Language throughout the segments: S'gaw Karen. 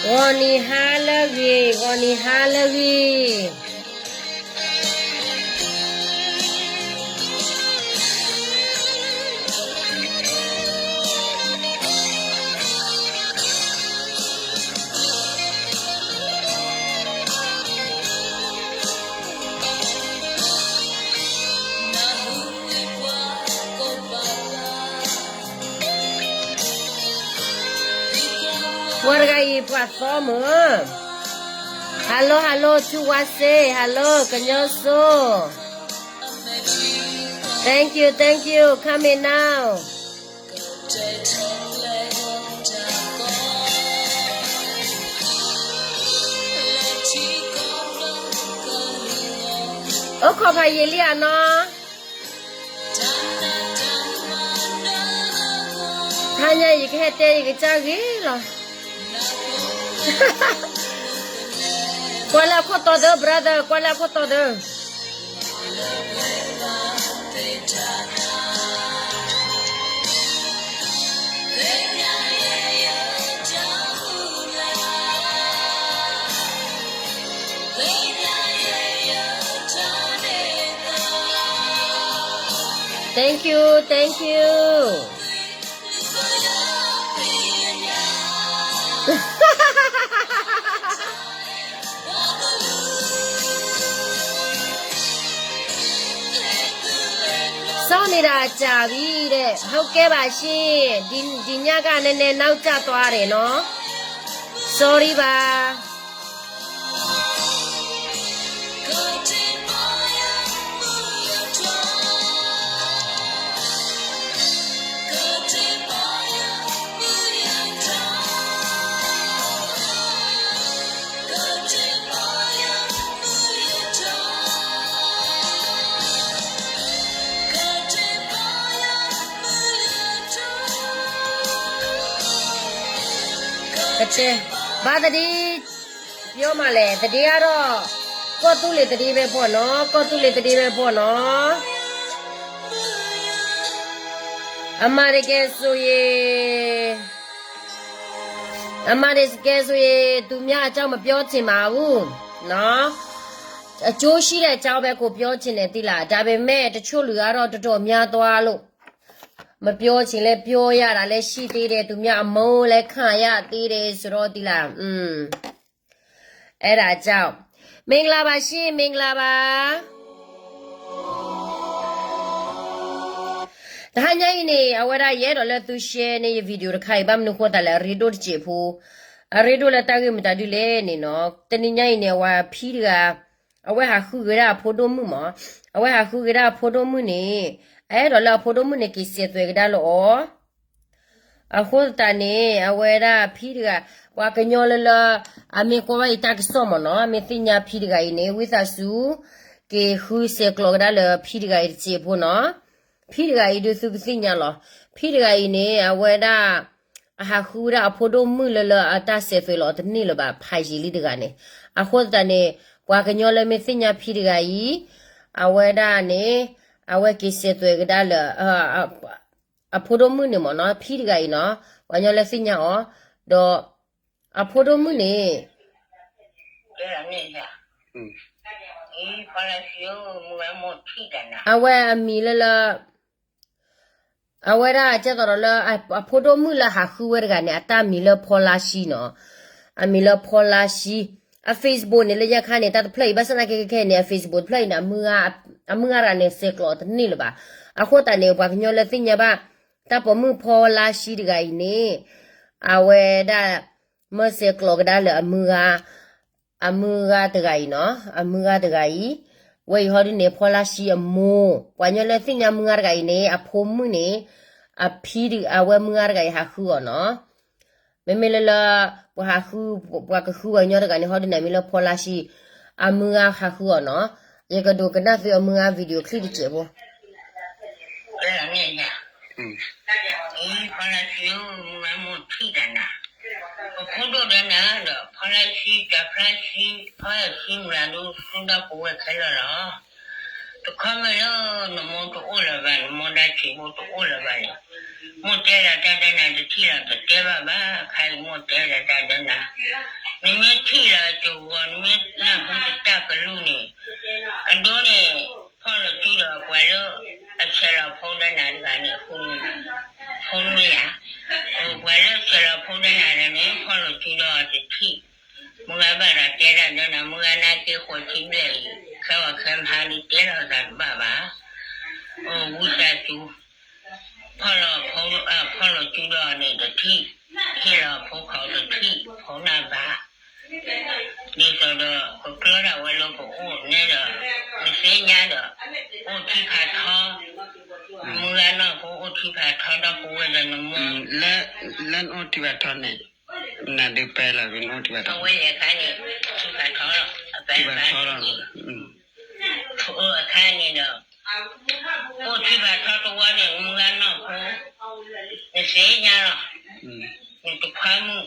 ဂီၤနံၤဟါလၢအဂ့ၤ, ဂီၤနံၤဟါလၢအဂ့ၤ. ပှၤတဂၤအံၤ ပှၤသီမုၢ်. Hello, hello, ထူဝါစ့, hello, ကညီစိ. Thank you, thank you, coming now. အိၣ်ခိးဖးယံာ်လံဧါနီၤ. တဟါညါအံၤ ယကဟဲတဲယကစၢ်ဂ့ၤလီၤ. ကွၢ်လၢအခိၣ်တီသၢ brother, ကွၢ်လၢအခိၣ်တီသၢ. Thank you, thank you. စီၤန့ၣ်ဒၣ်စၢ်ဝံၤဒီး ဟုတ်ကဲ့ပါရှင်, ဒီညကနည်းနည်းနောက်ကျသွားတယ်နော်, sorry ပါ. ကတဲ, ဘၣ်သဒ့, ပြောမှာလဲၣ်, သဒ့အါထီၣ်, ကီၢ်သူလ့ၤသဒ့ဖဲဖီနီၤ, ကီၢ်သူလ့ၤသဒ့ဖဲဖီနီၤ. အမှန်တကယ်ဆိုရင်, အမှန်တကယ်ဆိုရင် သူများအကြောင်းမပြောချင်ပါဘူးနော်. အကျိုးရှိတဲ့အကြောင်းပဲ ကိုပြောချင်တယ် သိလား. ဒါပေမဲ့ တချို့လူကတော့ တော်တော်များသွားလို့ မပြောချင်လည်း ပြောရတာလည်း ရှိသေးတယ်. သူများအမုန်းလည်း ခံရသေးတယ်ဆိုတော့ သိလား. အဲဒါကြောင့်, မင်္ဂလာပါရှင်, မင်္ဂလာပါ. တဟါညါအံၤန့ၣ် အဝဲဒၣ်ယအဲၣ်ဒိးလၢသု share န့ၢ်ယ video တခါအံၤ, ဘၣ်မနုၤဃိသတးလဲၣ်, အရ့ဒိၣ်တစဲးဖိ, အရ့ဒိၣ်လၢတၢ်ဂ့ၢ်မတၤဒုလဲၣ်န့ၣ်နီၤ. တနံၤညါအံၤန့ၣ် အဝဲဖံတဂၤ, အဝဲဟးဃုဂ့ၤဒၣ်အဖိဒိၣ်မုၣ်မး, အဝဲဟးဃုဂ့ၤဒၣ်အဖိဒိၣ်မုၣ်န့ၣ်, အအဲၣ်ဒိးလၢအဖိဒိၣ်မုၣ်န့ၣ် က့ၤစဲးသွဲၣ်ကဒါလၢအီၤ. အဃိသတးန့ၣ် အဝဲဒၣ်ဖံတဂၤ, ပှၤကညီလၢလၢ အမ့ၢ်ကွၢ်ဘၣ်ယတၢ်ကစီၣ်မးနီၤ, အမ့ၢ်သ့ၣ်ညါဖံတဂၤအံၤန့ၣ် ဝံသးစူၤ က့ၤဃုစဲးကျိးကဒါလၢဖံတဂၤအံၤတစဲးဖိနီၤ. ဖံတဂၤအံၤဒုးသုကသ့ၣ်ညါလီၤ. ဖံတဂၤအံၤန့ၣ် အဝဲဒၣ် အဟးဃုဝဲဒၣ်အဖိဒိၣ်မုၣ်လၢလၢအတၢ်စဲးသွဲၣ်လီၤတန့ၢ်လၢၤဘၣ်, ဖးယံာ်လံတဂၤန့ၣ်. အဃိသတးန့ၣ် ပှၤကညီလၢမ့ၢ်သ့ၣ်ညါဖံတဂၤအံၤ, အဝဲဒၣ်န့ၣ် အဝဲက့ၤစဲးသွဲၣ်ကဒါလၢ အဖိဒိၣ်မုၣ်န့ၣ်မးနီၤ, ဖံတဂၤအံၤနီၤ, ပှၤကညီလၢသ့ၣ်ညါအီၤ, ဒီးအဖိဒိၣ်မုၣ်န့ၣ် အဝဲအမံၤလၢလၢ အဝဲဒၣ်ကဲသိးဒီးလၢ အဖိဒိၣ်မုၣ်လၢဟးဃုဝဲတဂၤန့ၣ် အတၢ်မံၤလၢဖီလါဆှံနီၤ, အမံၤလၢဖီလါဆှံ. အ Facebook န့ၣ် လၢညါခါန့ၣ် တၢ်တဖျၢၣ်အံၤ ဘၣ်ဆၣ်သနာ်က့ခဲခဲအံၤန့ၣ် အ Facebook တဖျၢၣ်အံၤန့ၣ် အမုၢ်ဂၤတဂၤန့ၣ် စဲးကျိးတန့ၢ်လၢၤဘၣ်. အဃိသတးန့ၣ် ပှၤကညီလၢသ့ၣ်ညါဘၣ် တၢ်ပိာ်မုၣ်ဖီလါဆှံတဂၤအံၤန့ၣ် အဝဲဒၣ် မၢစဲးကျိးကဒါလၢအမုၢ်ဂၤ, အမုၢ်ဂၤတဂၤအံၤနီၤ, အမုၢ်ဂၤတဂၤအံၤ, ဝဲအံၤဟီဒုန့ၣ် ဖီလါဆှံအမိၢ်, ပှၤကညီလၢသ့ၣ်ညါမုၢ်ဂၤတဂၤအံၤန့ၣ် အဖိမုၣ်န့ၣ် အဖံဒုး အဝဲမုၢ်ဂၤတဂၤအံၤဟးဃုအီၤနီၤ. မ့မ့ၢ်လၢလၢ ပှၤဟးဃု, ပှၤကဃုပှၤကညီတဂၤန့ၣ် ဟီဒုန့ၣ် မ့ၢ်လၢဖီလါဆှံ အမုၢ်ဂၤဟးဃုအီၤနီၤ. ယကဒိးကနၣ်သုအမုၢ်ဂၤ video clip တစဲးဖိ ဖီလါဆှံဧၢ, မုၢ်ဂၤမိၢ်ထံၣ်တၢ်နၤ, ပဖိဒိၣ်ဒီးနၤဒီး ဖီလါဆှံ တၢ်ဖီလါဆှံ ဖီလါဆှံမုၢ်ဂၤဒိၣ် သူဒီပုၢ်ဝဲၢ်ခဲလၢာ်လီၤ. တ တခီမ့ၢ်လၢနမိၢ်တအိၣ်လၢၤဘၣ်, နမိၢ်ဒါဆံးဖိတအိၣ်လၢၤဘၣ်န့ၣ်, မိၢ်တဲလီၤတၢ်ဒီးနၤတထံၣ်လီၤ, တတဲဘၣ်ဘၣ်, ခါအံၤမိၢ်တဲလီၤတၢ်ဒီးနၤ, နမ့ၢ်ထံၣ်လီၤတဂီၤ နမ့ၢ်နၢ်ဟူတၢ်ကလုၢ်န့ၣ်, အဒိန့ၣ်, ဖီၣ်လီၤစုဒီးပှၤလၢ အဆဲးလီၤဖိဒီးနၤတဂၤန့ၣ်, ဖိမ့ၢ်ဧါ, ပှၤလၢဆဲးလီၤဖိဒီးနၤဒီးန့ၣ် ဖီၣ်လီၤစုဒီးတထံၣ်, မုၢ်ဂၤဘၣ်ဒီးတဲတၢ်ဒီးနၤ, မုၢ်ဂၤနာ်က့ဃိးဆံဘျဲၣ်အံၤ, ခဲအီၤခဲမဟါဒုးတဲလီၤသးတဘၣ်ဘၣ်, ဝံသးစူၤ, ဖီၣ်လီၤ, ဖီၣ်လီၤစုဒီးန့ၣ်တထံၣ်, ဟ့ၣ်လီၤဖိခီတထံၣ်, ဖိနၢ်ဘၣ် ဒ်သိးဒီး ကကျၢဒၣ်ဝဲလၢကအိၣ်နဲဒီး, နသ့ၣ်ညါဒီး, အိၣ်ထံဖးထီ, မုၢ်ဂၤနီၢ်ဖိအိၣ်ထံဖးထီ ဒီပုၢ်ဝဲၢ်ဒီးနမိၢ်, လၢနအိၣ်ထံဖးထီန့ၣ်, နဒုးပဲလီၤဝဲနအိၣ်ထံဖးထီ, အဝဲလဲၤအခါန့ၣ်, ထံဖးထီလီၤ, အပထံဖးထီလီၤ, အခါန့ၣ်ဒီး အိၣ်ထံဖးထီတဝီန့ၣ် မုၢ်ဂၤနီၢ်ဖိ, နသ့ၣ်ညါလီၤ, နတခွါမုၣ်,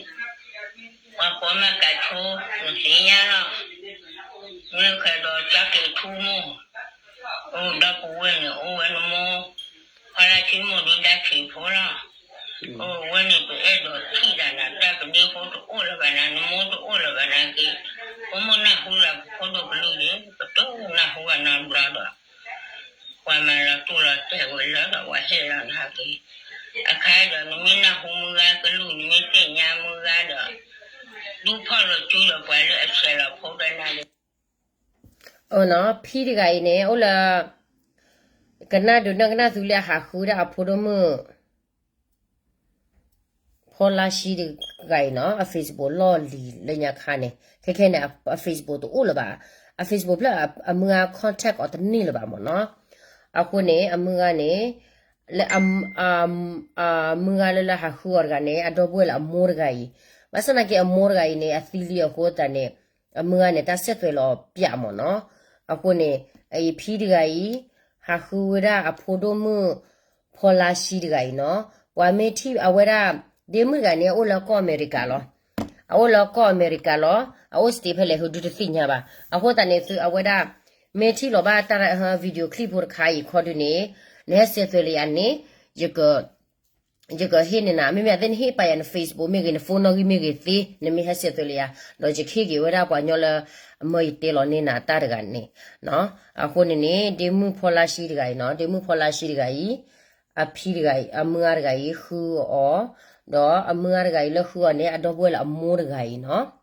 ပှၤကိးမးကးဆိ, နသ့ၣ်ညါလီၤ, မ့ၢ်ဃဲးဒီးကၠီက့ၤထူမိၢ်, အိၣ်ဒီပုၢ်ဝဲၢ်န့ၣ် အိၣ်ဝဲနမိၢ်, ဖီလာ်ဆံမိၢ်ဒုးဒါဆံးဖိလီၤ, အိၣ်ဝဲန့ၣ်ပအဲၣ်ဒိးထံၣ်တၢ်နၤ, တၢ်ပဒ့ဖိတအိၣ်လၢၤဘၣ်နၤ, နမိၢ်တအိၣ်လၢၤဘၣ်နၤက့ၤ, ဖိမိၢ်နၢ်ဟူလၢပဖိဒိၣ်ကလုၢ်န့ၣ် ပတနၢ်ဟူဘၣ်နီတဘျီဒီး, ပှၤမၤလီၤတိၢ်လီၤတဲာ်ဝဲလၢဒီးပှၤဟ့ၣ်လီၤနၤက့ၤ, အခါဒီးနမ့ၢ်နၢ်ဟူမုၢ်ဂၤကလုၢ် နမ့ၢ်သ့ၣ်ညါမုၢ်ဂၤဒီး, ဒုးဖီၣ်လိာ်စုဒီးပှၤလၢအဆဲးလီၤဖိဒီးနၤန့ၣ်, ဖံတဂၤအံၤန့ၣ် အိၣ်လၢ ကနၣ်ဒုးနီၢ်ကနၣ်သူလၢအဟးဃုဒၣ်အဖိဒိၣ်မုၣ် ဖီလာ်ရှံတဂၤအံၤနီၤ, အ Facebook လီၢ်လံၤလၢညါခါန့ၣ်, ခဲခဲန့ၣ် အ Facebook တအိၣ်လၢၤဘၣ်, အ Facebook ဖျၢၣ်အမုၢ်ဂၤ contact အီၤတန့ၢ်လၢၤဘၣ်မ့ၢ်နီၤ, အဃိန့ၣ် အမုၢ်ဂၤန့ၣ်, လၢ အမုၢ်ဂၤလၢလၢဟးဃုအီၤတဂၤန့ၣ် အဒီပုၢ်ဝဲၢ်လၢအမိၢ်တဂၤအံၤ, ဘၣ်ဆၣ်သနာ်က့အမိၢ်တဂၤအံၤန့ၣ် အသံလံအဃိသတးန့ၣ်, အမုၢ်ဂၤန့ၣ် တၢ်ဆဲးသွဲးလီၤပၠးမ့ၢ်နီၤ, အဃိန့ၣ်, အအံၤဖံတဂၤအံၤ, ဟးဃုဝဲဒၣ်အဖိဒိၣ်မုၣ်, ဖီလာ်ရှံတဂၤအံၤနီၤ, ပှၤမ့ၢ်ထံၣ်အဝဲဒၣ်, ဒ့မုၣ်တဂၤန့ၣ် အအိၣ်လၢကီၢ်အမဲရကၤလီၤ, အအိၣ်လၢကီၢ်အမဲရကၤလီၤ, အအိၣ် state ဖဲလဲၣ် ဟဒုတသ့ၣ်ညါဘၣ်, အဃိသတးန့ၣ်သုအဝဲဒၣ်, မ့ၢ်ထံၣ်လီၤဘၣ်တၢ် video clip ဖိတခါအံၤခီဒုန့ၣ်, နဟဲဆဲးသွဲးလၢယၤန့ၣ်, ယကဟ့ၣ်န့ၢ်နၤ, မ့မ့ၢ်အသ့ၣ်နဟ့ၣ်ပာ်ယၤန Facebook မ့ၢ်ဂ့ၤ န phone နီၣ်ဂံၢ်မ့ၢ်ဂ့ၤသ့, နမ့ၢ်ဟဲဆဲးသွဲးလၢယၤ, ဒီးယကဟ့ၣ်က့ၤဝဲဒၣ်ပှၤကညီလၢ, အမၢယတဲလီၤန့ၢ်နၤတၢ်တဂၤန့ၣ်, အဃိန့ၣ်န့ၣ် ဒ့မုၣ်ဖီလာ်ရှံတဂၤအံၤနီၤ, ဒ့မုၣ်ဖီလာ်ရှံတဂၤအံၤ, အဖံတဂၤအံၤ အမုၢ်ဂၤတဂၤအံၤ ဃုအီၤ, ဒီးအမုၢ်ဂၤတဂၤအံၤလၢဃုအီၤန့ၣ် အဒီပုၢ်ဝဲၢ်လၢအမိၢ်တဂၤအံၤနီၤ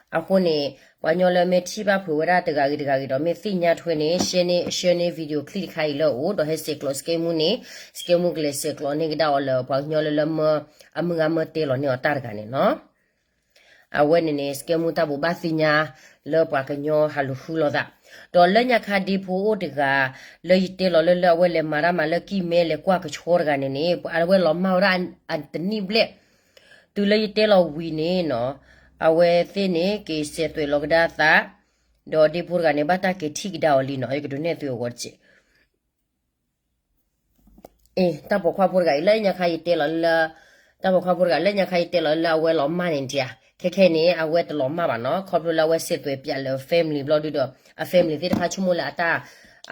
အဃိန့ၣ်, ပှၤကညီလၢမ့ၢ်ထံၣ်ဘၣ်ဖုးဝဲဒၣ်တဂၤဂ့ၤတဂၤဂ့ၤဒီး မ့ၢ်သ့ၣ်ညါထွဲန့ၣ် share န့ၣ် share န့ၣ် video clip တခါအံၤလၢအအိၣ် ဒီးဟဲဆဲးကျိး စကဲမူန့ၣ်, စကဲမူကလဲၤဆဲးကျိးန့ၢ်ကဒါအီၤလၢပှၤကညီလၢလၢမၢ, အမုၢ်ဂၤမၢတဲလီၤန့ၢ်အီၤတၢ်တဂၤန့ၣ်နီၤ. အဝဲန့ၣ်န့ၣ် စကဲမူတၢ်ဘိးဘၣ်သ့ၣ်ညါ, လၢပှၤကညီဟးလူၤဃုလိာ်သး, ဒီးလၢညါခါဒ့ဖိအိၣ်တဂၤ, လၢယတဲလီၤလၢလၢအဝဲလဲၤမၤတၢ်မၤလၢကံၢ်မဲလဲၤကွၢ်ကဆီတဂၤန့ၣ်န့ၣ် အဝဲလီၤမၢ်ဝဲဒၣ်အတနံၣ်ဘျဲၣ် တုၤလၢယတဲလီၤဝံၤန့ၣ်နီၤ, အဝဲသ့ၣ်န့ၣ် က့ၤဆဲးသွဲးလီၤကဒါသး, ဒီးဒ့ဖိတဂၤန့ၣ် ဘၣ်တၢ်က့ၤထံၣ်ကဒါအီၤလံနီၤ, ယကဒုးနဲၣ်သုအဂီၢ်တစဲး, အ့ တၢ်ပိာ်ခွါဖိတဂၤအံၤ လၢညါခါယတဲလီၤလၢ, တၢ်ပိာ်ခွါဖိတဂၤ လၢညါခါယတဲလီၤလၢအဝဲလီၤမၢ်န့ၣ်ဒံးဧါ, ခဲခဲန့ၣ် အဝဲတလီၤမၢ်ဘၣ်နီၤ, ခီဖျိလၢအဝဲဆဲးသွဲးပၠးလၢ family ဘျီဒုဒီး, အ family သ့ၣ်တဖၣ်ဆိကမိၣ်လၢအတၢ်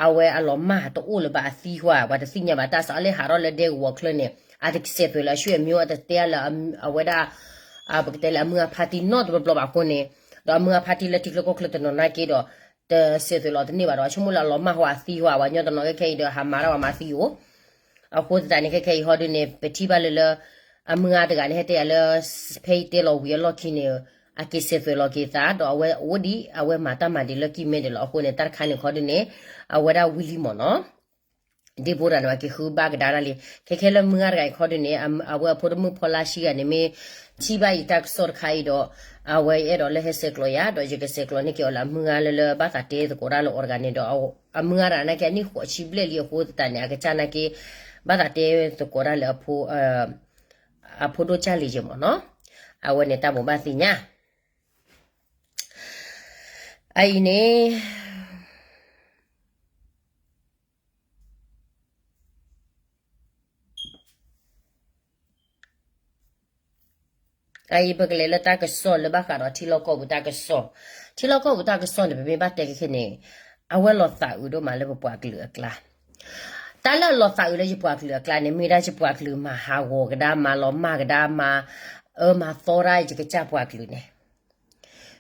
အဝဲအလီၤမၢ်တအိၣ်လၢၤဘၣ်အသံကွၢ် ပှၤတသ့ၣ်ညါဘၣ်တၢ်စးအလၢဟးထီၣ်လၢဒဲကဝီၤချၢန့ၣ် အတကဆဲးသွဲးလၢအဆွေမျိုး အတတဲလၢအဝဲဒၣ်, ပကတဲလၢအမုၢ်အဖါတံၢ်နီတဘျီဘျီဘၣ်အဃိန့ၣ်, ဒီးအမုၢ်အဖါတံၢ်လၢထံချၢကီၢ်ချၢတနီၤနာ်က့ဒီး, တဆဲးသွဲးလီၤတန့ၢ်ဘၣ်ဒီး ဆိကမိၣ်လၢအလီၤမၢ်ဟီအသံဟီ ပှၤကညီတနီၤခဲခဲအံၤဒီးဟးမၤတၢ်ဝဲမၤသံအိၣ် အဃိသတးန့ၣ် ခဲခဲအံၤဟီဒုန့ၣ် ပထံၣ်ဘၣ်လၢလၢ အမုၢ်ဂၤတဂၤန့ၣ် ဟဲတဲယၤလၢ ဖဲယတဲလီၤဝံၤအလီၢ်ခံန့ၣ် အက့ၤဆဲးသွဲးလီၤက့ၤသး ဒီးအဝဲအိၣ်ဒံး အဝဲမၤတၢ်မၤဒံးလၢကံၢ်မဲဒံးလီၤ. အဃိန့ၣ် တၢ်တခါန့ၣ်ခီဒုန့ၣ် အဝဲဒၣ်ဝံၤလံမ့ၢ်နီၤ ဒ့ဖိတဂၤန့ၣ် အက့ၤဃုဘၣ်ကဒါတၢ်လံ. ခဲခဲလၢမုၢ်ဂၤတဂၤအံၤခီဒုန့ၣ် အဝဲအဖိဒိၣ်မုၣ်ဖီလာ်ဆံဂၤန့ၣ် မ့ၢ်ထံၣ်ဘၣ်ယတၢ်ကစီၣ်တခါအံၤဒီး အဝဲအဲၣ်ဒိးလၢဟဲဆဲးကျိးယၤ ဒီးယကဆဲးကျိးန့ၢ်က့ၤအီၤလၢအမုၢ်ဂၤလၢလၢဘၣ်သးတဲသကိးတၢ်လၢအီၤတဂၤန့ၣ်ဒီး အမုၢ်ဂၤတဂၤနာ်က့အနံၣ်ဃိးဆံဘျဲၣ်လံအဃိသတးန့ၣ် အကစၢ်နာ်က့ ဘၣ်သးတဲသကိးတၢ်လၢ အဖိဒိၣ်ကၢ်လံၤယဲမ့ၢ်နီၤ. အဝဲန့ၣ်တၢ်ဘိးဘၣ်သ့ၣ်ညါ အအံၤန့ၣ် အအံၤပကလဲၤလၢတၢ်ကစီၣ်လၢဘၣ်ဃးဒီးထံလီၢ်ကီၢ်ပူၤတၢ်ကစီၣ်, ထံလီၢ်ကီၢ်ပူၤတၢ်ကစီၣ်န့ၣ် ပမ့ၢ်ဘၣ်တဲခဲခဲန့ၣ် အဝဲလီၤသးအုးဒိၣ်မးလၢပပှၤကလုာ်အကျါ. တၢ်လၢအလီၤသးအုးလၢယပှၤကလုာ်အကျါန့ၣ် မ့ၢ်ဒၣ်ယပှၤကလုာ်မၤဟးဂီၤကဒါ မၤလီၤမၢ်ကဒါ မၤအၢမၤသီဒၣ်ယကစၢ်ပှၤကလုာ်န့ၣ်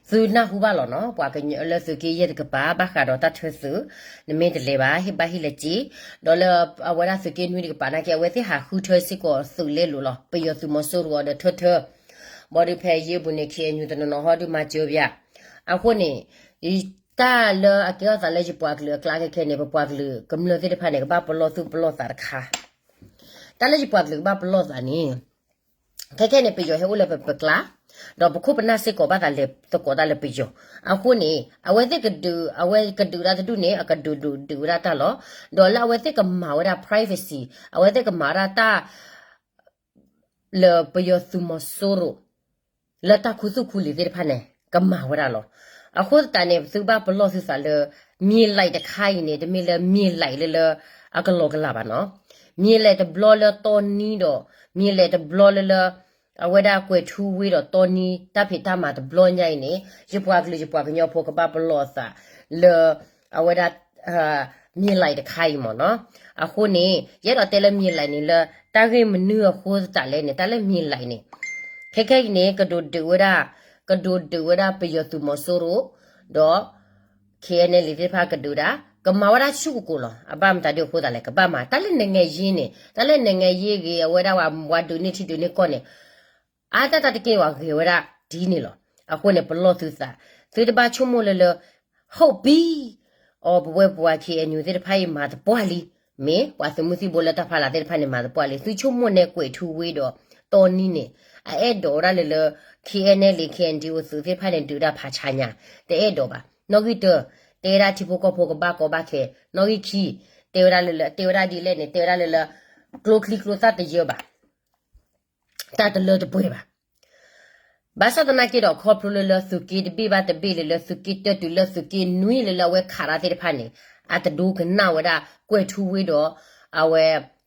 သုနၢ်ဟူဘၣ်လီၤနီၤ. ပှၤကညီလၢသုးက့ယဲၢ်တကပၤ ဘၣ်ဃးဒီးတၢ်ထၢသုး, နမ့ၢ်တလဲၤဘၣ် ဟ့ၣ်ဘၣ်ဟ့ၣ်လၢက့, ဒီးလၢအဝဲဒၣ်သုးက့နွံတကပၤနာ်က့ အဝဲသ့ၣ်ဟးဃုထၢစ့ၢ်ကီးသုးလဲလိာ်လီၤ. ပယီၤသုးမီၤစိရိၤအီၤဒီးထၢထၢ, ဘၣ်ဒီးဖဲယဲၢ်ပူၤန့ၣ် ခ့ၣ်အဲၣ်ယူၣ် တနီၤနီၤဟီဒုးမၤစၢၤပယၤ. အဃိန့ၣ် တၢ်လၢအကဲထီၣ်သးလၢယပှၤကလုာ်အကျါခဲခဲန့ၣ် ပပှၤကလုာ်ကမျၢၢ်သ့ၣ်တဖၣ်န့ၣ် ကဘၣ်ပလီၢ်သူၣ်ပလီၢ်သးတခါ. တၢ်လၢယပှၤကလုာ်ကဘၣ်ပလီၢ်သးန့ၣ် ခဲခဲန့ၣ် ပယီၤဟဲအိၣ်လၢပပကျါ, ဒီးပခိၣ်ပနၢ်စ့ၢ်ကီးဘၣ်သးလဲၤသကိးတၢ်လၢပယီၤ. အဃိန့ၣ် အဝဲသ့ၣ်ကဒုး, အဝဲကဒုးတၢ်တဒူၣ်န့ၣ် အကဒုးဒုးဒုးဝဲဒၣ်တၢ်လီၤ. ဒီးလၢအဝဲသ့ၣ်ကမၤဝဲဒၣ် privacy, အဝဲသ့ၣ်ကမၤဝဲဒၣ်တၢ် လၢပယီၤသုးမီၤစိရိၤ လၢတၢ်ခူသူၣ်ခူလံၤသ့ၣ်တဖၣ်န့ၣ် ကမၤဝဲဒၣ်လီၤ. အဃိသတးန့ၣ် သုကဘၣ်ပလီၢ်သုသးလၢ မြေလှိုပ်တခါအံၤန့ၣ် တမ့ၢ်လၢ မြေလှိုပ် လၢလၢ အကလီကလီဘၣ်နီၤ. မြေလှိုပ်တဘျီလၢတီနံဒီး မြေလှိုပ်တဘျီလၢလၢ အဝဲဒၣ်ကွဲၤထူဝ့ဒီးတီနံ တၢ်ဖံးတၢ်မၤတဘျီညါအံၤန့ၣ် ယပှၤကလုာ်ယပှၤကညီဖိကဘၣ်ပလီၢ်အသးလၢ အဝဲဒၣ် မြေလှိုပ်တခါအံၤမ့ၢ်နီၤ. အဃိန့ၣ် ယအဲၣ်ဒိးတဲလၢ မြေလှိုပ် န့ၣ်လၢ တၢ်ဂ့ၢ်မနုၤအဃိသတးလဲၣ်န့ၣ် တၢ်လၢ မြေလှိုပ် န့ၣ် ခဲခဲအံၤန့ၣ် ကဒိးဒုးဝဲဒၣ်, ကဒိးဒုးဝဲဒၣ်ပယီၤသုးမီၤစိရိၤ ဒီး KNLA သ့ၣ်တဖၣ်ကဒုးဒၣ် ကမၤဝဲဒၣ်ဆူၣ်ကိၣ်ကိၣ်လီၤ. အဘၣ်မတၤဒ်အဃိသတးလဲၣ် ကဘၣ်မၤ တၢ်လၢ နိုင်ငံရေး န့ၣ် တၢ်လၢ နိုင်ငံရေး ဂ့ၤ အဝဲဒၣ်ပှၤဒုးန့ၢ်ထံဒုးန့ၢ်ကီၢ်န့ၣ် အါတၢ်တၢ်တက့ၢ်ဝဲဂ့ၤဝဲဒၣ်ဒ်န့ၣ်လီၤ. အဃိန့ၣ် ပလီၢ်သုသး, သုတဘၣ်ဆိကမိၣ်လၢလၢ ဟုတ်ပြီ, အီၤ ပဝဲပှၤ KNU သ့ၣ်တဖၣ်အံၤမၤသပှၢ်လံ, မ့ၢ်ပှၤသုးမုၢ်သံၣ်ဘိလၢတၢ်ဖီလာ်သ့ၣ်တဖၣ်န့ၣ်မၤသပှၢ်လံ. သုဆိကမိၣ်န့ၣ် ကွဲၤထူဝ့ဒီး တီနံန့ၣ် အအဲၣ်ဒိးဝဲဒၣ်လၢလၢ KNLA KNDO သုးသ့ၣ်တဖၣ်န့ၣ် ဒုးဒၣ်ဖးဆါညါ, တအဲၣ်ဒိးဘၣ်. နီၣ်ဂံၢ်တၢ, တဲဝဲဒၣ်ထံဖိကီၢ်ဖိကဘၣ်ကီဘၣ်ခဲ, နီၣ်ဂံၢ်ခံ, တဲဝဲဒၣ်လၢလၢ တဲဝဲဒၣ်ဒ်လဲၣ်န့ၣ် တဲဝဲဒၣ်လၢလၢ ကျိချံကျိသၣ်တယၢဘၣ် တၢ်တလၢတပှဲၤဘၣ်. ဘၣ်ဆၣ်သနာ်က့ဒီး ခီဖျိလၢလၢသုးက့တဘ့ၣ်ဘၣ်တဘ့ၣ်လၢလၢသုးက့တၢတုၤလၢသုးက့နွံလၢလၢအဝဲခးတၢ်သ့ၣ်တဖၣ်န့ၣ် အတဒိကနၣ်ဝဲဒၣ်ကွဲၤထူဝ့ဒီး အဝဲ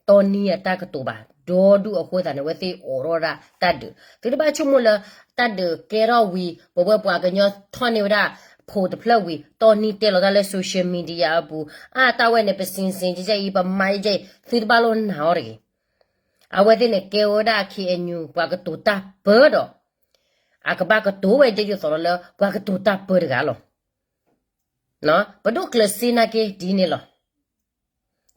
တီနံအတၢ်ကတိၤဘၣ်. ဒီဒူၣ်အဃိသတးန့ၣ် အဝဲသ့ၣ်အိးထီၣ်ဒၣ်တၢ်ဒုး, သုတဘၣ်ဆိကမိၣ်လၢ တၢ်ဒုးကဲထီၣ်ဝံၤ ပဝဲပှၤကညီထီၣ်န့ၢ်ဝဲဒၣ် ဖိတဖျၢၣ်ဝံၤ တီနံတဲလီၤတၢ်လၢ social media အပူၤ, အါတၢ်ဝဲန့ၣ် ပစံးစံးကဲကဲအံၤ ပမၤကဲကဲအံၤ သုတဘၣ်လိၣ်နာ်အီၤတဂ့ၤ. အဝဲသ့ၣ်န့ၣ်ကဲဝဲဒၣ် KNU ပှၤကတိၤတၢ်ပၢဒီး အကဘၣ်ကတိၤဝဲဒ်သိးဒီးလၢ ပှၤကတိၤတၢ်ပၢတဂၤလီၤ. ပဒိၣ်ကျၢၤစ့နာ်က့ဒ်န့ၣ်လီၤ.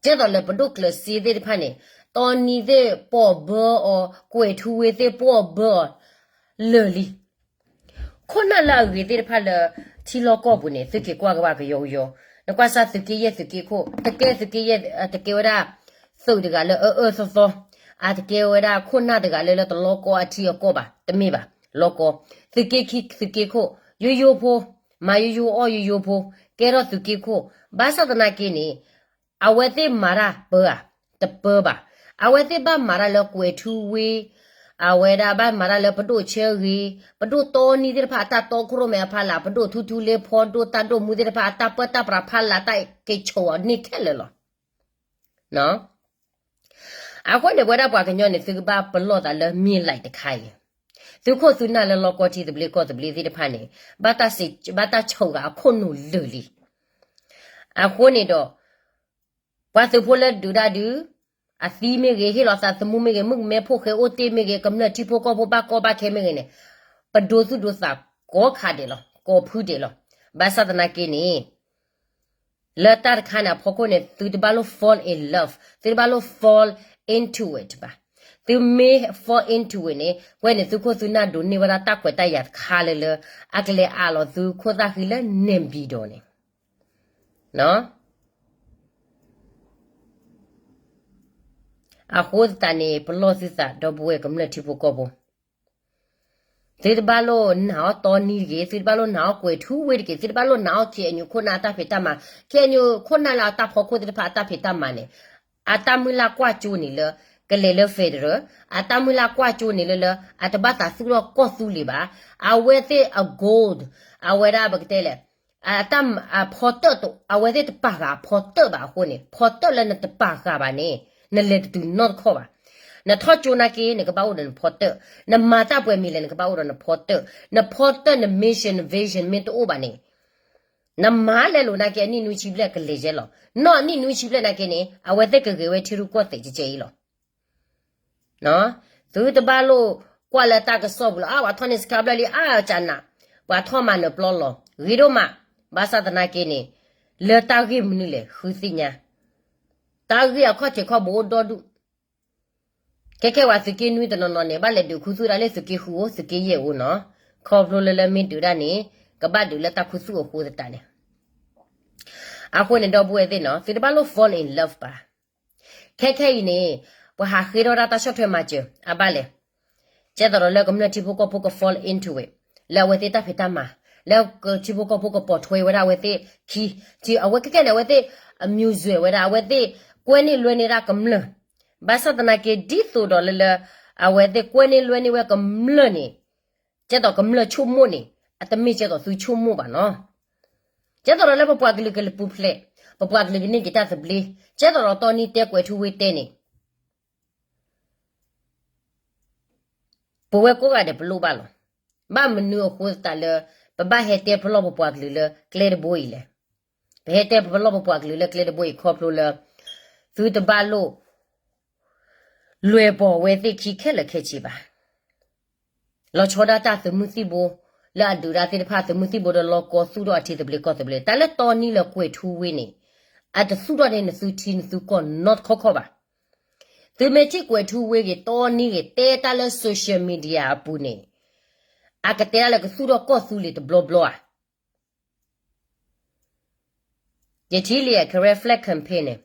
ကဲသိးလၢပဒိၣ်ကျၢၤစ့သ့ၣ်တဖၣ်န့ၣ် တီနံသ့ၣ်ပီၣ်ဘၢအီၤ, ကွဲၤထူဝ့သ့ၣ်ပီၣ်ဘၢအီၤ လၢာ်လံ. ခိၣ်နၢ်လၢအဂ့ၤသ့ၣ်တဖၣ်လၢ ထံလီၢ်ကီၢ်ပူၤန့ၣ် သုက့ၤကွၢ်ကဘၣ်ကယီကယီ, နကွၢ်စၢ်သုးက့ယဲၢ်သုးက့ခိၣ် တကဲသုးက့ယဲၢ် တကဲဝဲဒၣ် သုးတဂၤလၢအအၢအၢသီသီ, အတကဲဝဲဒၣ်ခိၣ်နၢ်တဂၤလၢလၢတလီကီအထံအကီၢ်ဘၣ်, တမ့ၢ်ဘၣ်, လီကီ, သုးက့ခံသုးက့ခိၣ် ယိယိဖိ, မၤယိယိအီၣ်ယိယိဖိ, ကဲထီၣ်သုးက့ခိၣ်, ဘၣ်ဆၣ်သနာ်က့န့ၣ် အဝဲသ့ၣ်မၤတၢ်ပၢဧါ, တပၢဘၣ်. အဝဲသ့ၣ်ဘၣ်မၤတၢ်လၢကွဲၤထူဝ့, အဝဲဒၣ်ဘၣ်မၤတၢ်လၢပဒိၣ်ဆၢဂ့ၤ, ပဒိၣ်တီနံသ့ၣ်တဖၣ်အတၢ်တီခိၣ်ရိၣ်မဲအဖီလာ်, ပဒိၣ်ထူထူလ့ဖီဒိၣ် တၢ်ဒိၣ်မူသ့ၣ်တဖၣ်အတၢ်ပၢတၢ်ပြးဖီလာ် တၢ်က့ၤဆိးအီၤန့ၢ်ခဲလၢာ်လီၤ. အဃိန့ၣ် ပဝဲဒၣ်ပှၤကညီန့ၣ် သုကဘၣ်ပလီၢ်သးလၢ မြေလှိုပ် တခါအံၤ, သုးခိၣ်သုနၢ်လၢလီကီထံသဘျ့ကီၢ်သဘျ့သ့ၣ်တဖၣ်န့ၣ် ဘၣ်တၢ်ဆိၣ်ဂ့ၤအခိၣ်နူာ်လၢာ်လံ. အဃိန့ၣ်ဒီး ပှၤသုးဖိလၢဒုးတၢ်ဒုး, အသံမ့ၢ်ဂ့ၤ, ဟ့ၣ်လီၤသးသမူမ့ၢ်ဂ့ၤ, မုၣ်ကမဲဖိဃဲအိၣ်တ့ၢ်မ့ၢ်ဂ့ၤ, ကမျၢၢ်ထံဖိကီၢ်ဖိဘၣ်ကီဘၣ်ခဲမ့ၢ်ဂ့ၤန့ၣ်, ပဒိသူၣ်ဒိသးကိးခါဒဲးလီၤ, ကိးဖုဒဲးလီၤ. ဘၣ်ဆၣ်သနာ်က့န့ၣ် လၢတၢ်တခါန့ၣ်အဖီခိၣ်န့ၣ် သုတဘၣ်လိၣ် fall in love, သုတဘၣ်လိၣ် fall into it ဘၣ်. သုမ့ၢ် fall into it န့ၣ် ကွဲန့ၣ် သုးခိၣ်သုနၢ်ဒိးန့ၢ်ဝဲဒၣ်တၢ်ခွဲးတၢ်ယာ်တခါလၢလၢ အကလဲၤအးလီၤသုးခိၣ်သၣ်ဃံလၢနဲၣ်ဘံၣ်ဒီးန့ၣ် အဃိသတးန့ၣ် ပလီၢ်သုသး ဒီပုၢ်ဝဲၢ်ကမျၢၢ်ထံဖိကီၢ်ဖိ, သုတဘၣ်လိၣ်နာ်အီၤတီနံတဂ့ၤ, သုတဘၣ်လိၣ်နာ်အီၤကွဲၤထူဝ့တဂ့ၤ, သုတဘၣ်လိၣ်နာ်အီၤ KNU ခိၣ်နၢ်အတၢ်ဖံးတၢ်မၤ, KNU ခိၣ်နၢ်လၢအတၢ်ဖီခိၣ်သ့ၣ်တဖၣ်အတၢ်ဖံးတၢ်မၤန့ၣ်, အတၢ်မုၢ်လၢ်ကွၢ်ကၠိန့ၣ်လၢ ကလဲၤလၢ federal, အတၢ်မုၢ်လၢ်ကွၢ်ကၠိန့ၣ်လၢလၢ အတဘၣ်သးသူၣ်ထီၣ်ကီၢ်သူလ့ၤဘၣ်, အဝဲသ့ၣ်အ gold, အဝဲဒၣ်ပကတဲလဲၣ် အတၢ်အဖီတၢၣ် အဝဲသ့ၣ်တပာ်ဃာ်အဖီတၢၣ်ဘၣ်အဃိန့ၣ်, ဖီတၢၣ်လၢနတပာ်ဃာ်ဘၣ်န့ၣ် နလဲၤတတုၤနီတခီၣ်ဘၣ်. နထီၣ်ကၠိနာ်က့ နကဘၣ်အိၣ်ဒီးနဖီတၢၣ်, နမၤတၢ်ပှဲၤမံၤလဲၣ် နကဘၣ်အိၣ်ဒီးနဖီတၢၣ်, နဖီတၢၣ် န mission vision မ့ၢ်တအိၣ်ဘၣ်န့ၣ် နမၤလဲၤလိာ်နာ်က့အနံၣ်နွံဆံဘျဲၣ်ကလဲၤယဲလီၤ. နီၢ်အနံၣ်နွံဆံဘျဲၣ်နာ်က့န့ၣ် အဝဲသ့ၣ်ကဂဲၤဝဲထံရူၢ်ကီၢ်သဲးကဲကဲအံၤလီၤ. သုတဘၣ်လိာ်ကွၢ်လၢတၢ်ကစီၣ်ပူၤလီၤ. အါ ပှၤထီၣ်န့ၢ်စခါဘျဲၣ်လံ အါကနး, ပှၤထီၣ်မၤနၢၤပျီလီၤ. ဂ့ၤဒိၣ်မး, ဘၣ်ဆၣ်သနာ်က့န့ၣ် လၢတၢ်ဂ့ၢ်မနုၤလဲၣ် ဃုသ့ၣ်ညါ တၢ်ဂ့ၢ်အခီၣ်ထံးခီၣ်ဘိအိၣ်ဒီဒူၣ်, ခဲခဲဝဲသုးက့နွံတနီၤနီၤန့ၣ် ဘၣ်လဲၤဒုးခူသူၣ်ဒၣ်လၢသုးက့ဃုအိၣ် သုးက့ယဲၢ်အိၣ်နီၤ, ခီဖျိလၢလၢမ့ၢ်ဒုးဒၣ်န့ၣ် ကဘၣ်ဒုးလၢတၢ်ခူသူၣ်အဃိသတးန့ၣ်, အဃိန့ၣ် ဒီပုၢ်ဝဲၢ်သ့ၣ်နီၤ သုတဘၣ်လိာ် fall in love ဘၣ်. ခဲခဲအံၤန့ၣ် ပှၤဟးဃ့ထီၣ်ဒၣ်တၢ်ဆီၣ်ထွဲမၤစၢၤ အဘၣ်လဲၣ် ကဲသိးဒီးလၢကမျၢၢ်ထံဖိကီၢ်ဖိက fall into it, လၢအဝဲသ့ၣ်တၢ်ဖံးတၢ်မၤ, လၢထံဖိကီၢ်ဖိကပိာ်ထွဲဝဲဒၣ်အဝဲသ့ၣ်ခံ, အဝဲခဲခဲန့ၣ် အဝဲသ့ၣ်အ မျိုးစုံ ဝဲဒၣ် အဝဲသ့ၣ်ကွဲန့ၢ်လွဲန့ၢ်ဒၣ်ကမျၢၢ်, ဘၣ်ဆၣ်သနာ်က့ ဒ်သိးဒီးလၢလၢ အဝဲသ့ၣ်ကွဲန့ၢ်လွဲန့ၢ်ဝဲကမျၢၢ်န့ၣ်, ကဲသိးကမျၢၢ်ဆိကမိၣ်န့ၣ် အတမ့ၢ်ကဲသိးသုဆိကမိၣ်ဘၣ်နီၤ. ကဲသိးဒီးလၢပပှၤကလုာ်ကလဲၤပူၤဖျဲး, ပပှၤကလုာ်ကန့ၢ်က့ၤတၢ်သဘျ့, ကဲသိးဒီးတီနံတဲကွဲးထူဝ့တဲန့ၣ် ပဝဲကိးဂၤဒဲးပလိၣ်ဘၣ်လီၤ. ဘၣ်မနုၤအဃိသတးလၢ ပဘၣ်ဟဲတဲပလီၢ်ပပှၤကလုာ်လၢကျဲတဘိအံၤလဲၣ်. ပဟဲတဲပလီၢ်ပပှၤကလုာ်လၢကျဲတဘိအံၤခီဖျိလၢ သုတဘၣ်လိာ် လွဲၢ်ပီၢ်ဝဲသ့ၣ်ခံခဲလၢာ်ခဲဆ့ဘၣ်. လီၤဆီဒၣ်တၢ်သုးမုၢ်သံၣ်ဘိ လၢအဒုးတၢ်သ့ၣ်တဖၣ် သုးမုၢ်သံၣ်ဘိဒီးလီၤကီသုးထီၣ်အထံသဘျ့ကီၢ်သဘျ့ တၢ်လၢတီနံလၢကွဲးထူဝ့န့ၣ် အတသူၣ်ထီၣ်န့ၢ်နသုထံနသုကီၢ်နီတခီခီဘၣ်. သုမ့ၢ်ထံၣ်ကွဲးထူဝ့ဂ့ၤ တီနံဂ့ၤ တဲတၢ်လၢ social media အပူၤန့ၣ် အကတဲဒၣ်လၢကသူၣ်ထီၣ်ကီၢ်သူလ့ၤတဘျီဘျီဧါ. ယထံၣ်လံ Karen flag campaign န့ၣ်,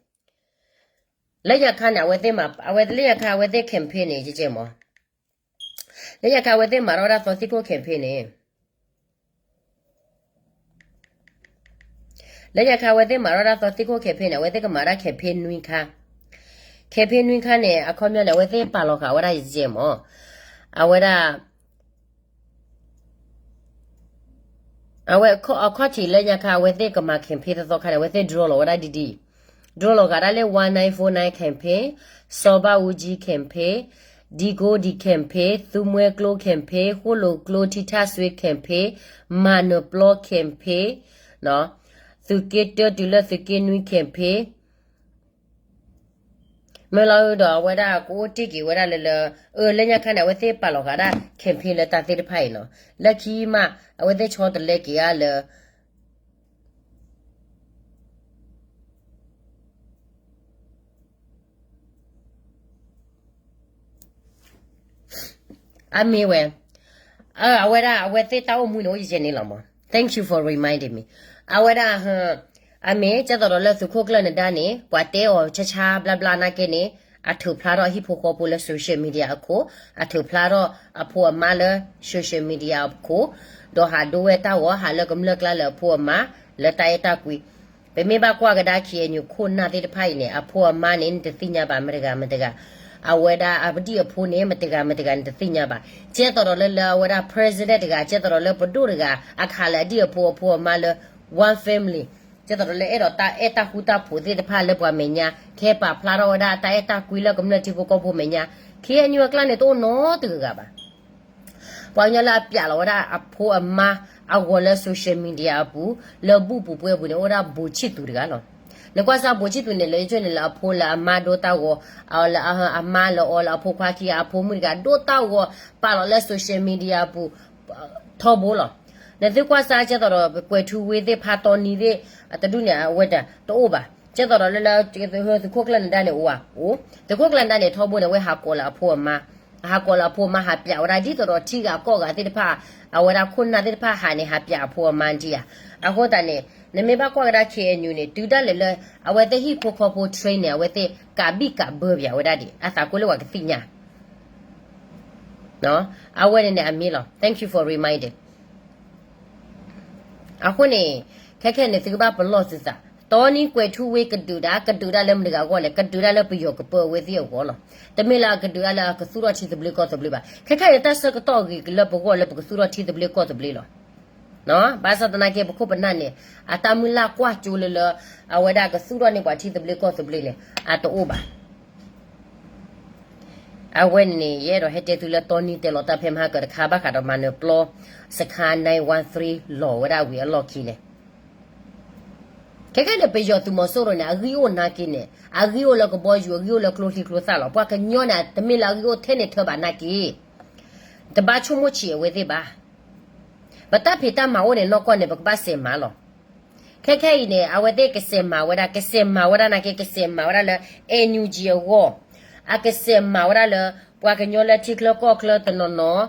လၢညါခါန့ၣ် အဝဲသ့ၣ်မၤ, အဝဲလၢညါခါအဝဲသ့ၣ် campaign န့ၣ် ကဲကဲမး, လၢညါခါအဝဲသ့ၣ်မၤထီၣ်ဝဲဒၣ်သီသံခိၣ် campaign န့ၣ်, လၢညါခါအဝဲသ့ၣ်မၤထီၣ်ဝဲဒၣ်သီသံခိၣ် campaign န့ၣ် အဝဲသ့ၣ်ကမၤဒၣ် campaign နွံခါ, campaign နွံခါန့ၣ် အခီပညီန့ၣ် အဝဲသ့ၣ်ပာ်လီၤဃာ်ဝဲဒၣ်ယကဲမး, အဝဲဒၣ် အဝဲအခီၣ်ထံးလၢညါခါ အဝဲသ့ၣ်ကမၤ campaign သီသီခါန့ၣ် အဝဲသ့ၣ် draw လီၤဝဲဒၣ်ဒ်ဒ်အံၤ, draw လီၤဃာ်ဒၣ်လၢ one nine four nine campaign, စီၤဘၣ်အူကၠံ campaign, ဒံကိဒံ campaign, သူမွဲကျိ campaign, ဃိၣ်လိာ်ကျိထံထၣ်စွ့ campaign, မၤနၢၤပျီ campaign, သုးက့တၢတုၤလၢသုးက့နွံ campaign, မ့ၢ်လီၤဒီးအဝဲဒၣ်ကအိၣ်တ့ၢ်က့ၤဝဲဒၣ်လၢလၢ, အၢ လၢညါခါန့ၣ် အဝဲသ့ၣ်ပာ်လီၤဃာ်ဒၣ် campaign လၢတၢ်သ့ၣ်တဖၣ်အံၤနီၤ, လၢခံမး အဝဲသ့ၣ်ဆီတလဲက့ၤဧါလၢ အမ့ၢ်ဝဲ, အဝဲဒၣ် အဝဲသ့ၣ်တၢ်အိၣ်မူန့ၣ် အိၣ်ယဲၢ်န့ၣ်လီၤမး. Thank you for reminding me. အဝဲဒၣ် အမ့ၢ်ကဲသိးဒီးလၢသုးခိၣ်ကျၢၢ်နဒါန့ၣ် ပှၤတဲအီၤဆါဆါဘျါဘျါနာ်က့န့ၣ် အထုးဖျါထီၣ်အဟံၣ်ဖိဃီဖိလၢ social media အခိၣ်, အထုးဖျါထီၣ်အဖိအမါလၢ social media အခိၣ်, ဒီးဟးဒိဝဲတၢ်ဂီၤ ဟးလၢကမျၢၢ်ကျါလၢအဖိအမါ လၢတၢ်အဲၣ်တၢ်ကွံ ပမ့ၢ်ဘၣ်ကွၢ်ကဒါ K N U ခိၣ်နၢ်သ့ၣ်တဖၣ်အံၤန့ၣ် အဖိအမါန့ၣ် နတသ့ၣ်ညါဘၣ် မတၤတဂၤမတၤတဂၤ, အဝဲဒၣ်အဒံၣ်အဖိန့ၣ် မတၤတဂၤမတၤတဂၤ နတသ့ၣ်ညါဘၣ်. ကဲသိးဒီးလၢလၢအဝဲဒၣ် president တဂၤ ကဲသိးဒီးလၢပဒိၣ်တဂၤ အခးလၢအဒံၣ်အဖိအဖိအမါလၢ one family, ကဲသိးဒီးလၢအဲၣ်ဒိးတၢ်အဲၣ်တၢ်ဃူတၢ်ဖိးသ့ၣ်တဖၣ်လၢပှၤမဲာ်ညါ, ကဟဲပာ်ဖျါထီၣ်ဝဲဒၣ်တၢ်အဲၣ်တၢ်ကွံလၢကမျၢၢ်ထံဖိကီၢ်ဖိမဲာ်ညါ, K N U အကျါန့ၣ် တအိၣ်နီတဂၤဘၣ်. ပှၤကညီလၢအပျးလီၤဝဲဒၣ်အဖိအမါအဂီၤလၢ social media အပူၤ, လၢဘူၣ်ပူၤပှဲၤပူၤန့ၣ် အိၣ်ဝဲဒၣ်ဘိးဆံၣ်သူးတဂၤလီၤ. နကွၢ်စၢ်ဘိးဆံၣ်သူးန့ၣ် လၢယဆိန့ၣ်လၢအဖိလၢအမါဒိတၢ်ဂီၤ, လၢအမါလၢအီၤလၢအဖိခွါခံဂၤ အဖိမုၣ်တဂၤ ဒိတၢ်ဂီၤ ပာ်လီၤလၢ social media အပူၤ ထီဘိလီၤ. နသုကွၢ်စၢ်ကဲသိးဒီး ကွဲးထူဝ့သ့ၣ်ဖးတီနံသ့ၣ် အတဒူၣ်န့ၣ် အဝဲတအိၣ်ဘၣ်. ကဲသိးဒီးလၢလၢ သုးခိၣ်ကျၢၢ်နဒါန့ၣ်အိၣ်ဧါ, အိၣ်. သုးခိၣ်ကျၢၢ်နဒါန့ၣ် ထီဘိန့ၣ် အဝဲဟးကိးလၢအဖိအမါ, ဟးကိးလၢအဖိအမါ ဟးပျးဝဲဒၣ်ဒ်သိးဒီးထံဂၤကီၢ်ဂၤသ့ၣ်တဖၣ်, အဝဲဒၣ်ခိၣ်နၢ်သ့ၣ်တဖၣ်ဟးန့ၣ် ဟးပျးအဖိအမါဒံးဧါ. အဃိသတးန့ၣ် နမ့ၢ်ဘၣ်ကွၢ်ကဒါ K N U န့ၣ် တုၤဒၣ်လဲာ်လၢ အဝဲသ့ၣ်ဟံၣ်ဖိဃီဖိ train န့ၣ် အဝဲသ့ၣ်ကးဘံၣ်ကးဘၢပျးဝဲဒၣ်ဒံး အသးကိးလၢပှၤကသ့ၣ်ညါ အဝဲန့ၣ်န့ၣ်အမ့ၢ်လီၤ. Thank you for reminding. အဃိန့ၣ် ခဲခဲန့ၣ် သုကဘၣ်ပလီၢ်သုသး, တီနံကွဲးထူဝ့ကဒုးဒၣ်, ကဒုးဒၣ်လၢမတၤတဂၤအဂီၢ်လဲၣ်, ကဒုးဒၣ်လၢပယီၤကပၢအဝဲသ့ၣ်အဂီၢ်လီၤ. တမ့ၢ်လၢအကဒုးဒၣ်လၢအကသူၣ်ထီၣ်ထံသဘျ့ကီၢ်သဘျ့ဘၣ်. ခဲခဲန့ၣ် တၢ်ဆၢကတီၢ်ဂ့ၤကလၢပဂီၢ်လၢပကသူၣ်ထီၣ်ထံသဘျ့ကီၢ်သဘျ့လီၤ. ဘၣ်ဆၣ်သနာ်က့ ပခိၣ်ပနၢ်န့ၣ် အတၢ်မုၢ်လၢ်ကွၢ်ကၠိလၢလၢ အဝဲဒၣ်ကသူၣ်ထီၣ်န့ၢ်ပှၤထံသဘျ့ကီၢ်သဘျ့န့ၣ် အတအိၣ်ဘၣ်. အဝဲန့ၣ်န့ၣ် ယအဲၣ်ဒိးဟဲတဲသုလၢတီနံတဲလီၤတၢ်ဖဲမဟါကတခါ ဘၣ်ဃးဒီးမၤနၢၤပျီ စခါ nine one three လီၤဝဲဒၣ်ဝံၤအလီၢ်ခံန့ၣ်, ခဲခဲန့ၣ် ပယီၤသုးမီၤစိရိၤန့ၣ် အဂံၢ်အိၣ်နာ်က့န့ၣ် အဂံၢ်အိၣ်လၢကဘီယူၤ အဂံၢ်အိၣ်လၢကျိချံကျိသၣ်လီၤ. ပှၤကညီန့ၣ် တမ့ၢ်လၢအဂံၢ်အိၣ်ထဲန့ၣ်ထၢဘၣ်နာ်က့ တဘၣ်ဆိကမိၣ်ဆံးအဝဲသ့ၣ်ဘၣ်. ပတၢ်ဖံးတၢ်မၤအိၣ်န့ၣ်နီၢ်ကီၢ်န့ၣ် ပကဘၣ်စဲးမၤလီၤ. ခဲခဲအံၤန့ၣ် အဝဲသ့ၣ်ကစဲးမၤဝဲဒၣ် ကစဲးမၤဝဲဒၣ်နာ်က့ ကစဲးမၤဝဲဒၣ်လၢ NUG အဂီၢ်, အကစဲးမၤဝဲဒၣ်လၢ ပှၤကညီလၢထံချၢကီၢ်ချၢတနီၤနီၤ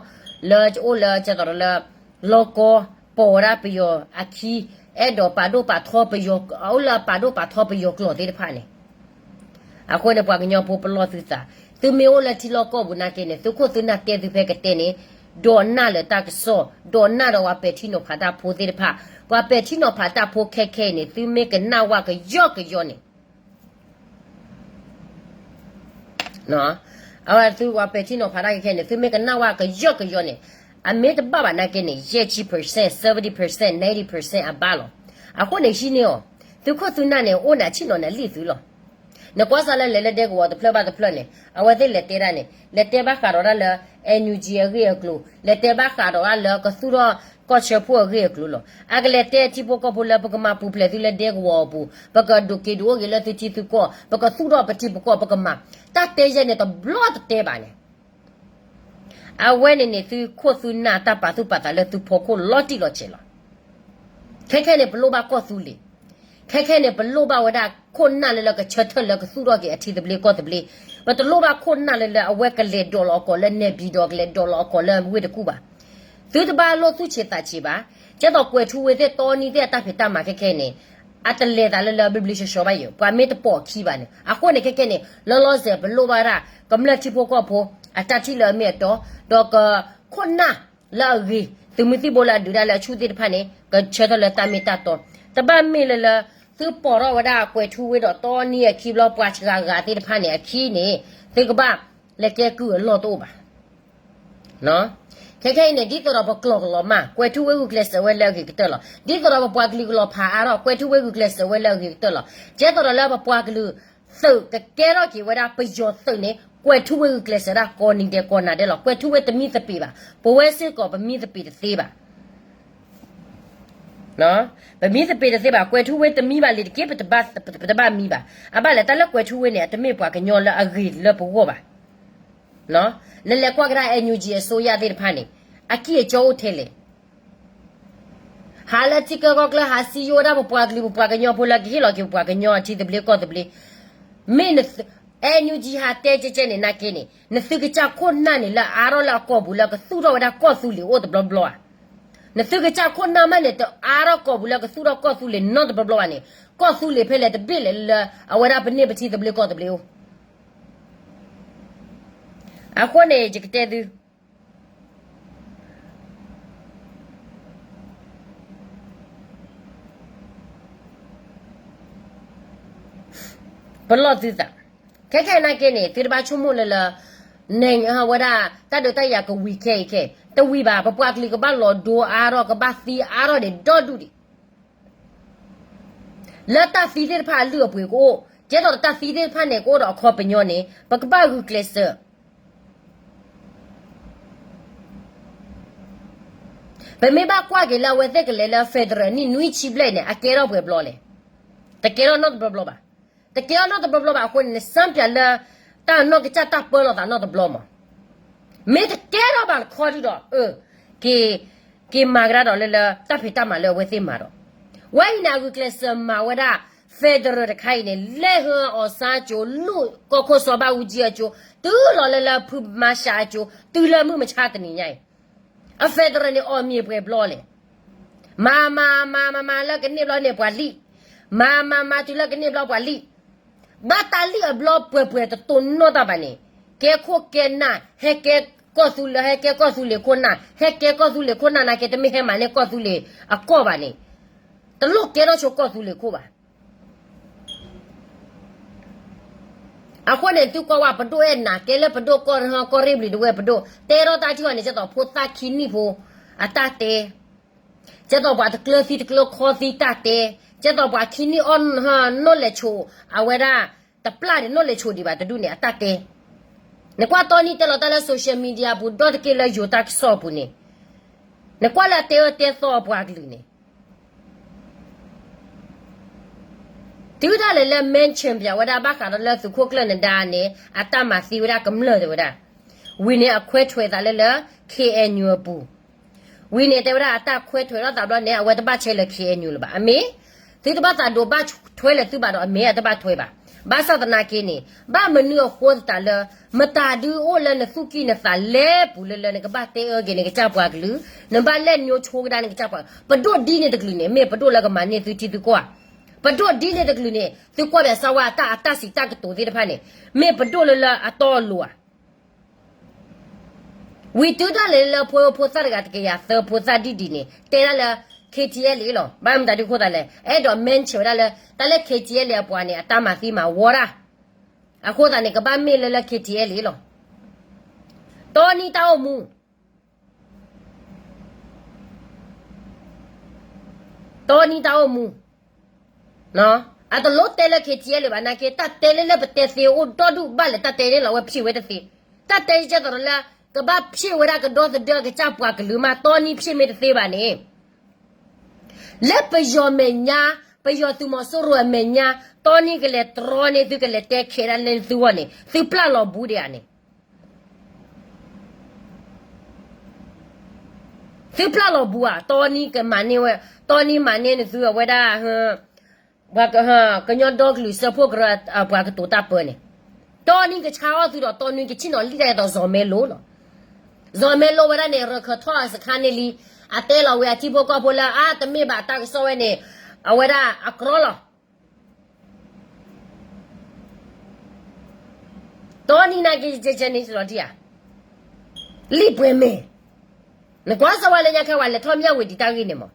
လၢအိၣ်လၢကဲသိးဒီးလၢ လီၢ်ကီ ပိာ်ဝဲဒၣ်ပယီၤအခံ, အဲၣ်ဒိးပာ်ဒိၣ်ပာ်ထီပယီၤ အိၣ်လၢအပာ်ဒိၣ်ပာ်ထီပယီၤကျိာ်သ့ၣ်တဖၣ်န့ၣ် အဃိန့ၣ် ပှၤကညီဖိပလီၢ်သုသး, သုမ့ၢ်အိၣ်လၢထံလီၢ်ကီၢ်ပူၤနာ်က့န့ၣ် သုခိၣ်သုနၢ်တဲသုဖဲကတဲန့ၣ်, ဒိးနၢ်လၢတၢ်ကစီၣ်, ဒိးနၢ်ဒီးပှၤပဲာ်ထံနီၤဖးတၢ်ဖိသ့ၣ်တဖၣ်, ပှၤပဲာ်ထံနီၤဖးတၢ်ဖိခဲခဲအံၤန့ၣ် သုမ့ၢ်ကနၣ်ဝဲကယီကယီန့ၣ် အဝဲသုပှၤပဲာ်ထံနီၤဖးတၢ်ခဲခဲန့ၣ် သုမ့ၢ်ကနၣ်ဝဲကယီကယီန့ၣ်, အမ့ၢ်တဘၣ်ဘၣ်နာ်က့န့ၣ် ယဲၢ်ဆံ percent, seventy percent, ninety percent အဘၣ်လီၤ. အဃိန့ၣ်ဟံးန့ၢ်အီၤ, သုခိၣ်သုနၢ်န့ၣ် အိၣ်န့ၣ်အဆ့ၣ်နီၤန့ၣ်အလံာ်သုလီၤ. နကွၢ်စးလၢလဲၤလၢဒဲကဝီၤတဖျၢၣ်ဘၣ်တဖျၢၣ်န့ၣ် အဝဲသ့ၣ်လဲၤတဲဒၣ်န့ၣ် လဲၤတဲဘၣ်ဃးဒီးဒၣ်လၢ NUG အဂ့ၢ်အကျိၤ, လဲၤတဲဘၣ်ဃးဒီးဒၣ်လၢကသူၣ်ထီၣ်ကီၢ်ဆၢဖိအဂ့ၢ်အကျိၤလီၤ. အကလဲၤတဲထံဖိကီၢ်ဖိလၢပကမၤပူၤဖျဲးသုလၢဒဲကဝီၤအပူၤ, ပကဒုးက့ၤဒုးအိၣ်က့ၤလၢသုထံသုကီၢ်, ပကသူၣ်ထီၣ်ပထံပကီၢ် ပကမၤ, တၢ်တဲယဲန့ၣ်တဘျီတတဲဘၣ်န့ၣ် အဝဲန့ၣ်န့ၣ် သုခိၣ်သုနၢ်တၢ်ပာ်သူၣ်ပာ်သးလၢသုဖီခိၣ်လီၤတံၢ်လီၤဆဲးလီၤ. ခဲခဲန့ၣ် ပလိၣ်ဘၣ်ကီၢ်သူလ့ၤ, ခဲခဲန့ၣ် ပလိၣ်ဘၣ်ဝဲဒၣ်ခိၣ်နၢ်လၢလၢကဆၢထၢၣ်လၢကသူၣ်ထီၣ်က့ၤအထံသဘျ့ကီၢ်သဘျ့, ပတလိၣ်ဘၣ်ခိၣ်နၢ်လၢလၢအဝဲကလဲၤဒိးလီၤအကိာ်လၢနဲၣ်ဘံၣ်ဒီးကလဲၤဒိးလီၤအကိာ်လၢဝ့ၢ်တကူၣ်ဘၣ်. သုတဘၣ်လိၣ်သူၣ်ဆံးသးဆံးဘၣ်, ကဲသိးကွဲၤထူဝ့သ့ၣ်တီနံၤသ့ၣ်အတၢ်ဖံးတၢ်မၤခဲခဲန့ၣ် အတလဲၤသးလၢလၢဘျ့ဘျ့ဆှီဆှီဘၣ်ယိၤ, ပှၤမ့ၢ်တပိာ်ခံဘၣ်န့ၣ် အဃိန့ၣ်ခဲခဲန့ၣ် လီၤလီၤဆဲးပလိၣ်ဘၣ်ဒၣ် ကမျၢၢ်ထံဖိကီၢ်ဖိ အတၢ်ထံၣ်လၢအမ့ၢ်အတီ, ဒီးကခိၣ်နၢ်လၢအဂ့ၤ, သုးမုၢ်သံၣ်ဘိလၢအဒုးဒၣ်လၢအဆူၣ်သ့ၣ်တဖၣ်န့ၣ် ကဆၢထၢၣ်လၢတၢ်မ့ၢ်တၢ်တီ, တဘၣ်မ့ၢ်လၢလၢ သုပိာ်ထီၣ်ဝဲဒၣ်ကွဲၤထူဝ့ဒီးတီနံၤအခံဘျီ ပှၤစှၤဂၤသ့ၣ်တဖၣ်န့ၣ်အခံန့ၣ် သုကဘၣ်လဲၤကဲကုၢ်အလီၢ်တအိၣ်ဘၣ်. ခဲခဲအံၤန့ၣ် ဒ်သိးဒီးပကျိာ်ကလီၤမၢ် ကွဲၤထူဝ့ဂုာ်ကျဲးစၢးဝဲလၢအဂ့ၤကတၢၢ်လီၤ. ဒ်သိးဒီးပပှၤကလုာ်ကလီၤဖးအါထီၣ် ကွဲၤထူဝ့ဂုာ်ကျဲးစၢးဝဲလၢအဂ့ၤကတၢၢ်လီၤ. ကဲသိးဒီးလၢပပှၤကလုာ်သုးကကဲထီၣ်က့ၤဝဲဒၣ်ပယီၤသုးန့ၣ် ကွဲၤထူဝ့ဂုာ်ကျဲးစၢးဒၣ်ကိးနံၤဒဲးကိးနၤဒဲးလီၤ. ကွဲၤထူဝ့တမံသပ့ၤဘၣ်. ပဝဲစ့ၢ်ကီးပမံသပ့ၤတသ့ဘၣ်. ပမံသပ့ၤတသ့ဘၣ်. ကွဲၤထူဝ့တမံဘၣ်လံတက့ၢ် ပတဘၣ်မံဘၣ်. အဘၣ်လဲၣ် တၢ်လၢကွဲၤထူဝ့န့ၣ် အတမ့ၢ်ပှၤကညီလၢအဂ့ၤလၢပဂီၢ်ဘၣ်. နလဲၤကွၢ်ကဒါ NUG အစိုးရသ့ၣ်တဖၣ်န့ၣ် အကံၢ်အစီအိၣ်ထဲလဲၣ်. ဟးလၢထံချၢကီၢ်ချၢ ဟးစံယိဝဲဒၣ်ပပှၤကလုာ် ပပှၤကညီဖိလၢကဟ့ၣ်လီၤက့ၤပပှၤကညီအထံသဘျ့ကီၢ်သဘျ့, မ့ၢ် NUG ဟးတဲကဲကဲန့ၣ်နာ်က့န့ၣ် နသုကစၢ်ခိၣ်နၢ်န့ၣ် လၢအါထီၣ်လၢအကီၢ်ပူၤလၢကသူၣ်ထီၣ်ဝဲဒၣ်ကီၢ်သူလ့ၤအိၣ်တဘျီဘျီဧါ. နသုကစၢ်ခိၣ်နၢ်မးန့ၣ် တအါထီၣ်ကီၢ်ပူၤလၢကသူၣ်ထီၣ်ကီၢ်သူလ့ၤနီတဘျီဘျီဘၣ်န့ၣ် ကီၢ်သူလ့ၤဖဲလဲၣ်တဘ့ၣ်လဲၣ်လၢ အဝဲဒၣ်ပန့ၢ်ပထံသဘျ့ကီၢ်သဘျ့အိၣ်. အဃိန့ၣ် ယကတဲသု ပလီၢ်သုသး, ခဲခဲနာ်က့န့ၣ် သုတဘၣ်ဆိကမိၣ်လၢလၢ နဲၣ်ဝဲဒၣ် တၢ်ဒုးတၢ်ယၤကဝံၤခဲအံၤခဲ, တဝံၤဘၣ်, ပပှၤကလုာ်ကဘၣ်လီၤဒိအါထီၣ် ကဘၣ်သံအါထီၣ်ဒံးဒီဒူၣ်ဒံး လၢတၢ်သံသ့ၣ်တဖၣ်အလုၢ်အပှ့ၤကအိၣ်, ကဲသိးတၢ်သံသ့ၣ်တဖၣ်န့ၣ် ကအိၣ်ဒီးအခီပညီန့ၣ် ပကဘၣ်ဂုာ်ကျဲးစၢး ပမ့ၢ်ဘၣ်ကွၢ်က့ၤလၢအဝဲသ့ၣ်ကလဲၤလၢ federal နံၣ်နွံဆံဘျဲၣ်န့ၣ် အကဲထီၣ်ပှဲၤဘျီလဲၣ်. တကဲထီၣ်နီတဘျီဘျီဘၣ်. တကဲထီၣ်နီတဘျီဘျီဘၣ်အဃိန့ၣ် နစံးပၠးလၢ တၢ်နီၢ်ကစၢ်တၢ်ပၢလီၤသးနီတဘျီမး. မ့ၢ်တကဲထီၣ်ဘၣ်တခီဒုဒီး အၢ က့ၤ က့ၤမၤကဒါဒီးလၢလၢ တၢ်ဖံးတၢ်မၤလၢအဝဲသ့ၣ်မၤဒီး ဝဲအံၤန့ၣ် အဂုာ်ကျဲးစၢးမၤဝဲဒၣ် federal တခါအံၤန့ၣ် လဲၤဟၢအီၤစါကၠိ လူၢ်ကီၢ်ခိၣ်စီၤဘၣ်အူကၠံအကၠိ တုၤလီၤလၢလၢဖုမၤရှးအကၠိ တုၤလၢမုၢ်မဆါတနံၤညါအံၤ အ federal န့ၣ် အီၣ်မ့ၤပှဲၤဘျီလဲၣ်. မၤမၤမၤမၤမၤလၢကန့ၢ်ဘျီန့ၣ်ပှၤလံၣ်, မၤမၤမၤတုၤလၢကန့ၢ်ဘျီပှၤလံၣ်, ဘၣ်တၢ်လံၣ်အဘျီပှဲၤပှဲၤတတိၢ်နီၣ်တၢ်ဘၣ်န့ၣ်, ကဲခိၣ်ကဲနၢ် ဟဲကဲကီၢ်သူလ့ၤ ဟဲကဲကီၢ်သူလ့ၤခိၣ်နၢ် ဟဲကဲကီၢ်သူလ့ၤခိၣ်နၢ်နာ်က့ တမ့ၢ်ဟဲမၤန့ၢ်ကီၢ်သူလ့ၤအကီၢ်ဘၣ်န့ၣ်, တလိၣ်ကဲထီၣ်ဆိကီၢ်သူလ့ၤခိၣ်ဘၣ်. အဃိန့ၣ် သုကွၢ်ဝဲပဒိၣ်အဲၣ်နၤ ကဲလၢပဒိၣ်ကီၢ်ဟီၣ်ကီၢ်ရ့ၣ်ဘျံၤတဝဲၢ်ပဒိၣ် တဲထီၣ်တၢ်ထံၣ်အီၤန့ၣ် ကဲသိးဖိသၣ်ခံနံၣ်ဖိ အတၢ်တဲ, ကဲသိးပှၤတကျၢၤသံတကျၢၤခီသံတၢ်တဲ, ကဲသိးပှၤခံနံၣ်အီၣ်နီၣ်လဲၤဆိး အဝဲဒၣ် တပျၢ်ဒံးနီၣ်လဲၤဆိးဒံးဘၣ်တဒူၣ်န့ၣ် အတၢ်တဲ နကွၢ်တီနံၤတဲလီၤတၢ်လၢ social media ပူၤ ဒီတက့ၢ်လၢယိၤတၢ်ကစီၣ်ပူၤန့ၣ်, နကွၢ်လၢအတဲအၢတဲသီအပှၤကလုာ်န့ၣ်, တုၤဒၣ်လဲာ်လၢ mention ပၠးဝဲဒၣ်ဘၣ်ဃးဒီးလၢသုးခိၣ်ကျၢၢ်နဒါန့ၣ် အတၢ်မၤသံဝဲဒၣ်ကမျၢၢ်တဲဝဲဒၣ်, ဝံၤန့ၣ်အခွဲးထွဲးသးလၢလၢ K N U အပူၤ, ဝံၤန့ၣ်တဲဝဲဒၣ်အတၢ်ခွဲးထွဲးထီၣ်သးဘျီန့ၣ် အဝဲတဘၣ်ဆဲးလၢ K N U လၢၤဘၣ်. အမ့ၢ် သုတဘၣ်သးဒိးဘၣ်ထွဲလၢၤသုဘၣ်ဒီး အမ့ၢ်အတဘၣ်ထွဲဘၣ်. ဘၣ်ဆၣ်သနာ်က့န့ၣ် ဘၣ်မနုၤအဃိသတးလၢ မတၤဒုအိၣ်လၢနသူၣ်ကံၢ်နသးလဲပူၤလၢလၢနကဘၣ်တဲအၢက့ၤနကစၢ်ပှၤကလုာ်, နဘၣ်လဲၤညိဆိကဒါနကစၢ်ပှၤ, ပဒိၣ်ဒ်န့ၣ်တကလုာ်န့ၣ် မ့ၢ်ပဒိၣ်လၢကမၤန့ၢ်သုထံသုကီၢ်ဧါ. ပဒိၣ်ဒ်န့ၣ်တကလုာ်န့ၣ် သုကွၢ်ဘၣ်စၢဝါအတၢ် အတၢ်စံးတၢ်ကတိၤသ့ၣ်တဖၣ်န့ၣ် မ့ၢ်ပဒိၣ်လၢလၢအတီအလိၤဧါ. ဝံၤတုၤဒၣ်လဲာ်လၢဖိ ဖိသၣ်တဂၤတကယၤသၢဖိသၣ်ဒ်ဒ်န့ၣ် တဲဒၣ်လၢ K T L A လီၤ. ဘၣ်မတၤဒုအဃိသတးလဲၣ် အဲၣ်ဒိး mention ဝဲဒၣ်လၢ တၢ်လၢ K T L A အပှၤန့ၣ် အတၢ်မၤသံမၤဝီတၢ်, အဃိသတးန့ၣ် ကဘၣ်မ့ၢ်လၢလၢ K T L A လီၤ. တီနံတၢ်အိၣ်မူ တီနံတၢ်အိၣ်မူ, အတလိၣ်တဲလၢ K T L A ဘၣ်နာ်က့ တၢ်တဲလၢလၢပတဲသ့အိၣ်ဒီဒူၣ်ဘၣ်လဲၣ် တၢ်တဲန့ၣ်လီၤ အဝဲဖျ့ၣ်ဝဲတသ့. တၢ်တဲကဲသိးဒီးလၢ ကဘၣ်ဖျ့ၣ်ဝဲဒၣ်ကဒီသဒၢအကစၢ်ပှၤကလုာ်မး တီနံဖျ့ၣ်မ့ၢ်တသ့ဘၣ်န့ၣ် လၢပယီၤမဲာ်ညါ, ပယီၤသုးမီၤစိရိၤအမဲာ်ညါ, တီနံကလဲၤတြီန့ၢ်သု ကလဲၤတဲခဲဒၣ်လၢသုဂီၢ်န့ၣ် သုပျၢ်လီၤဘူးဒံးဧါန့ၣ်. သုပျၢ်လီၤဘူးဧါ, တီနံကမၤန့ၢ်ဝဲ, တီနံမၤန့ၢ်နသုအဝဲဒၣ် ပှၤက, ကညီဒီကလုာ်စၢဖှိၣ်ကရၢ ပှၤကတိၤတၢ်ပၢန့ၣ်, တီနံကဆါအီၣ်သုဒီး တီနံကဆ့ၣ်နီၤလံၣ်တၢ်ဒ်သိးစီၤမဲလိလီၤ. စီၤမဲလိဝဲဒၣ်န့ၣ် ရခၢၣ်ထီၣ်စခါန့ၣ်လံ, အတဲလီၤဝဲအထံဖိကီၢ်ဖိလၢ အါ တမ့ၢ်ဘၣ်တၢ်ကစီၣ်ဝဲန့ၣ်, အဝဲဒၣ်အကြီလီၤ. တီနံနာ်က့ကဲကဲန့ၣ်လီၤတံၢ်ဧါ, လံၣ်ပှဲၤမဲာ်, နကွၢ်စၢဝါလၢညါခဲဝဲလဲၤထီၣ်မၠၣ်ဝတံၤတၢ်ဂ့ၢ်န့ၣ်မး,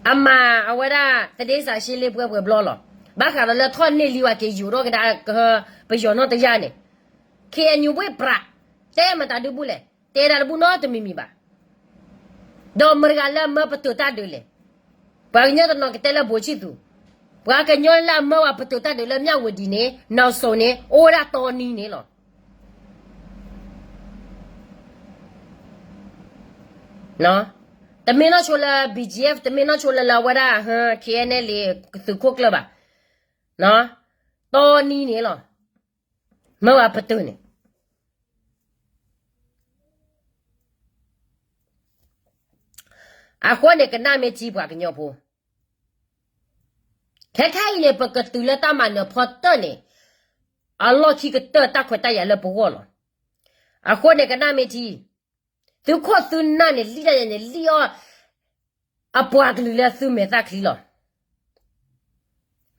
အမၤအဝဲဒၣ် သဒ့စးရှ့လ့ပှဲၤပှဲၤဘျီလီၤ. ဘၣ်ဃးဒီးလၢထီၣ်န့ၢ်လံဝဲက့ၤယိာ်ထီၣ်ကဒါ ပယီၤနီၢ်တယၢ်န့ၣ်, ခ့ၣ်အဲၣ်ယူၣ်ဘှ့ၣ်ပြး, တဲမတၤဒုဘူၣ်လဲၣ်, တဲဒၣ်တဘူၣ်နီတမံၤမံၤဘၣ်. ဒီးမတၤတဂၤလၢအမၢပတုာ်တၢ်ဒုးလဲၣ်. ပှၤကညီတနီၤကတဲလၢဘိးဆံၣ်သူး, ပှၤကညီလၢအမၢဝဲပတုာ်တၢ်ဒုးလၢမၠၣ်ဝတံၤန့ၣ် နီၢ်စိၤန့ၣ် အိၣ်ဝဲဒၣ်တီနံန့ၣ်လီၤ. တမ့ၢ်နီၢ်ဆိလၢ B G F, တမ့ၢ်နီၢ်ဆိလၢလၢအဝဲဒၣ် K N L A သုးခိၣ်ကျၢၢ်ဘၣ်, တီနံန့ၣ်လီၤ. မၢဝဲပတုာ်န့ၣ် အဃိန့ၣ် ကနၣ်မ့ၢ်ထံပှၤကညီဖိ, ခဲခဲအံၤန့ၣ် ပကတုၤလၢတၢ်မၤနၢၤဖီတၢၢ်န့ၣ်, အလီၢ်ခံကတၢၢ်တၢ်ခွဲးတၢ်ယာ်လၢပဂီၢ်လီၤ. အဃိန့ၣ် ကနၣ်မ့ၢ်ထံ, သုခိၣ်သုနၢ်န့ၣ် လံၣ်တၢ်ယဲန့ၣ် လံၣ်အီၣ် အပှၤကလုာ်လၢသုမဲာ်သၣ်ချံလီၤ.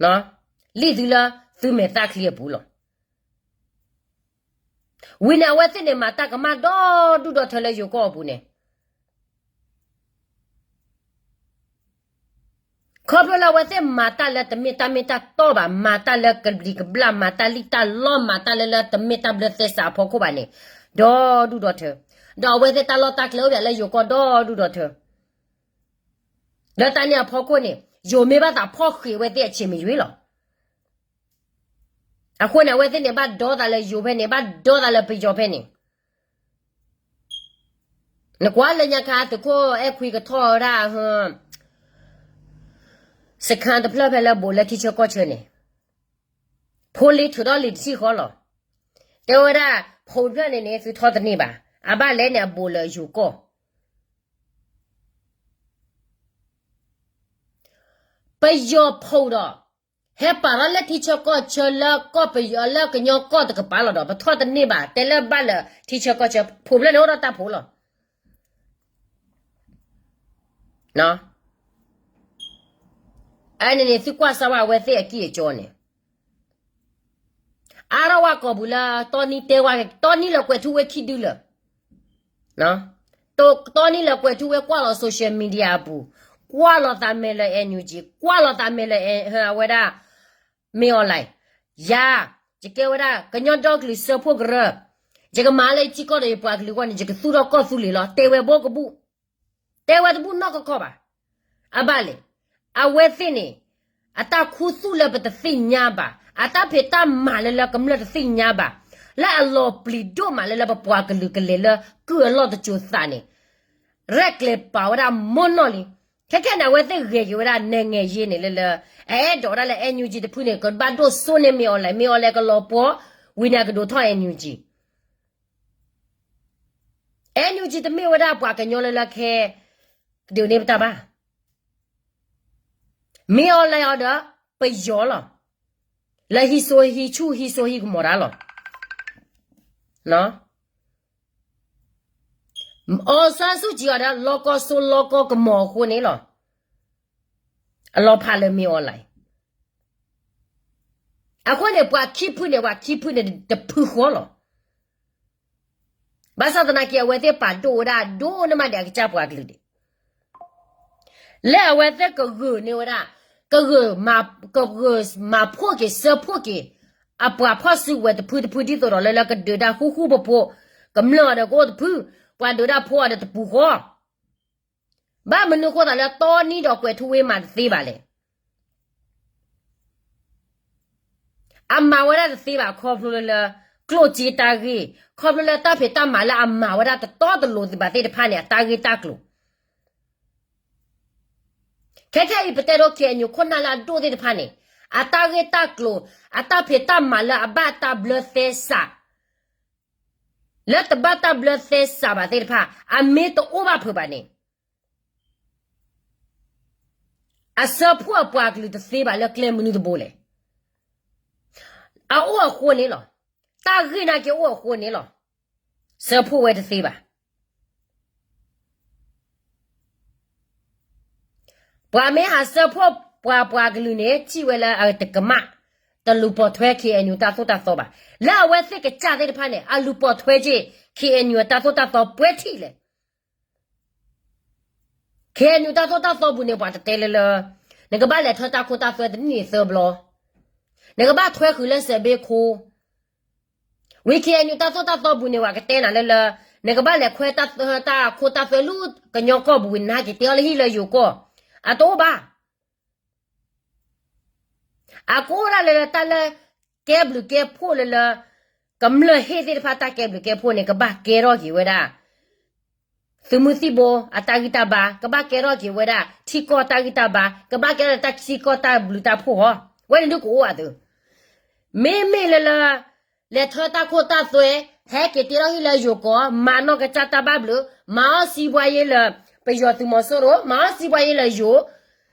လံၣ်သုလၢသုမဲာ်သၣ်ချံအပူၤလီၤ. ဝံၤန့ၣ် အဝဲသ့ၣ်န့ၣ် မၤတၢ်ကမၣ်ဒီဒူၣ်ဒီထၢလၢယိၤကီၢ်အပူၤန့ၣ်, ခီဖျိလၢအဝဲသ့ၣ်မၤတၢ်လၢတမ့ၢ်တၢ်မ့ၢ်တၢ်တီဘၣ်, မၤတၢ်လၢကဘျံးကဘျၣ်, မၤတၢ်လံၣ်တၢ်လီ, မၤတၢ်လၢလၢတမ့ၢ်တၢ်ဘျၢသဲစးအဖီခိၣ်ဘၣ်န့ၣ်, ဒီဒူၣ်ဒီထၢ, ဒီးအဝဲသ့ၣ်တၢ်လီၢ်တၢ်ကျဲအိၣ်ဘၣ်လၢယိၤကီၢ်ဒီဒူၣ်ဒီထၢ, လၢတၢ်န့ၣ်အဖီခိၣ်န့ၣ် ယိၤမ့ၢ်ဘၣ်သးဖီၣ်ဃံးအဝဲသ့ၣ်အဆံးမ့ၢ်ယွ့လီၤ. အဃိန့ၣ် အဝဲသ့ၣ်န့ၣ် ဘၣ်ဒီသးလၢယိၤဖဲန့ၣ်, ဘၣ်ဒီသးလၢပယီၤဖဲန့ၣ်, နကွၢ်လၢညါခါ သုးခိၣ်အဲၣ်ခွံကထီၣ်ဝဲဒၣ် စခါတဖျၢၣ်ဖဲလၢဘူးလၢထံဆၢကီၢ်ဆၢန့ၣ်, ဖိလ့ထုးထီၣ်လံာ်တဆံဃီလီၤ. တဲဝဲဒၣ် ဖိတဖျၢၣ်န့ၣ်န့ၣ် သုထီၣ်တန့ၢ်ဘၣ်, အဘၣ်လဲၣ်န့ၣ် အဘူးလၢယိၤကီၢ် ပယီၤဖိးဒီး ဟဲပာ်ထီၣ်လၢထံဆၢကီၢ်ဆၢလၢကီၢ်ပယီၤလၢကညီကီၢ်တကပၤလီၤဒီး ပထီၣ်တန့ၢ်ဘၣ်, တဲလၢဘၣ်လၢထံဆၢကီၢ်ဆၢ ဖိးဖျၢၣ်န့ၣ်အိၣ်ဒီးတၢ်ဖိးလီၤ. အန့ၣ်န့ၣ် သုကွၢ်စၢ်ဝဲအဝဲသ့ၣ်အကံၢ်အကီန့ၣ် အါထီၣ်ဝဲကိာ်ပူၤလၢ တီနံတဲဝဲ, တီနံလၢကွဲးထူဝ့ခံဒုလၢာ်, တီနံလၢကွဲးထူဝ့ကွၢ်လီၤ social media အပူၤ, ကွၢ်လီၤသးမဲာ်လၢ N U G, ကွၢ်လီၤသးမဲာ်လၢ အဝဲဒၣ် မ့ၢ်အီၤလဲၣ်, ယၤ, ယကဲဝဲဒၣ် ကညီဒီကလုာ်စၢဖှိၣ်ကရၢ, ယကမၤလၢယထံကီၢ်ဒီးယပှၤကလုာ်အဂီၢ်န့ၣ် ယကသူၣ်ထီၣ်ကီၢ်သူလ့ၤလီၤ, တဲဝဲဘိကဘူၣ်, တဲဝဲတဘူၣ်နီၢ်ကီၢ်ကီၢ်ဘၣ်. အဘၣ်လဲၣ်, အဝဲသ့ၣ်န့ၣ် အတၢ်ခူသူၣ်လၢပတသ့ၣ်ညါဘၣ်, အတၢ်ဖံးတၢ်မၤလၢလၢကမျၢၢ်တသ့ၣ်ညါဘၣ်, လၢအလီၤပျံၤဒိၣ်မးလၢလၢပပှၤကလုာ်ကလဲၤလၢကုၢ်အလီၢ်တစိၤသးန့ၣ်, ရဲၣ်ကျဲၤပာ်ဝဲဒၣ်မိၢ်နီၢ်လံ, ခဲခဲန့ၣ် အဝဲသ့ၣ်ဂဲၤက့ၤဝဲဒၣ် နဲၣ်ငဲၢ်ယ့န့ၣ်လၢလၢ အအဲၣ်ဒိးဒၣ်လၢ NUG တဖုန့ၣ် ကဘၣ်ဒိၣ်စိန့ၢ်မ့ၢ်အီၤလဲၣ်, မ့ၢ်အီၤလဲၣ်ကလီၤပှီၢ်, ဝံၤန့ၣ်အကဒိးထီၣ် NUG. NUG တမ့ၢ်ဝဲဒၣ်ပှၤကညီလၢလၢခဲ ကဒုးန့ၢ်ပတၢ်ဘၣ်. မ့ၢ်အီၤလဲၣ်အီၤဒီး ပယီၤလီၤ. လၢဟံးစိဟံးဆူၣ်ဟံးစိဟံးကမီၤတၢ်လီၤ. အီၤစၢ်ဆူၣ်ကံအီၤဒီး လီၤကီၢ်စိလီၤကီၢ်ကမီၤအဃိန့ၣ်လီၤ. အလီၤဖးလၢမ့ၢ်အီၤလဲၣ်. အဃိန့ၣ် ပှၤခံဖုန့ၣ် ပှၤခံဖုန့ၣ်တဖုဃီလီၤ. ဘၣ်ဆၣ်သနာ်က့ အဝဲသ့ၣ်ပာ်ဒိၣ်ဝဲဒၣ် ဒိၣ်န့ၢ်မးဒံးအကစၢ်ပှၤကလုာ်န့ၣ် လၢအဝဲသ့ၣ်ကဂုာ်န့ၢ်ဝဲဒၣ်, ကဂုာ်, ကဂုာ်မၤဖှိၣ်က့ၤ စၢဖှိၣ်က့ၤ အပှၤဖီၣ်စုကဝဲၤတဖုတဖုဒ်သိးဒီးလၢလၢကဒုးတၢ်ဃူဃူဖိးဖိး, ကမျၢၢ်အီၤဒီးကအိၣ်တဖု, ပှၤဒုးတၢ်ဖိအီၤဒီးတပူၤဃီ ဘၣ်မနုၤအဃိသတးလၢတီနံဒီးကွဲၤထူဝ့မၤတသ့ဘၣ်လဲၣ်. အမၤဝဲဒၣ်တသ့ဘၣ် ခီဖျိလၢလၢ ကျိၣ်စ့တၢ်ဂ့ၢ်, ခီဖျိလၢတၢ်ဖံးတၢ်မၤလၢအမၤဝဲဒၣ်တတီတလိၤသ့ၣ်ဘၣ်သ့ၣ်တဖၣ်န့ၣ် အတၢ်ဂ့ၢ်တၢ်ကျိၤ ခဲခဲအံၤ ပတဲဒိ KNU ခိၣ်နၢ်လၢအဒိၣ်သ့ၣ်တဖၣ်န့ၣ် အတၢ်ဂ့ၢ်တၢ်ကျိၤ အတၢ်ဖံးတၢ်မၤလၢအဘၣ်တၢ်ဘျၢသဲစး လၢတဘၣ်တၢ်ဘျၢသဲစးဘၣ်သ့ၣ်တဖၣ် အမ့ၢ်တအိၣ်ဘၣ်ဖုးဘၣ်န့ၣ် အစၢဖှိၣ်အပှၤကလုာ်တသ့ဘၣ်လၢကျဲမနုၤတဘိလဲၣ်. အအိၣ်အဃိန့ၣ်လီၤ. တၢ်ဂ့ၢ်နာ်က့အိၣ်အဃိန့ၣ်လီၤ. စၢဖှိၣ်ဝဲတသ့ဘၣ်. ပှၤမ့ၢ်ဟးစၢဖှိၣ်ပှၤပှၤကလုာ်န့ၣ် ထံၣ်ဝဲလၢအတကမၣ်, တလူၤပိာ်ထွဲ KNU တၢ်သိၣ်တၢ်သီဘၣ်. လၢအဝဲသ့ၣ်ကစၢ်သ့ၣ်တဖၣ်န့ၣ် အလူၤပိာ်ထွဲက့ၤ KNU အတၢ်သိၣ်တၢ်သီပှဲၤထံၣ်လဲၣ်. KNU တၢ်သိၣ်တၢ်သီပူၤန့ၣ် ပှၤတတဲလၢလၢ နကဘၣ်လဲၤထွဲတၢ်ခိတၢ်သွဲတနံၣ်န့ၣ်သၢဘျီ, နကဘၣ်ထွဲဃုာ်လၢစဲးဘ့ခိ ဝံၤ KNU တၢ်သိၣ်တၢ်သီပူၤန့ၣ် ပှၤကတဲနၤလၢလၢ နကဘၣ်လဲၤခွဲတၢ်ခိတၢ်သွဲလၢကညီကီၢ်ပူၤဝံၤ နဟဲက့ၤတဲအီၤလၢဟံၣ်လၢယိၤကီၢ်, အတအိၣ်ဘၣ်. အကအိၣ်ဒၣ်လၢလၢတၢ်လၢ ကဲဘျုးကဲဖှိၣ်လၢလၢ ကမျၢၢ်ဟ့ၣ်သ့ၣ်တဖၣ်တၢ်ကဲဘျုးကဲဖှိၣ်န့ၣ် ကဘၣ်ကဲထီၣ်က့ၤဝဲဒၣ် သုးမုၢ်သံၣ်ဘိအတၢ်ဂံၢ်တၢ်ဘါ, ကဘၣ်ကဲထီၣ်က့ၤဝဲဒၣ် ထံကီၢ်တၢ်ဂံၢ်တၢ်ဘါ, ကဘၣ်ကဲထီၣ်တၢ်ထံကီၢ်တၢ်ဘျုးတၢ်ဖှိၣ်ဟီ, ဝဲန့ၣ်ဒုကအိၣ်အသုး. မ့မ့ၢ်လၢလၢ လဲၤထွဲတၢ်ခိတၢ်သွဲ, ဟဲက့ၤတ့ထီၣ်ဟံၣ်လၢယိၤကီၢ်, မၤနီၢ်ကစၢ်တၢ်ဘၣ်ဘျုး, မၤအီၣ်စံးဘှါယ့လၢ ပယီၤသုးမီၤစိရိၤ, မၤအီၣ်စံးဘှါယ့လၢယိၤ,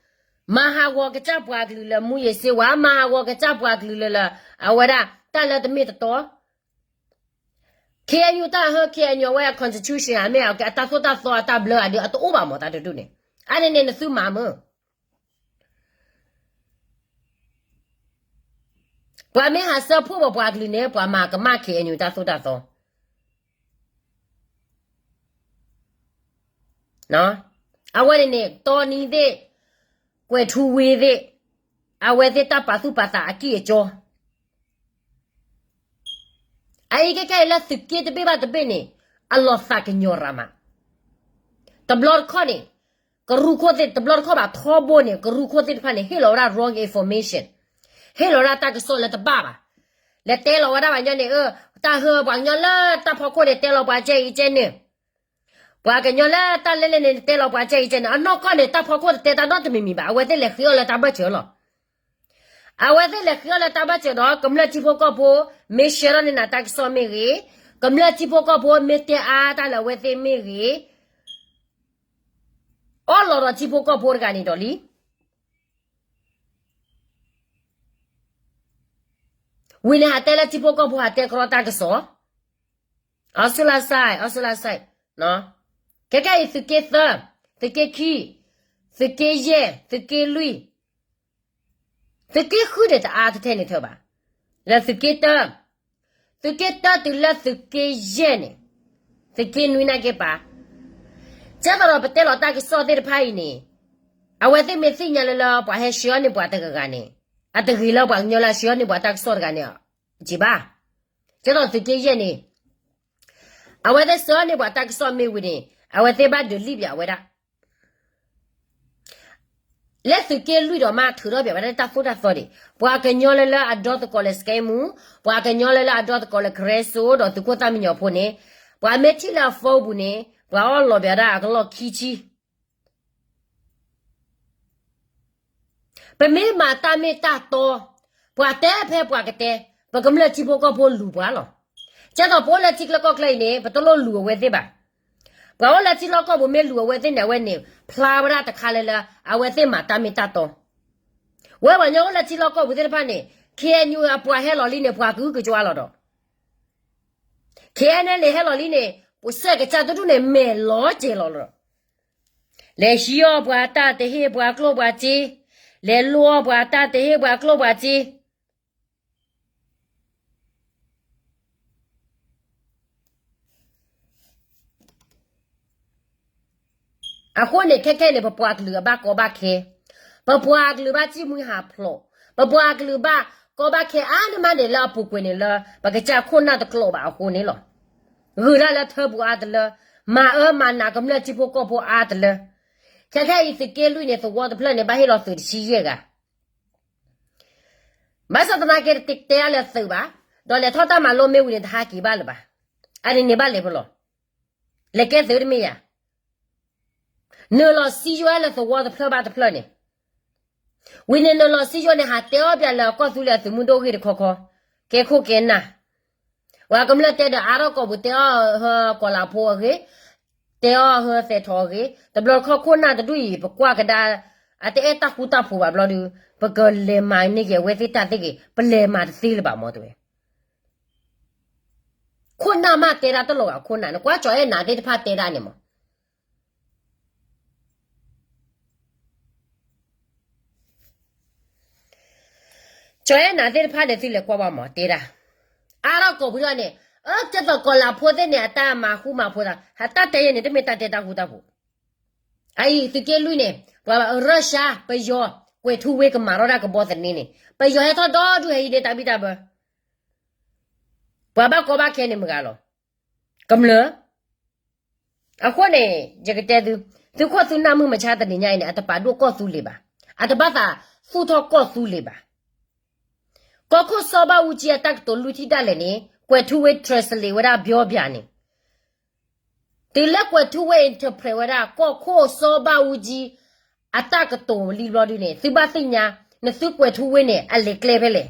မၤဟးဂီၤကစၢ်ပှၤကလုာ်လၢမူယ့ၤစ့ဝါ, မၤဟးဂီၤကစၢ်ပှၤကလုာ်လၢလၢ အဝဲဒၣ် တၢ်လၢတမ့ၢ်တတီ KNU တၢ်ဟၢ KNU အဝဲအ constitution အမ့ၢ်အတၢ်သိၣ်တၢ်သီအတၢ်ဘျၢအဒု အတအိၣ်ဘၣ်မးတၢ်တဒူၣ်န့ၣ်, အန့ၣ်န့ၣ်နသုမၤမုာ် ပှၤမ့ၢ်ဟးစၢဖှိၣ်ပှၤပှၤကလုာ်န့ၣ် ပှၤမၤကမၣ် KNU တၢ်သိၣ်တၢ်သီ အဝဲန့ၣ်န့ၣ် တီနံသ့ၣ်, ကွဲၤထူဝ့သ့ၣ်, အဝဲသ့ၣ်တၢ်ပာ်သူၣ်ပာ်သးအကံၢ်အကၠီ အအံၤခဲခဲအံၤလၢသုးက့တဘ့ၣ်ဘၣ်တဘ့ၣ်န့ၣ် အလီၤသးကညီၤရၤမး, တဘျီတခီၣ်န့ၣ် ကရူၢ်ခိၣ်သ့ၣ် တဘျီတခီၣ်ဘၣ်ထီဘိန့ၣ် ကရူၢ်ခိၣ်သ့ၣ်တဖၣ်န့ၣ် ဟ့ၣ်လီၤဝဲဒၣ် wrong information, ဟ့ၣ်လီၤဝဲဒၣ်တၢ်ကစီၣ်လၢတဘၣ်ဘၣ်, လဲၤတဲလီၤဝဲဒၣ်ပှၤကညီန့ၣ် တၢ်ဟၢပှၤကညီလၢတၢ်ဖီခိၣ်န့ၣ် တဲလီၤပှၤကဲအံၤကဲန့ၣ် ပှၤကညီလၢတၢ်လဲၢ်လဲၢ်န့ၣ် တဲလီၤပှၤကဲအံၤကဲန့ၣ် အနီၢ်ကီၢ်န့ၣ် တၢ်ဖီခိၣ်တတဲတၢ်နီတမံၤမံၤဘၣ်, အဝဲသ့ၣ်လဲၤဃ့အီၣ်လၢတၢ်ဘၢၣ်စၢၤလီၤ. အဝဲသ့ၣ်လဲၤဃ့အီၣ်လၢတၢ်ဘၢၣ်စၢၤဒီး ကမျၢၢ်ထံဖိကီၢ်ဖိ မ့ၢ်ဆှၢထီၣ်န့ၢ်နၤတၢ်ကစီၣ်မ့ၢ်ဂ့ၤ, ကမျၢၢ်ထံဖိကီၢ်ဖိမ့ၢ်တဲအါတၢ်လၢအဝဲသ့ၣ်မ့ၢ်ဂ့ၤ, အီၣ်လီၤဒီးထံဖိကီၢ်ဖိတဂၤန့ၣ်ဒီးလံ ဝံၤန့ၣ်ဟးတဲလၢထံဖိကီၢ်ဖိဟးတဲကရီတၢ်ကစီၣ်, အီစူလါစဲး, အီစူလါစဲး, ခဲကဲအံၤသုးက့သၢ, သုးက့ခံ, သုးက့ယဲၢ်, သုးက့လွံၢ်, သုးက့ဃုန့ၣ်တအါထဲန့ၣ်ထၢဘၣ်, လၢသုးက့တၢ, သုးက့တၢတုၤလၢသုးက့ယဲၢ်န့ၣ်, သုးက့နွံနာ်က့ပာ် ကဲသိးဒီးပတဲလီၤတၢ်ကစီၣ်သ့ၣ်တဖၣ်အံၤန့ၣ်, အဝဲသ့ၣ်မ့ၢ်သ့ၣ်ညါလၢလၢပှၤဟဲဆှၢအီၤန့ၢ်ပှၤတဂၤဂၤန့ၣ်, အတဂ့ၤလၢပှၤကညီလၢအဆှၢအီၤန့ၢ်ပှၤတၢ်ကစီၣ်တဂၤန့ၣ်, က့ဘၣ်, ကဲသိးသုးက့ယဲၢ်န့ၣ်, အဝဲသ့ၣ်ဆှၢအီၤန့ၢ်ပှၤတၢ်ကစီၣ်မ့ၢ်ဝံၤန့ၣ်, အဝဲသ့ၣ်ဘၣ်ဒုးလံၣ်ပၠးဝဲဒၣ် လၢသုးက့လွံၢ်ဒီးမးထုးထီၣ်ပၠးဝဲဒၣ်တၢ်သိၣ်တၢ်သီန့ၣ်, ပှၤကညီလၢလၢအဒီသကိးလၢ စကဲမူ, ပှၤကညီလၢလၢအဒီသကိးလၢ ကရၢစိဒီးသုးခိၣ်သၣ်မံညီၤဖိန့ၣ်, ပှၤမ့ၢ်ထံၣ်လၢအ phone ပူၤန့ၣ်, ပှၤအီၣ်လီၤပၠးဝဲဒၣ်အကလီၢ်ခံဆံ ပမ့ၢ်မၤတၢ်မ့ၢ်တၢ်တီ, ပှၤတဲဖဲပှၤကတဲ, ပကမျၢၢ်ထံဖိကီၢ်ဖိလူၤပှၤလီၤ. ကဲသိးပအိၣ်လၢထံချၢကီၢ်ချၢအံၤန့ၣ် ပတလိၣ်လူၤအဝဲသ့ၣ်ဘၣ်. ပှၤအိၣ်လၢထံလီၢ်ကီၢ်ပူၤမ့ၢ်လူၤအဝဲသ့ၣ်န့ၣ် အဝဲန့ၣ် ဖျါဝဲဒၣ်တခါလၢလၢ အဝဲသ့ၣ်မၤတၢ်မ့ၢ်တၢ်တီ. ဝဲပှၤကညီအိၣ်လၢထံလီၢ်ကီၢ်ပူၤသ့ၣ်တဖၣ်န့ၣ် ခ့ၣ်အဲၣ်ယူၣ် အပှၤဟဲလီၤလံန့ၣ် ပှၤကုကကွၢ်လီၤဒီး ခ့ၣ်အဲၣ်ယူၣ် ဟဲလီၤလံန့ၣ် ပစဲးကစၢ်တဒူၣ်န့ၣ် မဲာ်လီၤကဲၤလီၤလီၤ. လဲၤဟံးအီၣ်ပှၤတၢ်တဟ့ၣ်ပှၤကျိၣ်ပှၤစ့, လဲၤလိၣ်အီၣ်ပှၤတၢ်တဟ့ၣ်ပှၤကျိၣ်ပှၤစ့ အဃိန့ၣ် ခဲခဲန့ၣ် ပပှၤကလုာ်အဘၣ်ကီဘၣ်ခဲ, ပပှၤကလုာ်ဘၣ်စံၣ်မှံဟးဖျိး, ပပှၤကလုာ်ဘၣ်ကီဘၣ်ခဲအါန့ၢ်မးန့ၣ် လၢအပူၤကွံာ်န့ၣ်လၢ ပကစၢ်ခိၣ်နၢ်တကျိးဘၣ်အဃိန့ၣ်လီၤ. ဂုာ်ဒၣ်လၢထၢပူၤအါတလၢ, မၤအၢမၤနးကမျၢၢ်ထံဖိကီၢ်ဖိအါတလၢ. ခဲခဲအံၤသုးက့လွံၢ်န့ၣ် သဝီတဖျၢၣ်န့ၣ် ဘၣ်ဟ့ၣ်လီၤသုးတဆံယဲၢ်ဂၤ ဘၣ်ဆၣ်သနာ်က့ တတဲအါလၢသုးဘၣ်, ဒီးလဲၤထီၣ်တၢ်မၤလိမ့ၢ်ဝံၤန့ၣ် တဟးက့ၤဘၣ်လၢၤဘၣ်. အန့ၣ်န့ၣ်ဘၣ်လဲၤဖဲလဲၣ်, လဲၤကဲသုးတမ့ၢ်ယၤ, နုာ်လီၤစံယိၣ်လၢသဝီတဖျၢၣ်ဘၣ်တဖျၢၣ်န့ၣ်, ဝံၤန့ၣ်နုာ်လီၤစံယိၣ်န့ၣ် ဟးတဲအီၣ်ပၠးလၢကီၢ်သူလ့ၤအသုးမုၢ်ဒိၣ်ဂ့ၢ်တခီခီ, ကဲခိၣ်ကဲနၢ် ပှၤကမျၢၢ်တဲဒီးအါထီၣ်ကိာ်ပူၤ တဲအီၣ်ဟၢကီၤလးဖိအဂ့ၢ်, တဲအီၣ်ဟၢသဲးထီၣ်အဂ့ၢ်, တဘျီတခီၣ်ခိၣ်နၢ်တဒူၣ်အံၤ ပကွၢ်ကဒါ အတအဲၣ်တၢ်ဃူတၢ်ဖိးဘၣ်ဘျီဒီး ပကလဲၤမၤန့ၢ်က့ၤအဝဲသ့ၣ်တၢ်သ့ၣ်ဂ့ၤ ပလဲၤမၤတသ့လၢၤဘၣ်မ့ၢ်တဲဝဲ. ခိၣ်နၢ်မးတဲဒၣ်တလိၣ်ဘၣ် ခိၣ်နၢ် နကွၢ်ကၠီၤအဲၣ်နၤသ့ၣ်တဖၣ်တဲဒၣ်န့ၣ်မး ကၠီၤအဲၣ်နၤသ့ၣ်တဖၣ်န့ၣ် သုလဲၤကွၢ်ဘၣ်မး တဲဒၣ်, အါထီၣ်ကိာ်ပူၤန့ၣ်, အကဲသိးကီၤလးဖိသ့ၣ်န့ၣ် အတၢ်မၤဃူမၤဖိးသး ဟးတၢ်တဲယဲန့ၣ် တမ့ၢ်တၢ်တဲတၢ်ဃူတၢ်ဖိး. အအံၤသုးက့လွံၢ်န့ၣ် ပှၤရၢၡါ ပယီၤ ကွဲၤထူဝ့ကမၤထီၣ်ဒၣ်ကဘီသန့န့ၣ် ပယီၤဟဲထီၣ်ဒီဒူၣ်ဟဲဟံးန့ၢ်တၢ်ဘံၣ်တၢ်ဘၢ ပှၤဘၣ်ကီဘၣ်ခဲန့ၣ်မတၤဂၤလီၤ, ကမျၢၢ်. အဃိန့ၣ် ယကတဲသု, သုးခိၣ်သုးနၢ်မုၢ်မဆါတနံၤညါအံၤန့ၣ် အတပာ်ဒိၣ်ကီၢ်သူလ့ၤဘၣ်, အတဘၣ်သးသူၣ်ထီၣ်ကီၢ်သူလ့ၤဘၣ်. ကီၢ်ခိၣ်စီၤဘၣ်အူကၠံအတၢ်ကတိၤလွံၢ်ထံၣ်ဒၣ်လဲာ်န့ၣ် ကွဲၤထူဝ့ translate ဝဲဒၣ် ပြောပြ န့ၣ် တုၤလၢကွဲၤထူဝ့ interpret ဝဲဒၣ် ကီၢ်ခိၣ်စီၤဘၣ်အူကၠံ အတၢ်ကတိၤလံဘျီဒုန့ၣ် သုဘၣ်သ့ၣ်ညါ, နသုကွဲၤထူဝ့န့ၣ် အလဲၤကျဲဖဲလဲၣ်.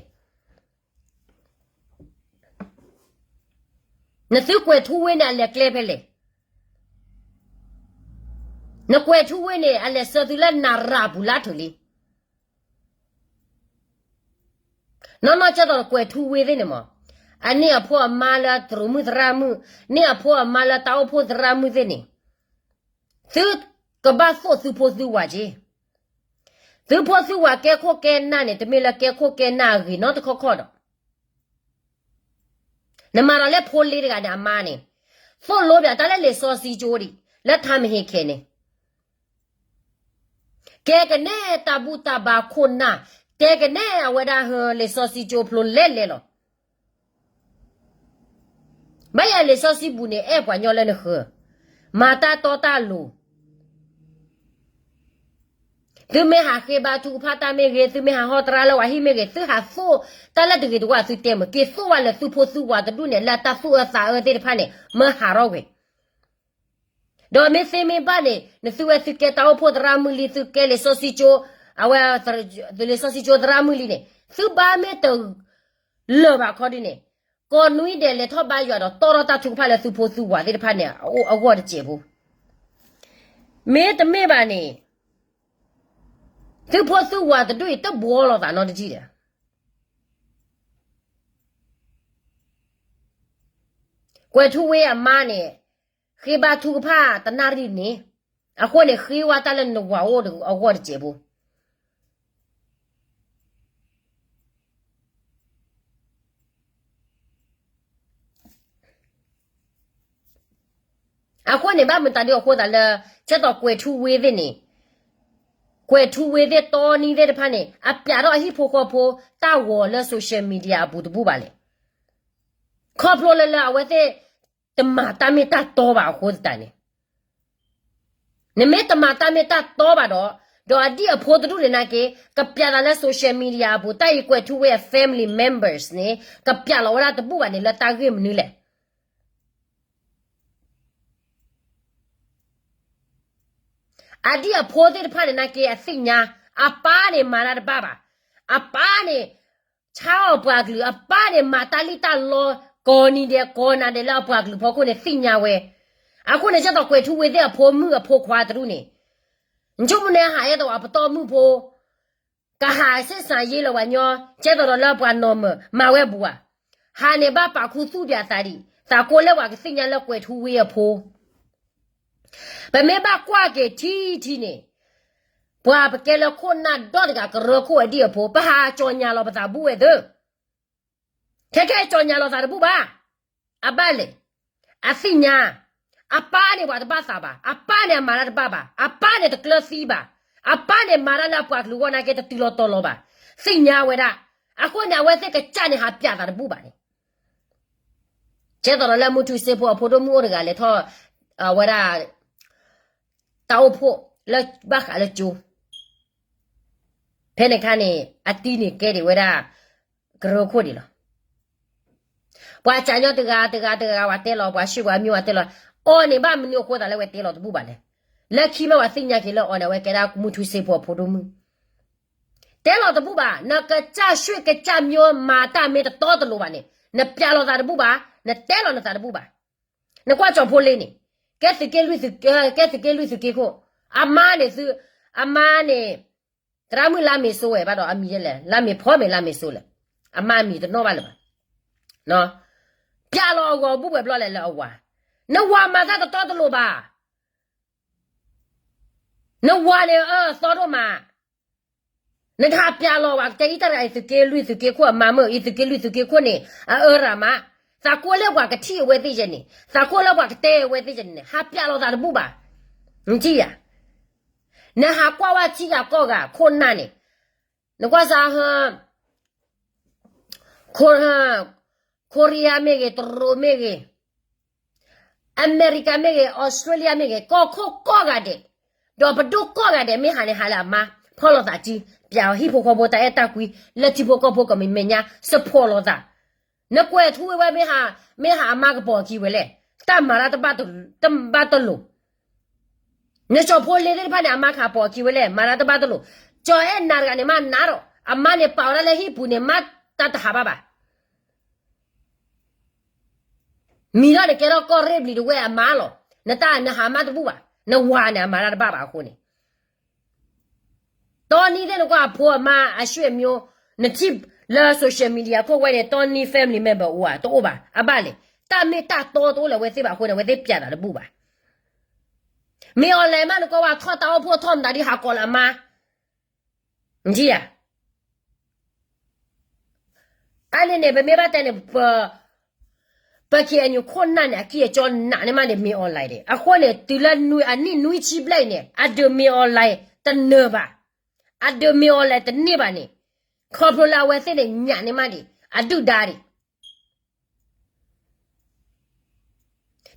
နသုကွဲၤထူဝ့န့ၣ် အလဲၤကျဲဖဲလဲၣ်. နကွဲၤထူဝ့န့ၣ် အလဲၤဆှၢသုလၢနရၣ်ပူၤလၢထူၣ်လံ. နီၢ်နီၢ်ကဲသိးကွဲၤထူဝ့သ့ၣ်န့ၣ်မး, အန့ၢ်အဖိအမါလၢတရူးမုၣ်သရၣ်မုၣ်, န့ၢ်အဖိအမါလၢတၢ်အိၣ်ဖှိၣ်သရၣ်မုၣ်သ့ၣ်န့ၣ်, သုကဘၣ်သိၣ်သုဖိသုဝၤက့ၤ. သုဖိသုဝၤကဲခိၣ်ကဲနၢ်န့ၣ် တမ့ၢ်လၢကဲခိၣ်ကဲနၢ်အဂ့ၤနီတခီခီဒီး နမၤဒီးလၢဖိလ့တဂၤန့ၣ်အမါန့ၣ်, သိၣ်လိပၠးတၢ်လၢလံာ်စီဆှံကၠိဒံး လၢထါမဟ့ခဲန့ၣ်, ကဲကနဲတၢ်ဘူၣ်တၢ်ဘါခိၣ်နၢ်, ကဲကနဲအဝဲဒၣ်ဟၢလံာ်စီဆှံကၠိဖျိလဲလဲလီၤ. ဘၣ်ယၤလံာ်စီဆှံပူၤန့ၣ် အဲၣ်ပှၤညီလၢနဃၢၤ, မၤတၢ်တီတၢ်လိၤ သုမ့ၢ်ဟးဃ့ဘါထုကဖၣ်တၢ်မ့ၢ်ဂ့ၤ, သုမ့ၢ်ဟးဟီၣ်သရၣ်လၢဝဲဟံၣ်မ့ၢ်ဂ့ၤ, သုဟးသိၣ်တၢ်လၢတဂ့ၤတဝါ သုတဲမ့ၢ်က့ၤသိၣ်ဝဲလၢသုဖိသုဝၤတဒူၣ်န့ၣ် လၢတၢ်သူၣ်အၢသးအၢသ့ၣ်တဖၣ်န့ၣ် မၢဟးထီၣ်ကွံာ်. ဒီးမ့ၢ်သ့မ့ၢ်ဘၣ်န့ၣ် နသုဝဲသုကဲတၢ်အိၣ်ဖှိၣ်သရၣ်မုၣ်လံ, သုကဲလံာ်စီဆှံကၠိ, အဝဲ လံာ်စီဆှံကၠိသရၣ်မုၣ်လံန့ၣ် သုဘၣ်မ့ၢ်တ လၢာ်ဘၣ်ခီဒ်န့ၣ်, ကိးနွံဒဲးလဲၤထီၣ်ဘါယွၤဒီးတီၢ်ထီၣ်တၢ်ထုကဖၣ်လၢသုဖိသုဝၤသ့ၣ်တဖၣ်န့ၣ် အဂီၢ်တစဲးဖိ. မ့တမ့ၢ်ဘၣ်န့ၣ် သုဖိသုဝၤတဒူၣ်အံၤတဘှီလိာ်သးနီတထံၣ်ဒီး ကွဲၤထူဝ့အမါန့ၣ် ဃ့ဘါထုကဖၣ်တနၣ်ရံၣ်န့ၣ်, အဃိန့ၣ် ဃ့ဝဲတၢ်လၢနဝၤအိၣ်အဂီၢ်တစဲးဖိ. အဃိန့ၣ် ဘၣ်မတၤဒ်အဃိသတးလၢ ကဲသိးကွဲၤထူဝ့သ့ၣ်န့ၣ်, ကွဲၤထူဝ့သ့ၣ်တီနံသ့ၣ်တဖၣ်န့ၣ် အပျးထီၣ်အဟံၣ်ဖိဃီဖိတၢ်ဂီၤလၢ social media အပူၤတဘူၣ်ဘၣ်လဲၣ်. ခီဖျိလၢလၢအဝဲသ့ၣ် တမၤတၢ်မ့ၢ်တၢ်တီဘၣ်အဃိသတးန့ၣ်, နမ့ၢ်တမၤတၢ်မ့ၢ်တၢ်တီဘၣ်ဒီး, ဒီးအဒံၣ်အဖိတဒူၣ်န့ၣ်နာ်က့ ကပျးသးလၢ social media အပူၤ, တၢ်အံၤကွဲၤထူဝ့အ family members န့ၣ် ကပျးလီၤဝဲဒၣ်တဘူၣ်ဘၣ်န့ၣ် လၢတၢ်ဂ့ၢ်မနုၤလဲၣ်. အဒံၣ်အဖိသ့ၣ်တဖၣ်န့ၣ်နာ်က့ အသ့ၣ်ညါ, အပၢ်န့ၣ်မၤတၢ်တဘၣ်ဘၣ်. အပၢ်န့ၣ် ဆါအီၣ်ပှၤကလုာ်, အပၢ်န့ၣ်မၤတၢ်လံၣ်တၢ်လီ ကိးနံၤဒဲးကိးနၤဒဲးလၢအပှၤကလုာ်ဖီခိၣ်န့ၣ် သ့ၣ်ညါဝဲ. အဃိန့ၣ် ကဲသိးကွဲၤထူဝ့သ့ၣ်အဖိမုၣ်အဖိခွါတဒူၣ်န့ၣ် နဆိကမိၣ်န့ၣ် ဟးအဲၣ်ဒိးအပတီၢ်မုၣ်ဖိ ကဟးဆ့ၣ်စးယ့လီၤဝဲညီ, ကဲသိးဒီးလၢပှၤနီၢ်မၢၢ် မၤဝဲဘူးဧါ. ဟးန့ၣ်ဘၣ်ပာ်ခူသူၣ်ပၠးသးဒံး, သးကိးလၢပှၤကသ့ၣ်ညါလၢကွဲၤထူဝ့အဖိ ပမ့ၢ်ဘၣ်ကွၢ်က့ၤထံထံန့ၣ်, ပှၤပကဲလၢခိၣ်နၢ်ဒီတဂၤကရၢခိၣ်အဒံၣ်အဖိ ပဟးကၠီညါလီၤပသးဘူးဝဲသ့ၣ်, ခဲခဲကၠီညါလီၤသးတဘူၣ်ဘၣ်. အဘၣ်လဲၣ်, အသ့ၣ်ညါ, အပၢ်န့ၣ်ပှၤတဘၣ်သးဘၣ်, အပၢ်န့ၣ်အမၤတၢ်တဘၣ်ဘၣ်, အပၢ်န့ၣ်တကျၢၤသံဘၣ်, အပၢ်န့ၣ်မၤတၢ်လၢအပှၤကလုာ်ဂီၢ်နာ်က့တတုၤလီၤတီၤလီၤဘၣ်, သ့ၣ်ညါဝဲဒၣ်. အဃိန့ၣ် အဝဲသ့ၣ်ကစၢ်န့ၣ်ဟးပၠးသးတဘူၣ်ဘၣ်န့ၣ် ကဲသိးဒီးလၢမုၢ်ထူစ့ဖိအဖိဒိၣ်မုၣ်အိၣ်တဂၤလဲၤထီၣ် အဝဲဒၣ် တၢ်အိၣ်ဖှိၣ်လၢဘၣ်ဃးလၢကၠိ, ဖဲန့ၣ်အခါန့ၣ် အတံၤန့ၣ်ကဲဒံးဝဲဒၣ် ကရၢခိၣ်ဒံးလီၤ. ပှၤစံၣ်ညီၣ်တဂၤတဂၤတဂၤဝဲတဲလီၤ, ပှၤရှ့ၣ်ပှၤမံဝဲတဲလီၤ, အီၤန့ၣ်ဘၣ်မနုၤအဃိသးလၢဝဲတဲလီၤတဘူၣ်ဘၣ်လဲၣ်. လၢခံမ့ၢ်ပှၤသ့ၣ်ညါက့ၤလၢအီၤန့ၣ် အဝဲကဲဒၣ်မုၢ်ထူစ့ဖိအဖိဒိၣ်မုၣ် တဲလီၤတဘူၣ်ဘၣ်, နကစၢ်ရှ့ၣ်ကစၢ်မံမၤတၢ်မ့ၢ်တတီတလိၤဘၣ်န့ၣ်, နပၠးလီၤသးတဘူၣ်ဘၣ်, နတဲလီၤနသးတဘူၣ်ဘၣ်. နကွၢ်ကၠီဖိလ့န့ၣ်, ကဲသုးက့လွံၢ်သုး, ကဲသုးက့လွံၢ်သုးက့ခိၣ်, အမါန့ၣ်သု, အမါန့ၣ်, သရၣ်မုၣ်လါမ့ၤစိဝဲဘၣ်ဒီးအမံၤလဲၣ်, လါမ့ၤဖီမ့ၤလါမ့ၤစိလဲၣ်, အမါအမံၤတနီၣ်ဘၣ်လၢၤဘၣ်. ပၠးလီၤအဂီၤဘူၣ်ဝဲဘျီလဲၣ်လၢအဝၤ, နဝၤမၤတၢ်တတီတလိၤဘၣ်. နဝၤန့ၣ်အၢအသီဒိၣ်မး, နကဟးပၠးလီၤဝဲကတဲအံၤတၢ်တဂၤအံၤသုးက့လွံၢ်သုးက့ခိၣ်အမါမ့ၢ် အံၤသုးက့လွံၢ်သုးက့ခိၣ်န့ၣ် အအၢရၤမး, သးကိးလၢပှၤကထံၣ်အဝဲသ့ၣ်ယဲန့ၣ်, သးကိးလၢပှၤကတဲအဝဲသ့ၣ်ယဲန့ၣ် ဟးပၠးလီၤသးတဘူၣ်ဘၣ်. နထံၣ်ဧါ, နဟးကွၢ်ဝဲထံဂၤကီၢ်ဂၤခိၣ်နၢ်န့ၣ်, နကွၢ်စးဟၢ ခိ, Korea မ့ၢ်ဂ့ၤ, တရူးမ့ၢ်ဂ့ၤ, အမဲရကၤမ့ၢ်ဂ့ၤ, အီစထြ့လယါမ့ၢ်ဂ့ၤ, ကီၢ်ခိၣ်ကိးဂၤဒဲး, ဒီးပဒိၣ်ကိးဂၤဒဲး မ့ၢ်ဟးန့ၣ်ဟးလၢအမါ, ဖီၣ်လိာ်သးကံ, ပၠးအီၤဟံၣ်ဖိဃီဖိတၢ်အဲၣ်တၢ်ကွံ, လၢထံဖိကီၢ်ဖိကမံၤမဲာ်ညါ support လိာ်သး. နကွဲၤထူဝ့ဝဲ မ့ၢ်ဟးအမါကပိာ်အခံဝဲလဲၣ်, တၢ်မၤတၢ်တဘၣ်တလိၤ. နကၠီဖိလ့သ့ၣ်တဖၣ်န့ၣ် အမါကပိာ်အခံဝဲလဲၣ်, မၤတၢ်တဘၣ်တလိၤ. ကၠီအဲၣ်နၤတဂၤန့ၣ် မ့ၢ်နၤဒီး အမါန့ၣ်ပာ်ဝဲဒၣ်လၢဟံၣ်ပူၤန့ၣ် မ့ၢ်တၢ်တဟးဘၣ်ဘၣ်. မံၤထီၣ်န့ၣ်ကဲထီၣ်ကီၢ်ရ့ၣ်ဘျံၤတဝဲၢ်အမါလီၤ. နတၢ်နဟးမါတဘူၣ်ဘၣ်, နဝၤန့ၣ်အမၤတၢ်တဘၣ်ဘၣ်အဃိန့ၣ် တီနံသ့ၣ်နကွၢ်အဖိအမါအဆွေမျိုး, နထံၣ်လၢ social media ခိၣ်ဝဲန့ၣ် တီနံ family member အိၣ်ဧါ, တအိၣ်ဘၣ်. အဘၣ်လဲၣ်, တၢ်မ့ၢ်တၢ်တီတအိၣ်လၢအဝဲသ့ၣ်ဘၣ်အဃိန့ၣ် အဝဲသ့ၣ်ပၠးသးတဘူၣ်ဘၣ်. မ့ၢ် online မး နကွၢ်ဝဲထီၣ်တၢ်အိၣ်ဖှိၣ်ထီၣ်မတၤဒ်ဟးကိးလၢအမါ နထံၣ်ဧါ. အန့ၣ်န့ၣ် ပမ့ၢ်ဘၣ်တဲန့ၣ် ပ ပ KNU ခိၣ်နၢ်န့ၣ် အကံၢ်အစီနးန့ၢ်မးန့ၣ် မ့ၢ် online ဒံး. အဃိန့ၣ် တုၤလၢအနံၣ်နွံဆံဘျဲၣ်အံၤန့ၣ် အဒုးမ့ၢ် online တနၢၤဘၣ်, အဒုးမ့ၢ် online တန့ၢ်ဘၣ်န့ၣ်, ခီဖျိလၢအဝဲသ့ၣ်န့ၣ် ညးန့ၢ်မးဒံး အဒုၣ်ဒါဒံး.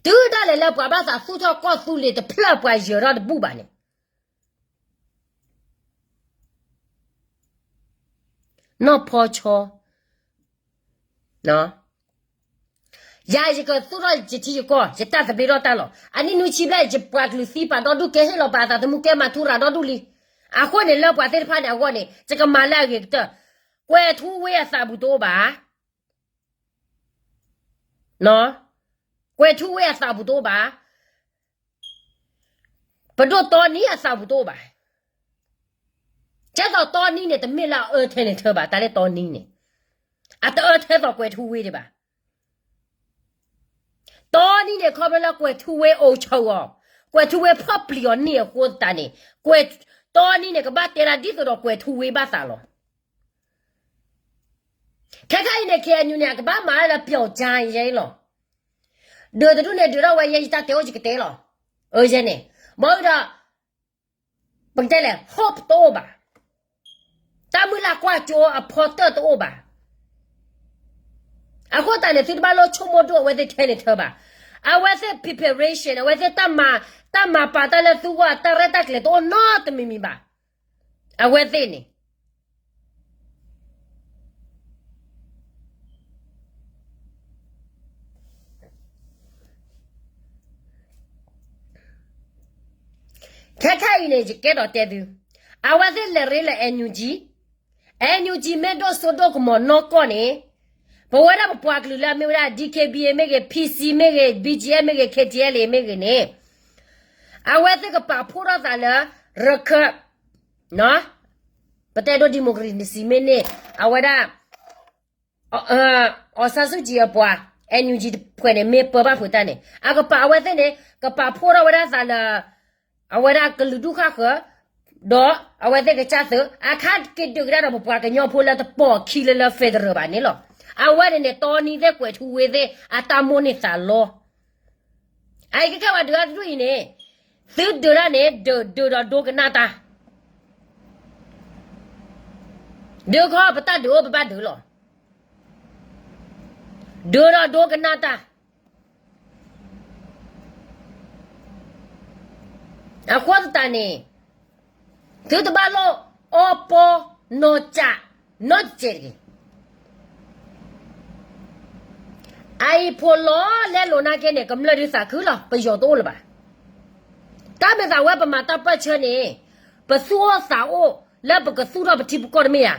တုၤဒၣ်လဲာ်လၢပှၤဘၣ်သးသူၣ်ထီၣ်ကီၢ်သူလ့ၤတဖျၢၣ် ပှၤယၢၤထီၣ်တဘူၣ်ဘၣ်န့ၣ် နီၢ်ဖီဆီ, ယၤယကသူၣ်ထီၣ်ယထံယကီၢ် ယတၢ်သဘျ့ထီၣ်တၢ်လီၤ. အနံၣ်နွံဆံဘျဲၣ် ယပှၤကလုာ်သံပာ်ဒီဒူၣ် ကဲဟ့ၣ်လီၤပာ်အသးသမူ ကဲမၤထူရၤဒီဒူၣ်လံ. အဃိန့ၣ် လၢပှၤသ့ၣ်တဖၣ်န့ၣ်အဂီၢ်န့ၣ် ယကမၤလၢအဂ့ၤကတၢၢ်. ကွဲၤထူဝ့အသးပူၤတအိၣ်ဘၣ် ကွဲၤထူဝ့အသးပူၤတအိၣ်ဘၣ်. ပဒိၣ်တီနံအသးပူၤတအိၣ်ဘၣ်. ကဲသိးတီနံန့ၣ် တမ့ၢ်လၢအအၢထဲန့ၣ်ထၢဘၣ်, တၢ်လၢတီနံန့ၣ် အတအၢထဲသိးကွဲၤထူဝ့ဒံးဘၣ်. တီနံန့ၣ် ခီဖျိလၢကွဲၤထူဝ့အိၣ်ဆိးအီၤ, ကွဲၤထူဝ့ဖီၣ်ပျံၤအီၤန့ၣ်အဃိသတးန့ၣ် ကွဲၤ, တီနံန့ၣ် ကဘၣ်တဲဒၣ်ဒ်သိးဒီးကွဲၤထူဝ့ဘၣ်သးလီၤ. ခဲခါအံၤန့ၣ် KNU န့ၣ် အကဘၣ်မၤဒၣ်လၢပျီၢ်ကၠါယဲအံၤလီၤ. ဒုးတဒူၣ်န့ၣ် ဒုးထီၣ်ဝဲယဲ ယတၢ်တဲအိၣ်ယကတဲလီၤ. အၢယဲန့ၣ်, ဘၣ်ဒီး ပကတဲလဲၣ် hope တအိၣ်ဘၣ်. တၢ်မုၢ်လၢ်ကွၢ်ကၠိအဖီတၢၢ်တအိၣ်ဘၣ်. အဃိသတးန့ၣ် သုတဘၣ်လိၣ်ဆိကမိၣ်ဒိၣ်အဝဲသ့ၣ်ထဲန့ၣ်ထၢဘၣ်. အဝဲသ့ၣ် preparation အဝဲသ့ၣ်တၢ်မၤ, တၢ်မၤပာ်တၢ်လၢသုဂီၢ် တၢ်ရဲၣ်တၢ်ကျဲၤတအိၣ်နီတမံၤမံၤဘၣ်. အဝဲသ့ၣ်န့ၣ် ခဲခါအံၤန့ၣ် ယကဲဒီးတဲသု, အဝဲသ့ၣ်လဲၤရ့လၢ NUG, NUG မ့ၢ်ဒိၣ်စိဒိၣ်ကမီၤနီၢ်ကီၢ်န့ၣ်, ပဝဲဒၣ်ပပှၤကလုာ်လၢအမ့ၢ်ဝဲဒၣ် D K B A မ့ၢ်ဂ့ၤ, P C မ့ၢ်ဂ့ၤ, B G F မ့ၢ်ဂ့ၤ, K T L A မ့ၢ်ဂ့ၤန့ၣ်, အဝဲသ့ၣ်ကပာ်ဖှိၣ်ထီၣ်သးလၢ ရခၢၣ်, ပတဲဒိ democracy မ့ၢ်န့ၢ်, အဝဲဒၣ် အီၣ်ဆန်းစုကြည်အပှၤ NUG တဖုန့ၣ် မ့ၢ်ပၢဘၣ်ဖုးတၢ်န့ၣ် အကပာ်အဝဲသ့ၣ်န့ၣ် ကပာ်ဖှိၣ်ထီၣ်ဝဲဒၣ်သးလၢ အဝဲဒၣ်ကလုာ်ဒူၣ်ဃၣ်ဃၢၤ, ဒီးအဝဲသ့ၣ်ကစၢ်သုး အခါက့ၤဒုးကဒါဒီးပပှၤကညီဖိလၢတပိာ်ခံလၢလၢ federal ဘၣ်န့ၣ်လီၤ. အဝဲန့ၣ်န့ၣ် တီနံၤသ့ၣ်ကွဲးထူဝ့သ့ၣ် အတၢ်မိၣ်န့ၢ်သးလီ အအံၤကဲခဲဝဲဒုးတဒူၣ်အံၤန့ၣ်, သုဒုးတၢ်န့ၣ် ဒုးဒုးဒီးဒိကနၣ်တၢ်, ဒုးခီပတၢ်ဒုးအိၣ်ပဘၣ်ဒုးလီၤ. ဒုးဒီးဒိကနၣ်တၢ်, အဃိသတးန့ၣ်, သုတဘၣ်လိၣ်အီပီနီၢ်ကၠးနီတစဲးတဂ့ၤ. အအံၤဖိလီၤလဲလိာ်နာ်က့န့ၣ် ကမျၢၢ်ဒုးသးခုလီၤ ပယီၤတအိၣ်လၢၤဘၣ်. တၢ်မ့ၢ်သးဝဲပမၤတၢ်ပၢၢ်ဆၢန့ၣ်, ပသူၣ်အိၣ်သးအိၣ်လၢပကသူၣ်ထီၣ်ပထံပကီၢ်တမ့ၢ်ဧါ.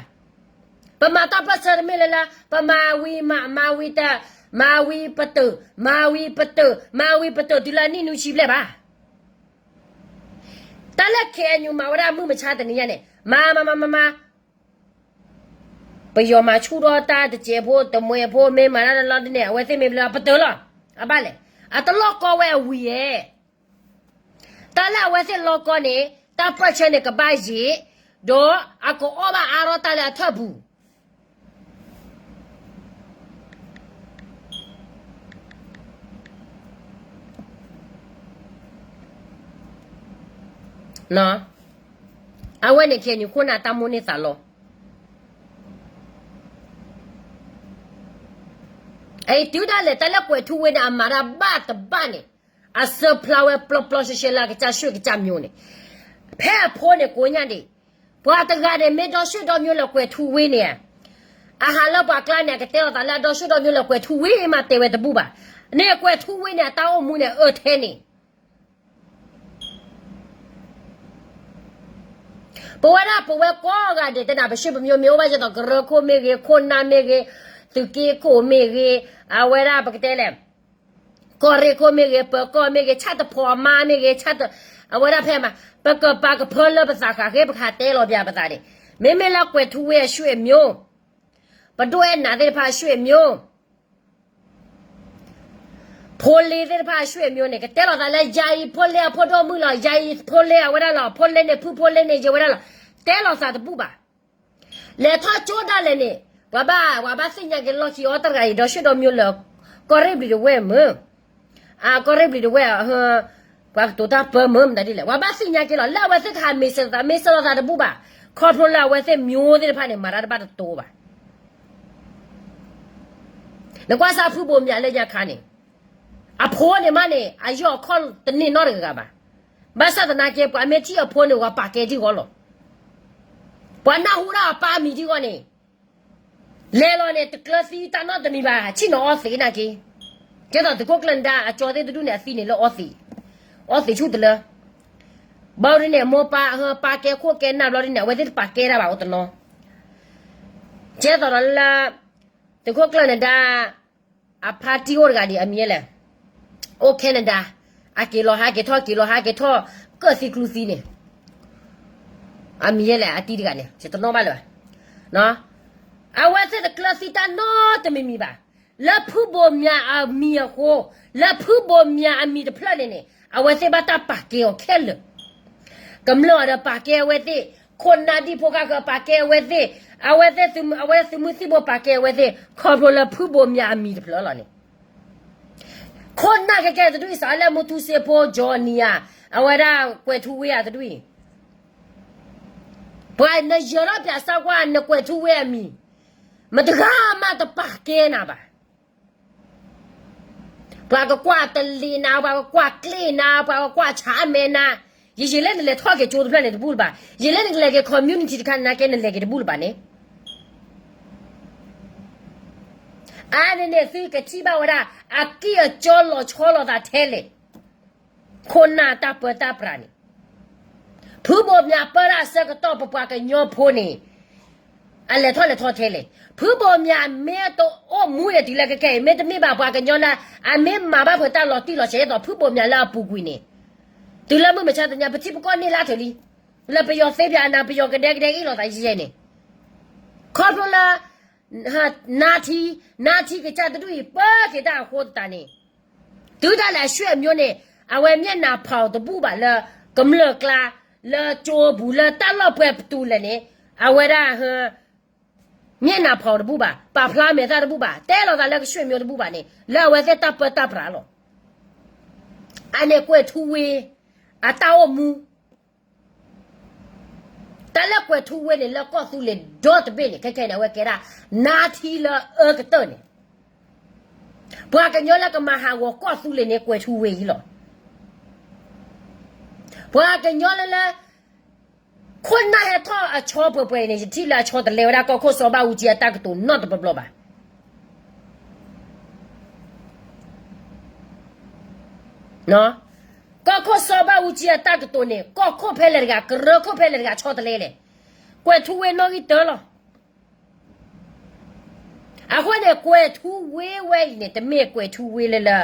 ပမၤတၢ်ပၢၢ်ဆၢတမ့ၢ်လၢလၢ ပမၤဝံၤမၤ မၤဝံၤတၢ်, မၤဝံၤပတုာ်, မၤဝံၤပတုာ်, မၤဝံၤပတုာ်တုၤလၢနံၣ်နွံဆံဘျဲၣ်ဘၣ်. တၢ်လၢ K N U မၤဝဲဒၣ်မုၢ်မဆါတနံၤညါန့ၣ် မၤမၤမၤမၤမၤ ပယီၤမၤဆူၣ်ထီၣ်တၢ်တစဲးဖိတမှဲးဖိ မ့ၢ်မၤတၢ်လီၤဒ်န့ၣ် အဝဲသ့ၣ်မ့ၢ်ဘျီပတုာ်လီၤ. အဘၣ်လဲၣ်, အတလီၢ်ကီဝဲအဝံၤဧဲ. တၢ်လၢအဝဲသ့ၣ်လီၢ်ကီန့ၣ် တၢ်ပၢၢ်ဆၢန့ၣ်ကဘၣ်ယံာ်, ဒီးအကအီၣ်ဘၣ်အါထီၣ်တၢ်လၢအထၢၣ်ပူၤ အဝဲန့ၣ် KNU ခိၣ်နၢ်တၢ်မိၣ်န့ၢ်သးလီၤ. အံၤတုၤဒၣ်လဲာ် တၢ်လၢကွဲးထူဝ့န့ၣ် အမၤတၢ်ဘၣ်တဘၣ်န့ၣ် အစၢဖျါဝဲပျီပျီရှဲရှဲလၢအကစၢ်ရွှ့ၣ်ကစၢ်မျိုးန့ၣ်, ဖဲအဖိန့ၣ်ကိးညါဒံး, ပှၤတဂၤန့ၣ် မ့ၢ်ဒီးရွှ့ၣ်ဒီးမျိုးလၢကွဲးထူဝ့န့ၣ်, အဟးလၢပှၤကျါန့ၣ် အကတဲလီၤသးလၢအဒီးရွှ့ၣ်ဒီးမျိုးလၢကွဲးထူဝ့မး တဲဝဲတဘူၣ်ဘၣ်. န့ၣ်ကွဲးထူဝ့န့ၣ် အတၢ်အိၣ်မူန့ၣ်အၢထဲန့ၣ် ပဝဲဒၣ်ပဝဲကိးဂၤဒဲး တနၢ်ပရွှ့ၣ်ပမျိုးမ့ၢ်အိၣ်ဘၣ်ယဲသိး ကရၢခိၣ်မ့ၢ်ဂ့ၤ, ခိၣ်နၢ်မ့ၢ်ဂ့ၤ, သုးက့ခိၣ်မ့ၢ်ဂ့ၤ, အဝဲဒၣ်ပကတဲလဲၣ်, ကီၢ်ရ့ၣ်ခိၣ်မ့ၢ်ဂ့ၤ, ပၢၤကီၢ်မ့ၢ်ဂ့ၤ, ဆၣ်တဖီအမါမ့ၢ်ဂ့ၤ, အဝဲဒၣ်ဖဲမး ပကပာ်ကဖၢလၢပသးဃးဃ့ ပကဟးတဲလီၤပၠးပသးန့ၣ်, မ့မ့ၢ်လၢကွဲးထူဝ့အရွှ့ၣ်အမျိုး, ပဒိၣ်အဲၣ်နးသ့ၣ်တဖၣ်အရွှ့ၣ်အမျိုး ဖိလ့သ့ၣ်တဖၣ်အရွှ့ၣ်အမျိုးန့ၣ် ကတဲလီၤသးလၢ ယၤအံၤဖိလ့အဖိဒိၣ်မုၣ်လီၤ, ယၤအံၤဖိလ့အဝဲဒၣ်လီၤ, ဖိလ့န့ၣ်ဖုဖိလ့န့ၣ် ယဝဲဒၣ်လီၤ, တဲလီၤသးတဘူၣ်ဘၣ်. လဲၤထီၣ်ကၠိဒၣ်လဲာ်န့ၣ် ပှၤဘၣ် ပှၤဘၣ်သ့ၣ်ညါက့ၤလီၢ်ခံအီၤတဂၤအံၤ ဒီးရွှ့ၣ်ဒီးမျိုးလၢ ကီၢ်ရ့ၣ်ဘျံးတဝဲၢ်မုၢ်, ကီၢ်ရ့ၣ်ဘျံးတဝဲၢ်, ပှၤကတိၤတၢ်ပၢမုၢ်မတၤဒ်လဲၣ် ပှၤဘၣ်သ့ၣ်ညါက့ၤလီၤ. လၢအဝဲသ့ၣ်ကဟးမ့ၢ်စၢၤသး မ့ၢ်စၢၤလီၤသးတဘူၣ်ဘၣ်, ခီဖျိလၢအဝဲသ့ၣ်မျိုးသ့ၣ်တဖၣ်န့ၣ် မၤတၢ်တဘၣ်တတိၤဘၣ်. နကွၢ်စၢ်ဖုဘိးမၠးလၢညါခါန့ၣ်, အဖိန့ၣ်မးန့ၣ် အယီၢ်အခီၣ်တန့ၢ်နီတဂၤဘၣ်. ဘၣ်ဆၣ်သနာ်က့ ပှၤမ့ၢ်ထံၣ်အဖိန့ၣ် ပှၤပာ်ကဲထံၣ်ဃီလီၤ. ပှၤနၢ်ဟူဒၣ်အပၢ်အမံၤထံၣ်ဃီန့ၣ်, လဲၤလီၤန့ၣ် တကျၢၤသံတၢ်နီတမံၤဘၣ် ဆ့ၣ်နီၤအီသံးနာ်က့. ကဲသိးသုးခိၣ်ကျၢၢ်နဒါ အကၠီသ့ၣ်တဒူၣ်န့ၣ် အသံးန့ၣ်လၢအီသံး, အီသံးဆူၣ်တလၢ ဘၣ်ဒ်န့ၣ် မိၢ်ပၢ်ပၢ်ကဲခိၣ်ကဲနၢ်ဘျီဒ်န့ၣ် အဝဲသ့ၣ်တပာ်ကဲတၢ်ဘၣ်အိၣ်တနီၤ. ကဲသိးဒီးလၢ သုးခိၣ်ကျၢၢ်နဒါ အဖါတံၢ်အိၣ်တဂၤဒံး အမံၤလဲၣ်, အိၣ် Canada, အက့ၤလီၤဟးက့ၤထီၣ် က့ၤလီၤဟးက့ၤထီၣ် ကၢၣ်သံကျူသံန့ၣ်, အမံၤလဲၣ် အတံၢ်တဂၤန့ၣ် ယတနီၣ်ဘၣ်လၢၤဘၣ်. အဝဲသ့ၣ်တကျၢၤသံတၢ်နီတမံၤမံၤဘၣ်. လၢဖုဘိးမၠးအမံၤအဃိ, လၢဖုဘိးမၠးအမံၤတဖျၢၣ်န့ၣ်န့ၣ် အဝဲသ့ၣ်ဘၣ်တၢ်ပာ်ကဲအီၤခဲလၢာ်. ကမျၢၢ်အီၤဒီးပာ်ကဲအဝဲသ့ၣ်, ခိၣ်နၢ်ဒံၣ်ဖိဃၣ်ဃၢၤပာ်ကဲအဝဲသ့ၣ်, အဝဲသ့ၣ်, အဝဲသ့ၣ်သုးမုၢ်သံၣ်ဘိပာ်ကဲအဝဲသ့ၣ် ခီဖျိလၢဖုဘိးမၠးအမံၤတဖျၢၣ်လီၤန့ၣ်. ခိၣ်နၢ်ကဲကဲတဒူၣ်အံၤ စးလၢမူထူစ့ဖိ Johnny ဧါ, အဝဲဒၣ်ကွဲးထူဝ့ဧါတဒူၣ်အံၤ, ပှၤနယၢၤထီၣ်ပၠးစၢ်ကွၢ် နကွဲးထူဝ့အမံၤ, မတဂၤမးတပာ်ကဲနၤဘၣ်. ပှၤကကွၢ်တလံၤနၤ, ပှၤကကွၢ်ကျ့နၤ, ပှၤကကွၢ်ဆါအမဲနၤ, ယယံာ်လၢနလဲၤထီၣ်က့ၤကၠိတဖျၢၣ်န့ၣ်တဘူၣ်လၢၤဘၣ်, ယံာ်လၢနကလဲၤက့ၤ community တခါန့ၣ် နကဲနလဲၤက့ၤတဘူၣ်လၢၤဘၣ်န့ၣ်. အါန့ၣ်န့ၣ် သုကထံၣ်ဘၣ်ဝဲဒၣ် အကံၢ်အကၠီလီၤဆီလိာ်သးထဲလဲၣ်. ခိၣ်နၢ်တၢ်ပၢတၢ်ပြးန့ၣ်, ဖုဘိၣ်မၠးပၢတၢ်အဆၢကတီၢ် ပပှၤကညီဖိန့ၣ် အလဲၤထီၣ်လဲၤထီထဲလဲၣ်. ဖုဘိၣ်မၠးမ့ၢ်တအိၣ်မူဒီးတုၤလၢခဲခဲအံၤ မ့တမ့ၢ်ဘၣ်ပှၤကညီလၢ အမ့ၢ်မၤဘၣ်ဖဲတၢ်လီၤတံၢ်လီၤဆဲး ဒ်သိးဖုဘိၣ်မၠးလၢအပူၤကွံာ်န့ၣ်, တုၤလၢမုၢ်မဆါတနံၤ ပထံပကီၢ်န့ၢ်လၢထၢၣ်လံ, လၢပယီၤသ့ပၠးနၤ ပယီၤကဒဲကဒဲအ့ၣ်လိာ်သးယဲၢ်န့ၣ်, ခီဖျိလၢ နါထံ, နါထံကစၢ်တဒူၣ်အံၤ ပၢက့ၤတၢ်အဃိသတးန့ၣ်, တုၤဒၣ်လဲာ်အဆွေမျိုးန့ၣ် အဝဲမျက်နှာဖောင်တဘူၣ်ဘၣ်လၢ ကမျၢၢ်ကျါ, လၢကၠိပူၤ လၢတၢ်လီၢ်ပှဲၤပတူၤလဲၣ်န့ၣ်, အဝဲဒၣ် မျက်နှာဖောင်တဘူၣ်ဘၣ်, ပာ်ဖျါမဲာ်သၣ်တဘူၣ်ဘၣ်, တဲလိာ်သးလၢကဆွေမျိုးတဘူၣ်ဘၣ်န့ၣ် လၢအဝဲသ့ၣ်တၢ်ပၢတၢ်ပြးလီၤ. အန့ၣ်ကွဲၤထူဝ့ အတၢ်အိၣ်မူ တၢ်လၢကွဲၤထူဝ့န့ၣ် လၢကီၢ်သူလ့ၤဒီတဘ့ၣ်န့ၣ် ခဲခဲန့ၣ် အဝဲကဲဒၣ် နါထံလၢအအၢကတၢၢ်န့ၣ်, ပှၤကညီလၢကမၤဟးဂီၤကီၢ်သူလ့ၤန့ၣ် ကွဲၤထူဝ့အံၤလီၤ. ပှၤကညီလၢလၢ ခိၣ်နၢ်ဟဲထီၣ်အဆီပှဲၤပှဲၤအံၤန့ၣ် ယထံၣ်လၢအဆီတလဲဝဲဒၣ် ကီၢ်ခိၣ်စီၤဘၣ်အူကၠံအတၢ်ကတိၤနီတဘျီဘျီဘၣ်. ကီၢ်ခိၣ်စီၤဘၣ်အူကၠံအတၢ်ကတိၤန့ၣ် ကီၢ်ခိၣ်ဖဲလဲၣ်တဂၤ ကရၢခိၣ်ဖဲလဲၣ်တဂၤ ဆီတလဲလဲၣ်. ကွဲၤထူဝ့နီၣ်ဂံၢ်တၢလီၤ. အဃိန့ၣ် ကွဲၤထူဝ့ဝဲအံၤန့ၣ် တမ့ၢ်ကွဲၤထူဝ့လၢလၢ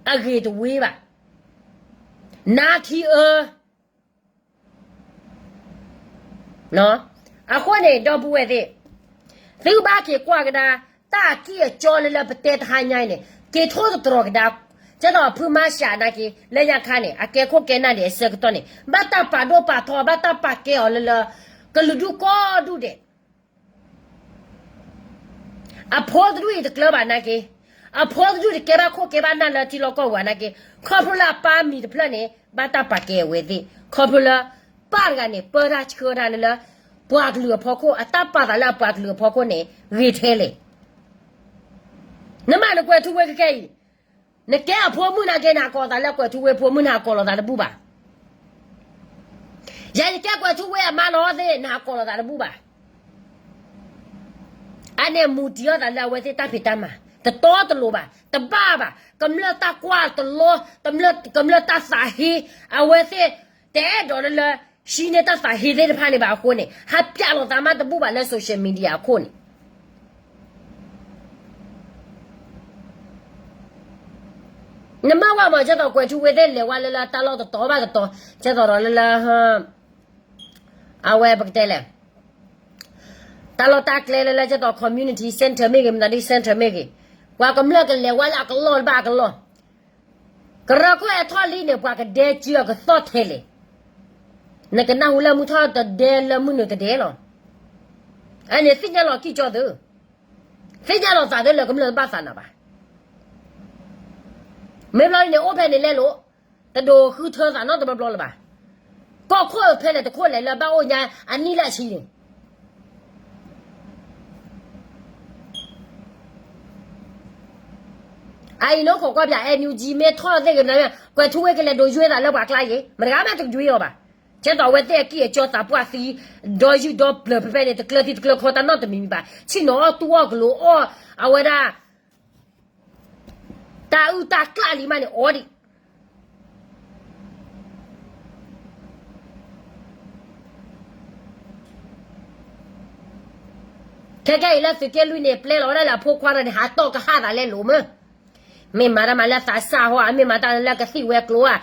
အဂ့ၤတဝ့ဘၣ်. နါထံအၢ အဃိန့ၣ် ဒီပုၢ်ဝဲၢ်သ့ၣ်, သုဘၣ်က့ၤကွၢ်ကဒါ တၢ်အကံၢ်အကၠီလၢလၢပတဲတဟါညါအံၤန့ၣ် က့ၤထိၣ်သတြီၤကဒါ, ကဲသိးဖုမါစှၤနာ်က့ လၢညါခါန့ၣ် အကဲခိၣ်ကဲနၢ်ဒံးအဆၢကတီၢ်န့ၣ် ဘၣ်တၢ်ပာ်ဒိၣ်ပာ်ထီ ဘၣ်တၢ်ပာ်ကဲအီၤလၢလၢ ကလုာ်ဒူၣ်ကိးဒူၣ်ဒဲး အဖိတဒူၣ်အံၤတကျၢၤဘၣ်နာ်က့, အဖိတဒူၣ်တကဲဘၣ်ခိၣ်ကဲဘၣ်နၢ်လၢထံလီၢ်ကီၢ်ပူၤနာ်က့, ခီဖျိလၢအပၢ်မံၤတဖျၢၣ်န့ၣ် ဘၣ်တၢ်ပာ်ကဲအဝဲသ့ၣ်, ခီဖျိလၢ ပၢ်တဂၤန့ၣ် ပၢတၢ်ဆှၢတၢ်လၢလၢ ပှၤကလုာ်အဖီခိၣ်, အတၢ်ပာ်သးလၢအပှၤကလုာ်အဖီခိၣ်န့ၣ် ဂ့ၤထဲလဲၣ်. နမ့ၢ်နကွဲၤထူဝ့ခဲခဲအံၤ နကဲအဖိမုၣ်နာ်က့ နဟးကိးသးလၢကွဲၤထူဝ့ဖိမုၣ် နဟးကိးလိာ်သးတဘူၣ်ဘၣ်. ယၤယကဲကွဲၤထူဝ့အမါလီၤသ့ၣ် နဟးကိးလိာ်သးတဘူၣ်ဘၣ်. အန့ၣ်မူတံၤအီၣ်သးလၢအဝဲသ့ၣ်တၢ်ဖံးတၢ်မၤ, တတီတလိၤဘၣ်, တဘၣ်ဘၣ်, ကမျၢၢ်တၢ်ကွၢ်တလီ, ကမျၢၢ်တၢ်သးဟ့, အဝဲသ့ၣ် တအဲၣ်ဒိးလၢလၢ ဟံးန့ၢ်တၢ်သးဟ့သ့ၣ်တဖၣ်န့ၣ်ဘၣ်အဃိန့ၣ် ဟးပျးလိာ်သးမးတဘူၣ်ဘၣ်လၢ social media အခိၣ်န့ၣ် နမ့ၢ်ဝဲမ့ၢ် ကဲသိးကွဲၤထူဝ့သ့ၣ်လဲၤဝဲလၢလၢတၢ်လီၢ်တတီၤဘၣ်တတီၤ, ကဲသိးဒီးလၢလၢ အဝဲပကတဲလဲၣ်, တၢ်လီၢ်တၢ်ကျဲလၢလၢ ကဲသိး community center မ့ၢ်ဂ့ၤ, မတၤဒ် center မ့ၢ်ဂ့ၤ, ပှၤကမျၢၢ်ကလဲၤဝဲလၢအကလီၢ်တဘၣ်အကလီၢ်, ကရၢခိၣ်အဲၣ်ထီၣ်လံန့ၣ် ပှၤကဒဲကၠံအီၤကသီၣ်ထဲလဲၣ်. နကနၢ်ဟူလၢမုၢ်ထီၣ်တဒဲလၢမုၢ်နုာ်တဒဲလီၤ. အန့ၣ်သ့ၣ်ညါလီၤကံၢ်ကၠီသု, သ့ၣ်ညါလီၤသးသုလၢကမျၢၢ်တဘၣ်သးနၤဘၣ်. မ့ၢ်ဘျီန့ၣ် အိၣ်ဖဲန့ၣ်လဲလိာ်, တဒိးဃုထၢသးနီတဘျီဘျီလၢၤဘၣ်. ကီၢ်ခိၣ်ဖဲလဲၣ်တခိၣ်လဲၣ်လၢဘၣ်အိၣ်ညါအနံၣ်လၢအဆံန့ၣ် အအံၤန့ၣ် ခိးကွၢ်ပၠး NUG မ့ၢ်ထီၣ်သ့ၣ်ဂ့ၤမနုၤ, ကွဲၤထူဝ့ကလဲၤဒိးယွ့သးလၢပှၤကျါယ့ၤ, မတဂၤမးတကယွ့အီၤဘၣ်. ကဲသိးအဝဲသ့ၣ်အကံၢ်အကၠီသးပှၢ်သံ, ဒီယုၢ်ဒီပျၢၤဖဲဖဲန့ၣ် တကျၢၤသံတကျၢၤခီတၢ်နီတမံၤမံၤဘၣ်. ဆ့ၣ်နီၤအီၣ်တူၢ်အီၣ်ကလိၤအီၣ်, အဝဲဒၣ် တၢ်အုၣ်တၢ်ကျၣ်လံမးန့ၣ် အီဒံး ခဲကဲအံၤလၢသုးက့လွံၢ်န့ၣ် ပျဲလီၤဝဲဒၣ်လၢအဖိခွါတဂၤန့ၣ် ဟးတီၢ်ကဟၣ်သးလဲလိာ်မး, မ့ၢ်မၤတၢ်မၤလၢသးစၢ်ဟီဧါ, မ့ၢ်မၤတၢ်လၢကသံၣ်ဝဲကျိဧါ,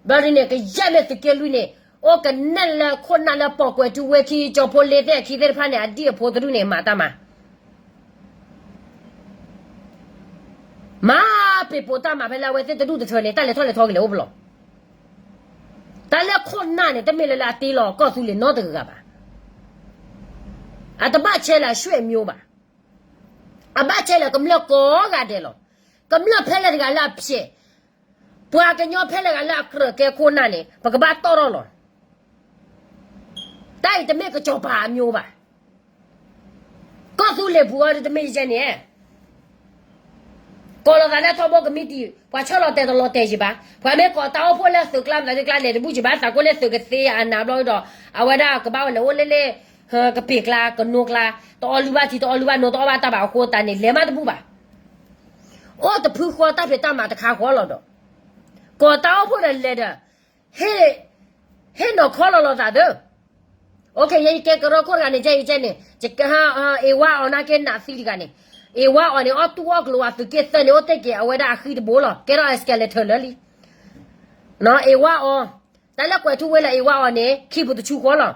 ဘျီဒ်န့ၣ် ကယဲၢ်မ့ၢ်သုးက့လွံၢ်န့ၣ် အိၣ်ကနဲၣ်လၢခိၣ်နၢ်လၢပိာ်ကွဲၤထူဝ့ခံ ကၠီဖိလ့သ့ၣ်အခံသ့ၣ်တဖၣ်န့ၣ် အဒံၣ်အဖိတဒူၣ်န့ၣ် မၤတၢ်မၤ မၤပ့ၤပိာ်တၢ်မၤဖဲလၢအဝဲသ့ၣ်တဒူၣ်တထၢန့ၣ် တၢ်လဲၤထီၣ်လဲၤထီကလဲၤအိၣ်ပလီၢ်. တၢ်လၢခိၣ်နၢ်န့ၣ် တမ့ၢ်လၢလၢအတ့လီၤကီၢ်သူလ့ၤနီတဂၤဂၤဘၣ်. အတဘၣ်ဆဲးလၢ ဆွေမျိုး ဘၣ်. အဘၣ်ဆဲးလၢကမျၢၢ်ကိးဂၤဒဲးလီၤ. ကမျၢၢ်ဖဲလဲၣ်တဂၤလၢအဖျဲး, ပှၤကညီဖဲလဲၣ်ဂၤလၢအကြၢးကဲခိၣ်နၢ်န့ၣ် ပကဘၣ်တီၢ်ထီၣ်လီၤ. တၢ်အံၤတမ့ၢ်ကစီၤပၤအမျိုးဘၣ်. ကီၢ်သူလ့ၤပူၤအံၤတမ့ၢ်ယဲန့ၣ် ကိးလီၤသးလၢထီဘိကမံးတံာ်, ပှၤဆီၣ်လီၤတဲာ်တလီၤတဲာ်ယံၤဘၣ်. ပှၤမ့ၢ်ကိးတၢ်အိၣ်ဖှိၣ်လၢသုးကျါမတၤဒုကျါလဲၤတဘူၣ်ယံၤဘၣ်, သးကိးလၢသုးကသ့အနးဘျီဒီး အဝဲဒၣ်ကဘၣ်ဝဲလဲၤအိၣ်လၢလၢ ကပ့ၤကျါ ကနိကျါ, တအီလုၢ်ဘၣ်ထံ တအီလုၢ်ဘၣ်နိ တအီၣ်ဘၣ်တၢ်ဘၣ်အဃိသတးန့ၣ် လဲၤမးတဘူၣ်ဘၣ်. အိၣ်တဖုဃီတၢ်ဖံးတၢ်မၤတခါဃီလီၤဒီး ကိးတၢ်အိၣ်ဖှိၣ်ဒီးလဲၤဒီး ဟ့ၣ် ဟ့ၣ်နီၤခီလီၤလိာ်သးသု. ယကဲကရၢခိၣ်တဂၤန့ၣ် ကဲအံၤကဲန့ၣ် အ့ဝါအီၤနာ်က့နးသံတဂၤန့ၣ်, အ့ဝါအီၤန့ၣ် အီၣ်တူၢ်အီၣ်ကျိၤအသုးက့ၢ်သၢန့ၣ် အိၣ်တ့ၢ်က့ၤအဝဲဒၣ်အဃံတဘိလီၤ. ကဲထီၣ် escalator လၢလံ အ့ဝါအီၤ, တၢ်လၢကွဲးထူဝ့လၢအ့ဝါအီၤန့ၣ် ခံပူၤတဆူဃီလီၤ.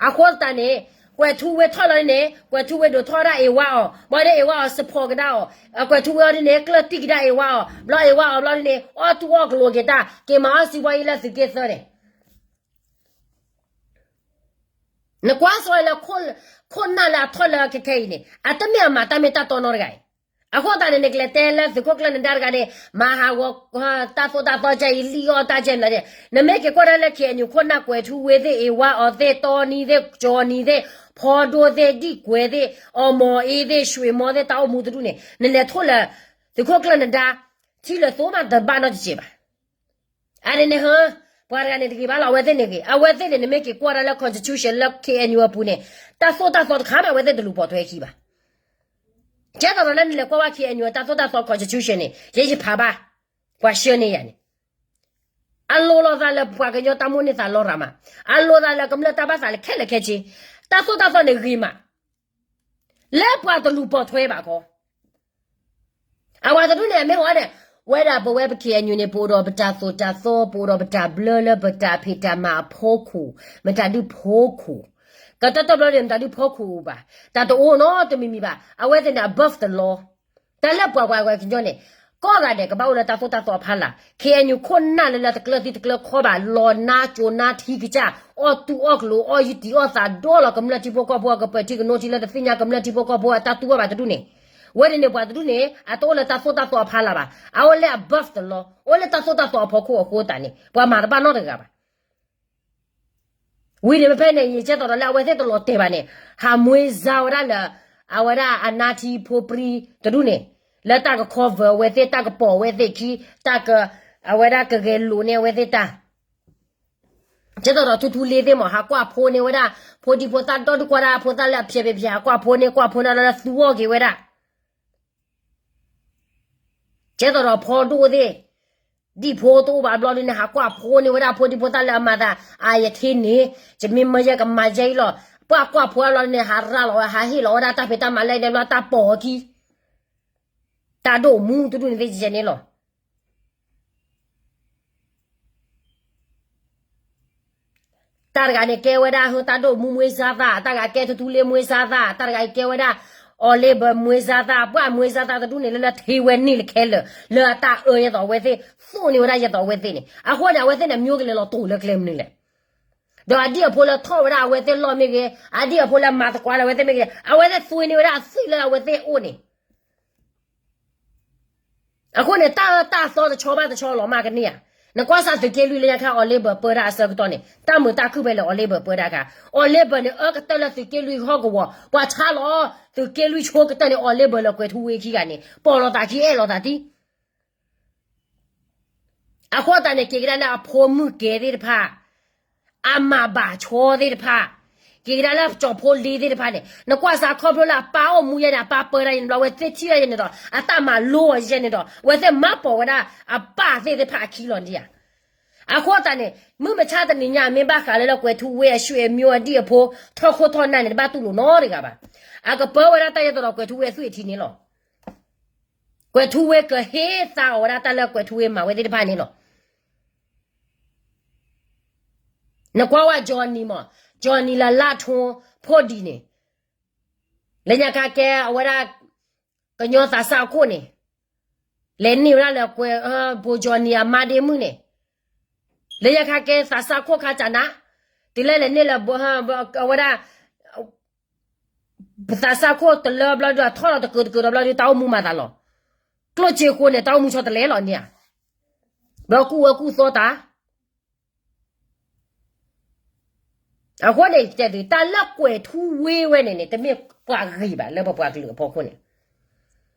အဃိသတးန့ၣ် ကွဲးထူဝ့ထီၣ်လီၤန့ၣ် ကွဲးထူဝ့ဒိးထီၣ်ဒၣ်အ့ဝါအီၤ, ဘျီန့ၣ်အ့ဝါအီၤ support ကဒါအီၤ, ကွဲးထူဝ့အီၤဒ်န့ၣ် ကျၢၢ်တံၢ်ကဒါအ့ဝါအီၤ, ဘျီအ့ဝါအီၤဘျီဒ်န့ၣ် အီၣ်တူၢ်အီၣ်ကျိၤက့ၤတၢ် က့ၤမၤအီၣ်စံးဘီအံၤလၢသုးက့ၢ်သၢန့ၣ် နကွၢ်စီလၢ ခိၣ်နၢ်လၢအထီၣ်လၢခဲခဲအံၤန့ၣ် အတမ့ၢ်အမၤတၢ်မ့ၢ်တၢ်တီနီတဂၤအံၤ. အဃိသတးန့ၣ် နကလဲၤတဲလၢသုးခိၣ်ကျၢၢ်နဒါတဂၤန့ၣ် မၤဟးဂီၤ တၢ်သိၣ်တၢ်သီကဲအံၤ လံၣ်အီၣ်တၢ်ကဲမနုၤန့ၣ်, နမ့ၢ်က့ၤကွၢ်ဒၣ်လၢ ခ့ၣ်အဲၣ်ယူၣ် ခိၣ်နၢ်ကွဲးထူဝ့သ့ၣ် အ့ဝါအီၤသ့ၣ် တီနံသ့ၣ် ကၠီနံသ့ၣ် ဖီဒိၣ်သ့ၣ် ဒံၣ်ကွဲးသ့ၣ် အီမီၤအ့သ့ၣ် ရွှေမော်သ့ၣ် တၢ်အိၣ်မူတဒူၣ်န့ၣ် နလဲၤထိၣ်လၢ သုးခိၣ်ကျၢၢ်နဒါ ထံလၢာ်သိမးတဘၣ်နီတစဲးဘၣ်. အန့ၣ်န့ၣ်ဟၢ ပှၤတဂၤန့ၣ်တဂ့ၤဘၣ်လီၤ အဝဲသ့ၣ်န့ၣ်ဂ့ၤ အဝဲသ့ၣ်န့ၣ် နမ့ၢ်က့ၤကွၢ်ဒၣ်လၢ constitution လၢ ခ့ၣ်အဲၣ်ယူၣ် အပူၤန့ၣ် တၢ်သိၣ်တၢ်သီတခါမး အဝဲသ့ၣ်တလူၤပိာ်ထွဲခံဘၣ်. ကဲသိးဒီးလၢနလဲၤကွၢ်ဝဲ ခ့ၣ်အဲၣ်ယူၣ် တၢ်သိၣ်တၢ်သီ constitution န့ၣ် ယဲယဖးဘၣ် ပှၤဆှၢန့ၢ်ယၤန့ၣ် အလိၤလိာ်သးလၢပှၤကညီတၢ်မိၣ်န့ၢ်သးလီၤရၤမး, အလိၤသးလၢကမျၢၢ်တၢ်ဘၣ်သးလၢခဲလၢာ်ခဲဆ့, တၢ်သိၣ်တၢ်သီန့ၣ်ဂ့ၤမး လၢပှၤတလူၤပိာ်ထွဲဘၣ်ခီ, အဝဲတဒူၣ်န့ၣ် အမ့ၢ်ဟီန့ၣ် ဝဲဒၣ်ပဝဲပ ခ့ၣ်အဲၣ်ယူၣ် န့ၣ် ပအိၣ်ဒီးပတၢ်သိၣ်တၢ်သီ ပအိၣ်ဒီးပတၢ်ဘျၢလၢပတၢ်ဖံးတၢ်မၤအဖီခိၣ်, မတၤဒုးဖီခိၣ်, ကတၢၢ်တဘျီန့ၣ် မတၤဒုးဖီခိၣ်အိၣ်ဘၣ်, တၢ်တအိၣ်နီတမံၤမံၤဘၣ်, အဝဲသ့ၣ်န့ၣ် above the law, တၢ်လၢပှၤပှၤကညီန့ၣ် ကိးဂၤဒဲးကဘၣ်အိၣ်လၢတၢ်သိၣ်တၢ်သီအဖီလာ်, ခ့ၣ်အဲၣ်ယူၣ် ခိၣ်နၢ်လၢလၢတကျၢၤသံတကျၢၤခီဘၣ်, လီၤနါကၠိနါထံကစၢ်, အီၣ်တူၢ်အီၣ်ကျိၤ အီၣ်ယုၢ်တံၢ်အီၣ်သးဒီလီၤ ကမျၢၢ်ထံဖိကီၢ်ဖိ ကပၢၤထံကနိထံလၢတသ့ၣ်ညါကမျၢၢ်ထံဖိကီၢ်ဖိအတၢ်တူၢ်အီၣ်ဘၣ်တဒူၣ်န့ၣ်, ဝဲန့ၣ်န့ၣ် ပှၤတဒူၣ်န့ၣ် အတအိၣ်လၢတၢ်သိၣ်တၢ်သီအဖီလာ်ဘၣ်, အအိၣ်လၢ above the law, အိၣ်လၢတၢ်သိၣ်တၢ်သီအဖီခိၣ်အဃိသတးန့ၣ် ပှၤမၤတဘၣ်နီတဂၤဘၣ်. ဝံၤန့ၣ်မ့ၢ်ဖဲန့ၣ် ယကဲသိးဒီးလၢအဝဲသ့ၣ်တလီၤတဲာ်ဘၣ်န့ၣ် ဟးမွ့ၢ်စါဝဲဒၣ်လၢ အဝဲဒၣ်အနါထံဖိပြံတဒူၣ်န့ၣ်, လၢတၢ်က cover အဝဲသ့ၣ် တၢ်ကပိာ်အဝဲသ့ၣ်ခံ, တၢ်က အဝဲဒၣ်ကဂဲၤလိာ်န့ၢ်အဝဲသ့ၣ်တၢ် ကဲသိးဒီးထူထူလ့သ့ၣ်မး ဟးကွၢ်ဖိန့ၢ်ဝဲဒၣ် ဖိဒံဖိသၣ်ဒီဒူၣ်ကွၢ်ဒၣ်ဖိသၣ်လၢအဖျဲးဖဲဖျဲး ဟးကွၢ်ဖိန့ၢ် ကွၢ်ဖိန့ၢ်လၢသူအီၣ်က့ၤဝဲဒၣ် ကဲသိးဒီးဖီဒိၣ်သ့ၣ် ဒံၣ်ဖိတအိၣ်ဘၣ်ဘျီဒုန့ၣ် ဟးကွၢ်ဖိန့ၢ်ဝဲဒၣ်ဖိဒံဖိသၣ်လၢအမၤသး အါယထံန့ၣ် ယမ့ၢ်မၢယဲကမၤယဲအံၤလီၤ. ပှၤကွၢ်ဖိအဘျီဒုန့ၣ် ဟးရၤလီၤဝဲ ဟးဟ့ၣ်လီၤဝဲဒၣ်တၢ်ဖံးတၢ်မၤလၢန့ၣ်ဘျီတၢ်ပိာ်အခံ တၢ်ဒိၣ်မူတဒူၣ်န့ၣ်သ့ၣ်ယဲန့ၣ်လီၤ. တၢ်တဂၤန့ၣ်ကဲဝဲဒၣ် ဟၢ တၢ်ဒိၣ်မူမွေးစားသား, တၢ်တဂၤကဲထူထူလ့မွေးစားသား, တၢ်တဂၤကဲဝဲဒၣ် အီၤလ့ဘၢၣ်မွေးစားသား, ပှၤမွေးစားသားတဒူၣ်န့ၣ် လၢလၢထံဝဲန့ၣ်လၢခဲလၢာ် လၢအတၢ်အၢယဲသိးအဝဲသ့ၣ်, သိၣ်န့ၢ်ဝဲဒၣ်ယဲသိးအဝဲသ့ၣ်န့ၣ်, အဃိန့ၣ် အဝဲသ့ၣ်န့ၣ် မျိုးကလဲၤလီၤတိာ်လၢကျဲမနုၤလဲၣ်. ဒီးအဒံၣ်အဖိလၢထီၣ်ဝဲဒၣ်အဝဲသ့ၣ်လီၢ်မ့ၢ်ဂ့ၤ, အဒံၣ်အဖိလၢမၤသကိးလၢအဝဲသ့ၣ်မ့ၢ်ဂ့ၤ, အဝဲသ့ၣ်သွံန့ၢ်ဝဲဒၣ်အသွံၣ်လၢအဝဲသ့ၣ်အိၣ်န့ၣ် အဃိန့ၣ် တၢ်အၢတၢ်သီတဆီဘၣ်တဆီလီၤမၢ်ကန့ၢ်ဧါ. နကွၢ်စၢ်သုးက့လွံၢ်လၢညါခါ အီၤလ့ဘၢၣ်ပၢတၢ်အဆၢကတီၢ်န့ၣ် တၢ်မုာ်တၢ်ခုၣ်ဖဲလဲၣ် အီၤလ့ဘၢၣ်ပၢတၢ်ခါ, အီၤလ့ဘၢၣ်န့ၣ် အၢကတၢၢ်လၢသုးက့လွံၢ်ဟီၣ်ကဝီၤ ပှၤဆါလီၤ သုးက့လွံၢ်ဆိကတၢၢ်န့ၣ် အီၤလ့ဘၢၣ်လၢကွဲးထူဝ့ခံဂၤန့ၣ် ပိာ်လိာ်သးခံအဲၣ်လိာ်သးသံ အဃိသတးန့ၣ် က့ၤကဒါလၢအဖိမုၣ်ကဲသ့ၣ်တဖၣ်, အမၤဘၣ်ဆိသ့ၣ်တဖၣ်, က့ၤကဒါလၢကၠီၤဖိလ့သ့ၣ်တဖၣ်န့ၣ် နကွၢ်စၢ်ခီဖျိလၢအပၢ်အိၣ်မူယဲန့ၣ် အပၢ်ပၢဒၣ်ယဲန့ၣ်ဒီး အဝဲသ့ၣ်ထံၣ်ဒၣ်ယဲန့ၣ်ဒီး အတၢ်မၤလိအီၤယဲန့ၣ်ဒီး အဝဲသ့ၣ်မၤပိာ်ဝဲဒၣ် အပၢ်သ့ၣ်တဖၣ်အခံလီၤဒံးဧါ. အဃိသတးန့ၣ် မုၢ်မဆါတနံၤညါ မ့ၢ်ဘၣ်ဃးလၢလၢကွဲးထူဝ့အဆွေမျိုးအဒံၣ်အဖိ ထီၣ်ခိၣ်ထီၣ်နၢ်န့ၣ် တဘၣ်တူၢ်လိာ်နီတဂၤဘၣ်. အကပၢဝဲဒၣ်တၢ်ယဲသိးဒီးကွဲးထူဝ့အသွံၣ်အထံန့ၣ်လီၤ. ကွဲးထူဝ့ကဟ့ၣ်သါအီၤဝဲဒၣ်တၢ်လၢကွဲးထူဝ့မၤဝဲသ့ၣ်တဖၣ်န့ၣ်လီၤ. နကွၢ်ဝဲ Johnny မး, Johnny လၢလၢထိဖိဒံးန့ၣ်, လၢညါခါကဲအဝဲဒၣ် ကညီသးစၢ်အခိၣ်န့ၣ်, လဲၤန့ၢ်ဝဲဒၣ်လၢကွဲး ဖိ Johnny အမါဒ့မုၣ်န့ၣ်, လၢညါခါကဲသးစၢ်ခိၣ်ခါကနၤ, တုၤလၢလဲၤန့ၢ်လၢ အဝဲဒၣ် ပသးစၢ်ခိၣ်တလၢဘျီဒုး အထီၣ်လီၤတကၢးတကၢးဒီးဘျီဒုး တၢ်အိၣ်မူမၤသးလီၤ. ကျိၣ်စ့ဃိန့ၣ် တၢ်အိၣ်မူဆီတလဲလီၤန့ၣ်ဧါ. ဘျီကူၣ်ဝဲကူၣ်သီတၢ်. အဃိန့ၣ် တဲသု တၢ်လၢကွဲးထူဝ့ဝဲန့ၣ်န့ၣ် တမ့ၢ်ပှၤဂ့ၤဘၣ်လၢပပှၤကလုာ်အဖီခိၣ်န့ၣ်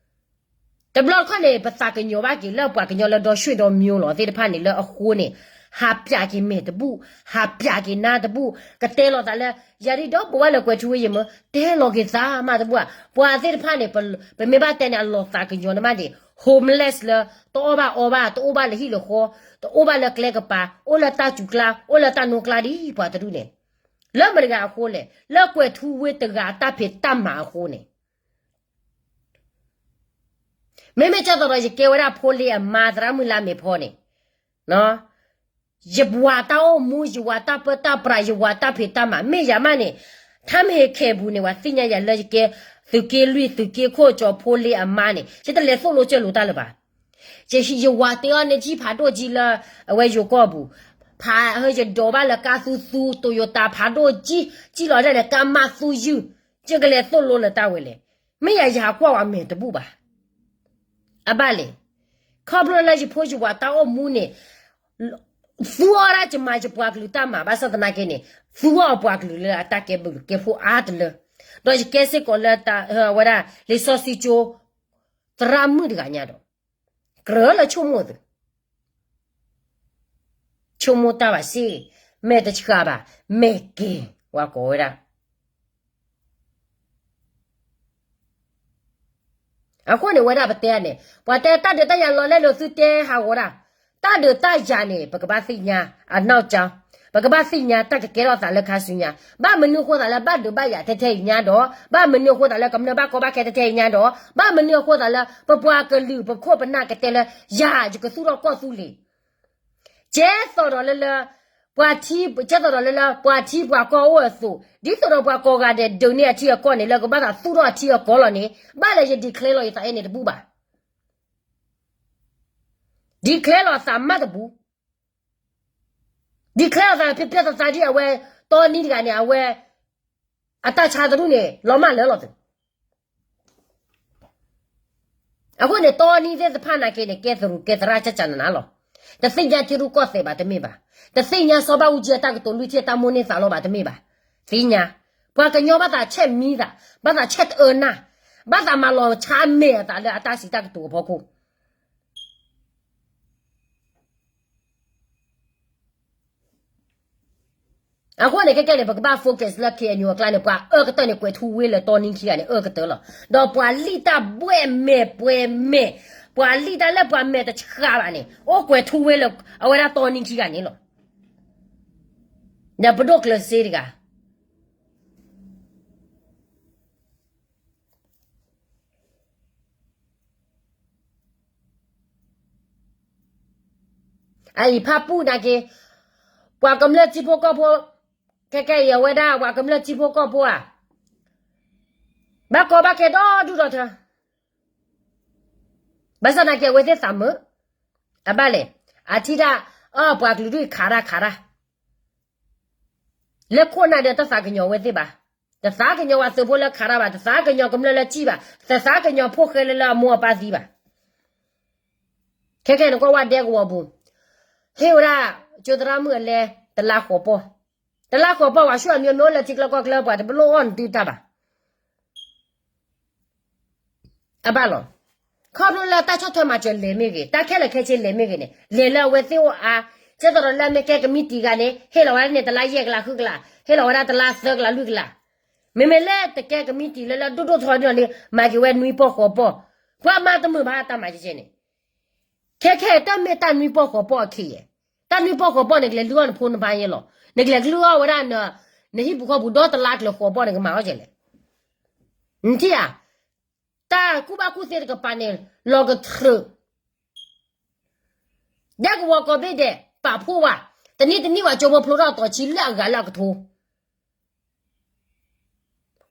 တဘျီတခီၣ်န့ၣ် ပသးကညီၤဘၣ်က့ၤလၢပှၤကညီလၢဒီဆွ့ၣ်ဒီမျိုးလီၤသ့ၣ်တဖၣ်န့ၣ်လၢအဃိန့ၣ်, ဟးပၠးက့ၤမဲာ်တဘူၣ်, ဟးပၠးက့ၤနါတဘူၣ်, ကတဲလီၤသးလၢ ယၤဒ်ဒီးပဝဲလၢကွဲးထူဝ့ယမၢ, တဲလီၤက့ၤသးမးတဘူၣ်ဧါ. ပှၤသ့ၣ်တဖၣ်န့ၣ် ပမ့ၢ်ဘၣ်တဲန့ၣ် အလီၤသးကညီၤန့ၣ်မးန့ၣ်, homeless လၢ တအီၣ်ဘၣ်အီဘၣ်, တအိၣ်ဘၣ်လၢဟံၣ်လၢဃီ, တအိၣ်ဘၣ်လၢကျဲကပၤ, အိၣ်လၢတၢ်စူၤကျါ, အိၣ်လၢတၢ်နိကျါဒ်ပှၤတဒူၣ်န့ၣ်, လၢမတၤတဂၤအဃိလဲၣ်, လၢကွဲၤထူဝ့တဂၤအတၢ်ဖံးတၢ်မၤအဃိန့ၣ်, မ့မ့ၢ်ကၠၢ်သိးဒီးယကဲဝဲဒၣ်ဖိလ့အမါ သရၣ်မုၣ်လါမ့ၤဖီန့ၣ်, ယဝၤတၢ်အိၣ်မူ, ယဝၤတၢ်ပၢတၢ်ပြး, ယဝၤတၢ်ဖံးတၢ်မၤ, မ့ၢ်ယၤမးန့ၣ်, ထါမ့ၢ်ဟ့ၣ်ခဲပူၤန့ၣ် ပှၤသ့ၣ်ညါယၤလၢယကဲ သုးက့လွံၢ် သုးက့ခိၣ်ကၠီဖိလ့အမါန့ၣ်, ယတလဲၤသိၣ်လိကၢၢ်လိာ်တၢ်လၢၤဘၣ်. ယဝၤတ့အီၤန့ၣ် ကၠံၣ်ဖးဒိၣ်ကၠံလၢ အဝဲယိၤကီၢ်ပူၤ, ဖးယဒိးဘၣ်လၢကါသူသူ Toyota ဖးဒိၣ်ကၠံ, ကၠံလီၤဒၣ်န့ၣ် ကါမးသူယုၢ်, ယကလဲၤသိၣ်လိလၢၤတၢ်ဝဲလဲၣ်. မ့ၢ်ယၤယဟးကွၢ်ဝဲမဲာ်တဘူၣ်ဘၣ်. အဘၣ်လဲၣ်, ခီဖျိလၢယဖိယဝၤတၢ်အိၣ်မူန့ၣ်, သူအီၤဒၣ်ယမၤယပှၤကလုာ်တၢ်မၤ ဘၣ်ဆၣ်သနာ်က့န့ၣ်, သူအီၤပှၤကလုာ်လၢအတၢ်ကဲဘျုးကဲဖှိၣ်အါတလၢ, ဒီးယကဲစ့ၢ်ကီးလၢ ဝဲဒၣ် လံာ်စီဆှံကၠိ သရၣ်မုၣ်တဂၤညါဒီး, ကြၢးလၢဆိကမိၣ်သု, ဆိကမိၣ်တၢ်ဘၣ်စ့ၢ်, မဲာ်တဆှးဘၣ်, မဲာ်က့ၤ, ပှၤကိးဝဲဒၣ် အဃိန့ၣ် ဝဲဒၣ်ပတဲန့ၣ် ပှၤတဲတၢ်ဒုးတၢ်ယၤလီၤလဲလိာ်သုတဲဟးဂီၤဒၣ်, တၢ်ဒုးတၢ်ယၤန့ၣ် ပကဘၣ်သ့ၣ်ညါ, အနီၢ်ကၠီ, ပကဘၣ်သ့ၣ်ညါတၢ်ကကဲထီၣ်သးလၢခါဆူညါ, ဘၣ်မနုၤအဃိသးလၢဘၣ်ဒုးဘၣ်ယၤထဲထဲအံၤညါဒီး, ဘၣ်မနုၤအဃိသးလၢကမျၢၢ်ဘၣ်ကီဘၣ်ခဲထဲထဲအံၤညါဒီး, ဘၣ်မနုၤအဃိသးလၢပပှၤကလုာ်ပခိၣ်ပနၢ်ကတဲလၢ ယၤယကသူၣ်ထီၣ်ကီၢ်သူလ့ၤ ကဲသိးဒီးလၢလၢ, ပှၤထံ, ကဲသိးဒီးလၢလၢ ပှၤထံပှၤကီၢ်အိၣ်အသိး, ဒ်သိးဒီးပှၤကိးဂၤဒဲးဒုးန့ၢ်အထံအကီၢ်န့ၣ် လၢကဘၣ်သးသူၣ်ထီၣ်အထံအကီၢ်လီၤန့ၣ်, ဘၣ်လၢယ declare လီၤယသးအဲၣ်န့ၣ်တဘူၣ်ဘၣ်. declare လီၤသးမးတဘူၣ်. declare လီၤသးဖျဲးဖျဲးသးသးဒ်အဝဲ, တီနံတဂၤန့ၣ် အဝဲ အတၢ်ဆါတဒူၣ်န့ၣ် လီၤမၢ်လၢလီၤသုး အဃိန့ၣ် တီနံသ့ၣ်တဖၣ်နာ်က့န့ၣ် ကဲသရူးကဲသရၣ်ကၢ်ကၢ်နးနးလီၤ. တသ့ၣ်ညါထံရူၢ်ကီၢ်သဲးဘၣ်တမ့ၢ်ဘၣ်. တသ့ၣ်ညါစီၤဘၣ်အူကၠံအတၢ်ကတိၤလွံၢ်ထံၣ်အတၢ်မိၣ်န့ၢ်သးလီဘၣ်တမ့ၢ်ဘၣ်. သ့ၣ်ညါ, ပှၤကညီဘၣ်သးဆဲးမံသး, ဘၣ်သးဆဲးတအၢနၢ်, ဘၣ်သးမၤလီၤဆါမဲာ်အသးလၢအတၢ်စံးတၢ်ကတိၤအဖီခိၣ် အဃိန့ၣ် ခဲကဲန့ၣ် ပကဘၣ် focus လၢ K N U အကျါန့ၣ် ပှၤအၢကတၢၢ်န့ၣ် ကွဲၤထူဝ့လၢတီနံခံဂၤန့ၣ် အၢကတၢၢ်လီၤ. ဒီးပှၤလံၣ်တၢ်ဘှဲၣ်မဲာ်ပှဲၤမဲာ်, ပှၤလံၣ်တၢ်လၢပှၤမဲာ်တဆှးဘၣ်န့ၣ် အိၣ်ကွဲၤထူဝ့လၢအဝဲဒၣ်တီနံခံဂၤန့ၣ်လီၤ. ဒီးပဒိၣ်ကျၢၤစ့တဂၤ အအံၤဖၣ်ပူၣ်နာ်က့, ပှၤကမျၢၢ်ထံဖိကီၢ်ဖိ, ခဲကဲအံၤအဝဲဒၣ် ပှၤကမျၢၢ်ထံဖိကီၢ်ဖိဧါ, ဘၣ်ကီဘၣ်ခဲဒီဒူၣ်ဒီထၢ, ဘၣ်ဆၣ်နာ်က့အဝဲသ့ၣ်သးမုာ်, အဘၣ်လဲၣ်, အထံၣ်တၢ်, အၢ ပှၤကလုာ်ဒူၣ်အံၤခးတၢ်ခးတၢ် လၢခိၣ်နၢ်ဒီးတသးကညီၤဝဲသ့ၣ်ဘၣ်. တသးကညီၤပှၤသုးဖိလၢခးတၢ်ဘၣ်, တသးကညီၤကမျၢၢ်လၢစံၣ်ဘၣ်, တသးကညီၤဖိဃဲလၢလၢအမိၢ်အပၢ်သံဘၣ်. ခဲခဲန့ၣ်ကွၢ်ဝဲဒဲကဝီၤပူၤ, ဟ့ၣ်ဝဲဒၣ် ကၠိသရၣ်မုၣ်အလဲ တလါဃိးပီၢ်, တလါဃိးပီၢ် ပှၤဆူၣ်အမျိုးမျိုးလၢထံကျါကီၢ်ကျါ ပှၤတဘၣ်လိၣ်အီၣ်နသုတၢ်ဘၣ်. အဘၣ်လီၤ. ခီဖျိလၢတၢ်ဆီၣ်ထွဲမၤစၢၤလဲၤမ့ၢ်ဂ့ၤ, တၢ်ခဲလၢာ်ခဲဆ့လဲၤမ့ၢ်ဂ့ၤန့ၣ်, လဲၤလၢအဝဲသ့ၣ်အိၣ်အါ, ကဲသိးဒီးလၢအမ့ၢ်ကဲကမံးတံာ်ဂၤန့ၣ် ဟ့ၣ်လီၤဝဲဒၣ်န့ၣ် တလါယဲၢ်ကလးဃုကလး, ဟ့ၣ်လီၤဝဲဒၣ်တလါသၢကလးလွံၢ်ကလး. မ့မ့ၢ်လၢတကဲကမံးတံာ်လၢလၢဒိၣ်ဒိၣ်ထီဒ်န့ၣ် မၤက့ၤဝဲနွံပီၢ်ဃိးပီၢ်, ပှၤမၤတမုာ်ဘၣ်တၢ်မၤကဲကဲန့ၣ်. ခဲခဲတၢ်မ့ၢ်တၢ်နွံပီၢ်ဃိးပီၢ်အခ့ယဲၢ်, တၢ်နွံပီၢ်ဃိးပီၢ်န့ၣ် ကလဲၤလုၢ်အီၣ်နဖိနမါယဲလီၤ. နကလဲၤလုၢ်အီၣ်ဝဲဒၣ် နဟံၣ်ပူၤဃီပူၤဒီတလါကျၢၤဃိးပီၢ်န့ၣ် ကမၤအီၣ်ကဲလဲၣ်. နထံၣ်ဧါ, တၢ်ကူၣ်ဘၣ်ကူၣ်သ့တကပၤန့ၣ် လီၤကထြၢး, ဒဲကဝီၤကိးဘ့ၣ်ဒဲး ပာ်ဖှိၣ်ဝဲ, တနံၣ်တနံၣ်ဝဲကၠိဖိဖျိထီၣ်အတီၤဆံလၢအဂၤလၢအကထိ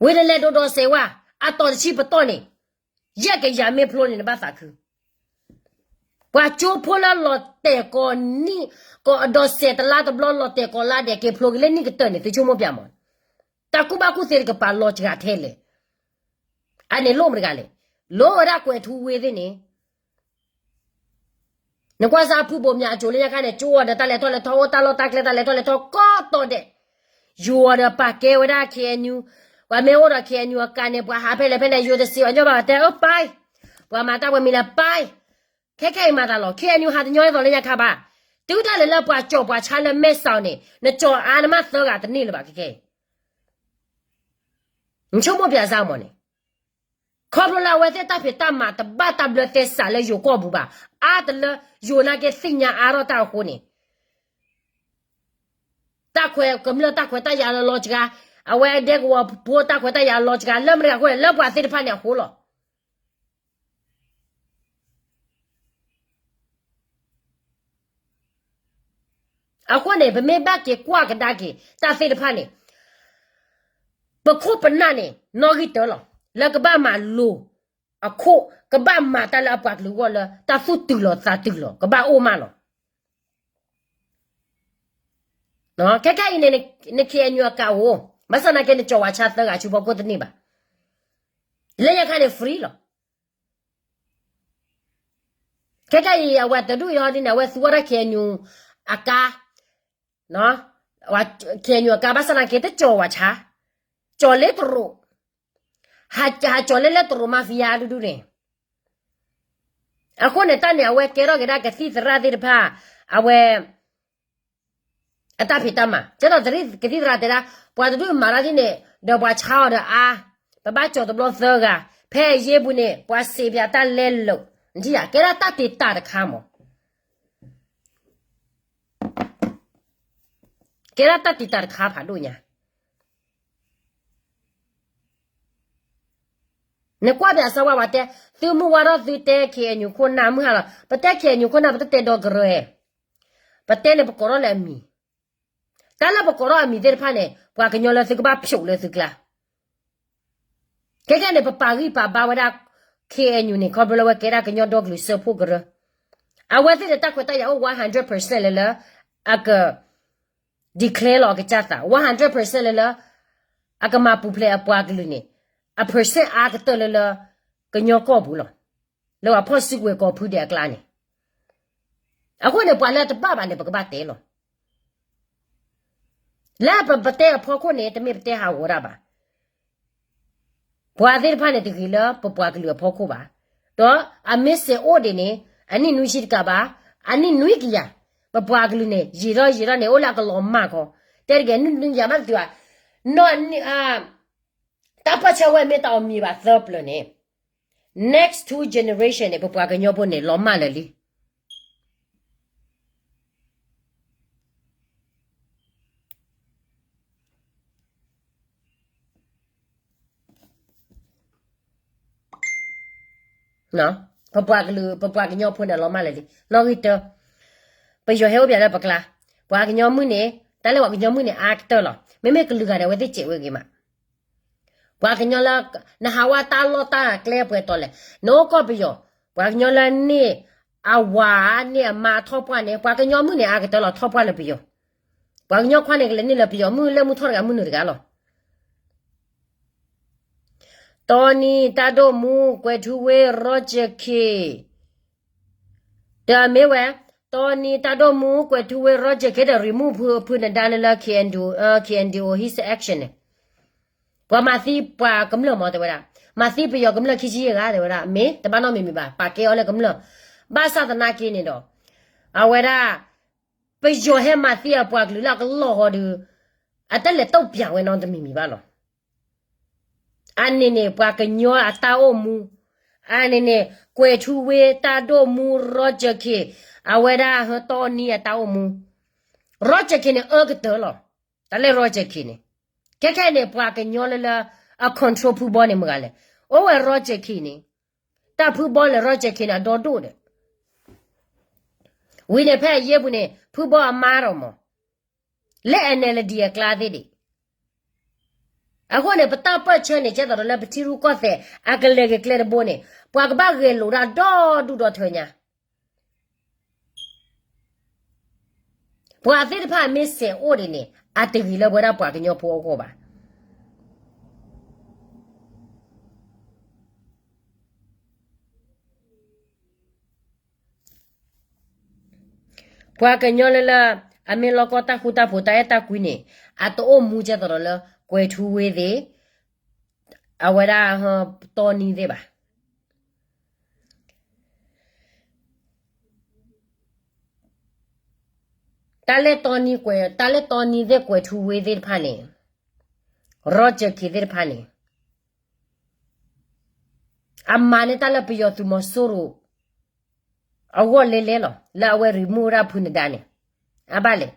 ဝံၤတလဲၤဒိးဒီးစဲးဝဲ, အတီၤတဆံပတီၢ်န့ၣ်, ယဲၢ်ကယၤမ့ၢ်ဖျိန့ၣ် နဘၣ်သးခု. ပှၤကၠိဖိလၢလီၤတဲာ်ကိးနံၣ်, ကိးအဒီးစဲးတလါတဘျီ လီၤတဲာ်ကိးလါဒဲး က့ၤဖျိက့ၤလၢနံၣ်ကတၢၢ်န့ၣ် သုဆိကမိၣ်ပျဲမး, တၢ်ကူၣ်ဘၣ်ကူၣ်သ့တကပၤလီၤစှၤထဲလဲၣ်. အန့ၣ်လိၣ်မတၤတဂၤလဲၣ်, လိၣ်ဝဲဒၣ်ကွဲၤထူဝ့သ့ၣ်န့ၣ် နကွၢ်စၢ်ဖုဘိၣ်မၠးအစိၤလၢညါခါန့ၣ် ကၠိအီၤဒီးတၢ်လဲၤထီၣ်လဲၤထီ အိၣ်တၢ်လီၢ်တၢ်ကျဲတၢ်လဲၤထီၣ်လဲၤထီကိးတီၤဒဲး, ယိၤအီၤဒီးပာ်ကဲဝဲဒၣ် K N U, ပှၤမ့ၢ်အိၣ်ဒီး K N U အကးန့ၣ် ပှၤဟးဖဲလဲၣ်ဖဲလဲၣ် ယိၤတစံးအီၤညီဘၣ်တဲအၢပၢ်, ပှၤမၤတၢ်ပှဲၤမံၤလၢပၢ်, ခဲခဲအံၤမၤသးလီၤ K N U ဟးတညီဒ်သိးလၢညါခါဘၣ်, တုၤတၢ်လဲၤလၢပှၤကၠီၣ်ပှၤဆါလၢမဲာ်ဆှးန့ၣ် နကၠီၣ်အါနမးသၢဂၤတန့ၢ်လၢၤဘၣ်ခဲခဲအံၤ, နဆိကမိၣ်ပျဲစၢ်မးန့ၣ် ခီဖျိလၢအဝဲသ့ၣ်တၢ်ဖံးတၢ်မၤတဘၣ်တၢ်ဘျၢသဲစးလၢယိၤကီၢ်ပူၤဘၣ်, အါတလၢယိၤနာ်က့သ့ၣ်ညါအါထီၣ်တၢ်အဃိန့ၣ်, တၢ်ခွဲးကမျၢၢ်တၢ်ခွဲးတၢ်ယာ်လၢလီၤစှၤ, အဝဲဒဲကဝီၤဖိတၢ်ခွဲးတၢ်ယာ်လီၤစှၤ လၢမတၤတဂၤအဃိလဲၣ်, လၢပှၤသ့ၣ်တဖၣ်န့ၣ်အဃိလီၤ. အဃိန့ၣ် ပမ့ၢ်ဘၣ်က့ၤကွၢ်ကဒါက့ၤတၢ်သ့ၣ်တဖၣ်န့ၣ်, ပခိၣ်ပနၢ်န့ၣ် နီၣ်ဂံၢ်တၢလီၤ, လၢကဘၣ်မၤလိအခိၣ်, ကဘၣ်မၤတၢ်လၢအပှၤကလုာ်အဂီၢ်လၢတၢ်သူၣ်တုၤလီၤသးတုၤလီၤ ကဘၣ်အိၣ်မးလီၤ. ခဲခဲအံၤန့ၣ် န ခ့ၣ်အဲၣ်ယူၣ် အကါအိၣ်, ဘၣ်ဆၣ်သနာ်က့ နကၠီၤဝဲဆါသၢဂၤဆူဖီခိၣ်တန့ၢ်ဘၣ်, လၢညါခါန့ၣ် free လီၤ. ခဲခဲအံၤ အဝဲတဒူၣ်အံၤဟီဒ်န့ၣ် အဝဲသူဝဲဒၣ် ခ့ၣ်အဲၣ်ယူၣ် အကါ, ခ့ၣ်အဲၣ်ယူၣ် အကါ ဘၣ်ဆၣ်သနာ်က့ တကၠီၤဝဲဆါ, ကၠီၤလၢတရူး, ဟးကၠီၤလၢလၢတရူး mafia ဒူဒူန့ၣ်, အဃိန့ၣ် တၢ်န့ၣ် အဝဲကဲထီၣ်က့ၤဒၣ်ကသံၣ်သရၣ်သ့ၣ်တဖၣ်, အဝဲ အတၢ်ဖံးတၢ်မၤ, ကဲထီၣ်ကသံၣ်သရၣ်တဲဒၣ်, ပှၤတဒူၣ်မၤတၢ်ဒ်န့ၣ် ဒီးပှၤဆါအီၤဒီးအါ, ပဘၣ်ကၠီၤတဘျီသၢဂၤ, ဖဲအယ့ၢ်ပူၤန့ၣ် ပှၤစံးပၠးတၢ်လဲလိာ်, နထံၣ်ဧါ, ကဲဒၣ်တၢ်တံာ်တာ်တခါမး, ကဲဒၣ်တၢ်တံာ်တာ်တခါဖးဒိၣ်ညါ. နကွၢ်ပၠးစၢဝါဝဲတဲ, သုမုၢ်ဝါထီၣ်သုတဲ ခ့ၣ်အဲၣ်ယူၣ် ခိၣ်နၢ်မုၢ်ဟါလီၤ, ပတဲ ခ့ၣ်အဲၣ်ယူၣ် ခိၣ်နၢ် ပတတဲဒီကရၢ, ပတဲန့ၣ် ပကိးထီၣ်လၢအမံၤ, တၢ်လၢပကိးထီၣ်အမံၤသ့ၣ်တဖၣ်န့ၣ် ပှၤကညီလၢသုကဘၣ်ဖျိးလၢသုကျါ. ခဲခဲန့ၣ် ပပာ်ဂံၢ်ပာ်ဘါဝဲဒၣ် ခ့ၣ်အဲၣ်ယူၣ် န့ၣ် ခီဖျိလၢအဝဲကဲဒၣ်ကညီဒီကလုာ်စၢဖှိၣ်ကရၢ, အဝဲသ့ၣ်န့ၣ် တၢ်ခွဲးတၢ်ယာ်အိၣ် one hundred percent လၢလၢ အက declare လီၤအကစၢ်သး one hundred percent လၢလၢ အကမၤပူၤဖျဲးအပှၤကလုာ်န့ၣ်, အ percent အါကတၢၢ်လၢလၢ ကညီကီၢ်ပူၤလီၤ, လၢပှၤဖီၣ်စုကဝဲၤကီၢ်ဖုဒဲးအကျါန့ၣ်. အဃိန့ၣ် ပှၤလၢတဘၣ်ဘၣ်န့ၣ် ပကဘၣ်တဲလီၤ. လၢပပတဲအဖီခိၣ်န့ၣ် တမ့ၢ်ပတဲဟးဂီၤတၢ်ဘၣ်. ပှၤသ့ၣ်တဖၣ်န့ၣ် တဂ့ၤလၢပပှၤကလုာ်အဖီခိၣ်ဘၣ်. ဒီးအမ့ၢ်စဲးအိၣ်ဒံးန့ၣ် အနံၣ်နွံဆံတကးဘၣ်, အနံၣ်နွံကယၤ, ပပှၤကလုာ်န့ၣ် ယံာ်ထီၣ်ယံာ်ထီၣ်န့ၣ် အိၣ်လၢအကလီၤမၢ်ခီ, တဲတက့ၢ် နံၣ်နွံကယၤမးတတုၤဘၣ်, နီၢ် တၢ်ပၢၢ်ဆၢဝဲမ့ၢ်တၢ်အီၣ်မံၤဘၣ်သၢပျၢၤန့ၣ်, next two generation န့ၣ် ပပှၤကညီဖိန့ၣ် လီၤမၢ်လၢာ်လံ. ပပှၤကလုာ် ပပှၤကညီဖိန့ၣ် လီၤမၢ်လၢာ်လံ. နီၣ်ဂံၢ်တၢ, ပယီၤဟဲအိၣ်ပၠးလၢပကျါ, ပှၤကညီမုၣ်န့ၣ်, တၢ်လၢပှၤကညီမုၣ်န့ၣ် အါကတၢၢ်လီၤ. မ့မ့ၢ်ကလုာ်ဂၤန့ၣ် အဝဲသ့ၣ်စဲးဝဲဂ့ၤမး. ပှၤကညီလၢ နဟးဝဲတၢ်လီၢ်တၢ်ကျဲပှဲၤတီၤလဲၣ်, နအိၣ်ကီၢ်ပယီၤ, ပှၤကညီလၢန့ၢ်အဝၤန့ၢ်အမါထီၣ်ပှၢ်န့ၣ် ပှၤကညီမုၣ်န့ၣ် အါကတၢၢ်လီၤထီၣ်ပှၢ်လၢပယီၤ. ပှၤကညီခွါန့ၣ် ကလဲၤန့ၢ်လၢပယီၤမုၣ်လၢမုၢ်ထီၣ်တဂၤမုၢ်နုာ်တဂၤလီၤ. တီနံၤတၢ်ဒိၣ်မူ ကွဲၤထူဝ့ Roger K, တမ့ၢ်ဝဲ, တီနံၤတၢ်ဒိၣ်မူ ကွဲၤထူဝ့ Roger K ဒီး remove ဖု ဖုနဒါလၢလၢ K N D O, K N D O his action န့ၣ်, ပှၤမၤသံပှၤကမျၢၢ်မး တဲဝဲဒၣ်, မၤသံပယီၤကမျၢၢ်ခံဆံယဲၢ်ဂၤ တဲဝဲဒၣ်, မ့ၢ်တဘၣ်နီတမံၤမံၤဘၣ်, ပာ်ကဲအီၤလၢကမျၢၢ်, ဘၣ်ဆၣ်သနာ်က့န့ၣ်ဒီး, အဝဲဒၣ် ပယီၤဟဲမၤသံအပှၤကလုာ်လၢအကလီၢ်ဃီဒီး, အတလဲၤတုံ့ပြန်ဝဲနီတမံၤမံၤဘၣ်လီၤ. အန့ၣ်န့ၣ် ပှၤကညီအတၢ်အိၣ်မူ, အန့ၣ်န့ၣ် ကွဲၤထူဝ့တၢ်ဒိၣ်မူ Roger K, အဝဲဒၣ်ဟၢတီနံၤအတၢ်အိၣ်မူ, Roger K န့ၣ် အၢကတၢၢ်လီၤ. တၢ်လၢ Roger K န့ၣ်, ခဲခဲန့ၣ် ပှၤကညီလၢလၢ အ control ဖုဘီန့ၣ်မတၤလဲၣ်, အိၣ်ဝဲ Roger K န့ၣ်, တၢ်ဖုဘီလၢ Roger K န့ၣ် အဒီဒိၣ်ဒီး ဝံၤန့ၣ် ဖဲအယ့ၢ်ပူၤန့ၣ် ဖုဘီအမါဒီးမး, လၢ N L D အကျါသ့ၣ်ဒံး. အဃိန့ၣ် ပတၢ်ပၢၢ်ဆၢန့ၣ် ကဲသိးဒီးလၢပထံရူၢ်ကီၢ်သဲး အကလဲၤဂ့ၤကျဲတဘိန့ၣ် ပှၤကဘၣ်ဂဲၤလိာ်ဒၣ်ဒီဒူၣ်ဒီထၢညါ. ပှၤသ့ၣ်တဖၣ်မ့ၢ်စဲးအိၣ်ဒံးန့ၣ် အတဂ့ၤလၢပဝဲဒၣ်ပှၤကညီဖိအဂီၢ်ဘၣ်. ပှၤကညီလၢလၢ အမ့ၢ်လီၢ်ကီၢ်တၢ်ဃူတၢ်ဖိးတၢ်အဲၣ်တၢ်ကွံန့ၣ် အတအိၣ်မူကဲသိးဒီးလၢ ကွဲၤထူဝ့သ့ၣ်, အဝဲဒၣ် တီနံၤသ့ၣ်ဘၣ်. တၢ်လၢတီနံၤကွဲၤ, တၢ်လၢတီနံၤသ့ၣ်ကွဲၤထူဝ့သ့ၣ်တဖၣ်န့ၣ်, Roger K သ့ၣ်တဖၣ်န့ၣ်, အမၤန့ၢ်တၢ်လၢပယီၤသုးမီၤစိရိၤ အဂီၢ်လဲလဲလီၤ လၢအဝဲ remove ဝဲဒၣ်ဖုနဒါန့ၣ်, အဘၣ်လဲၣ်,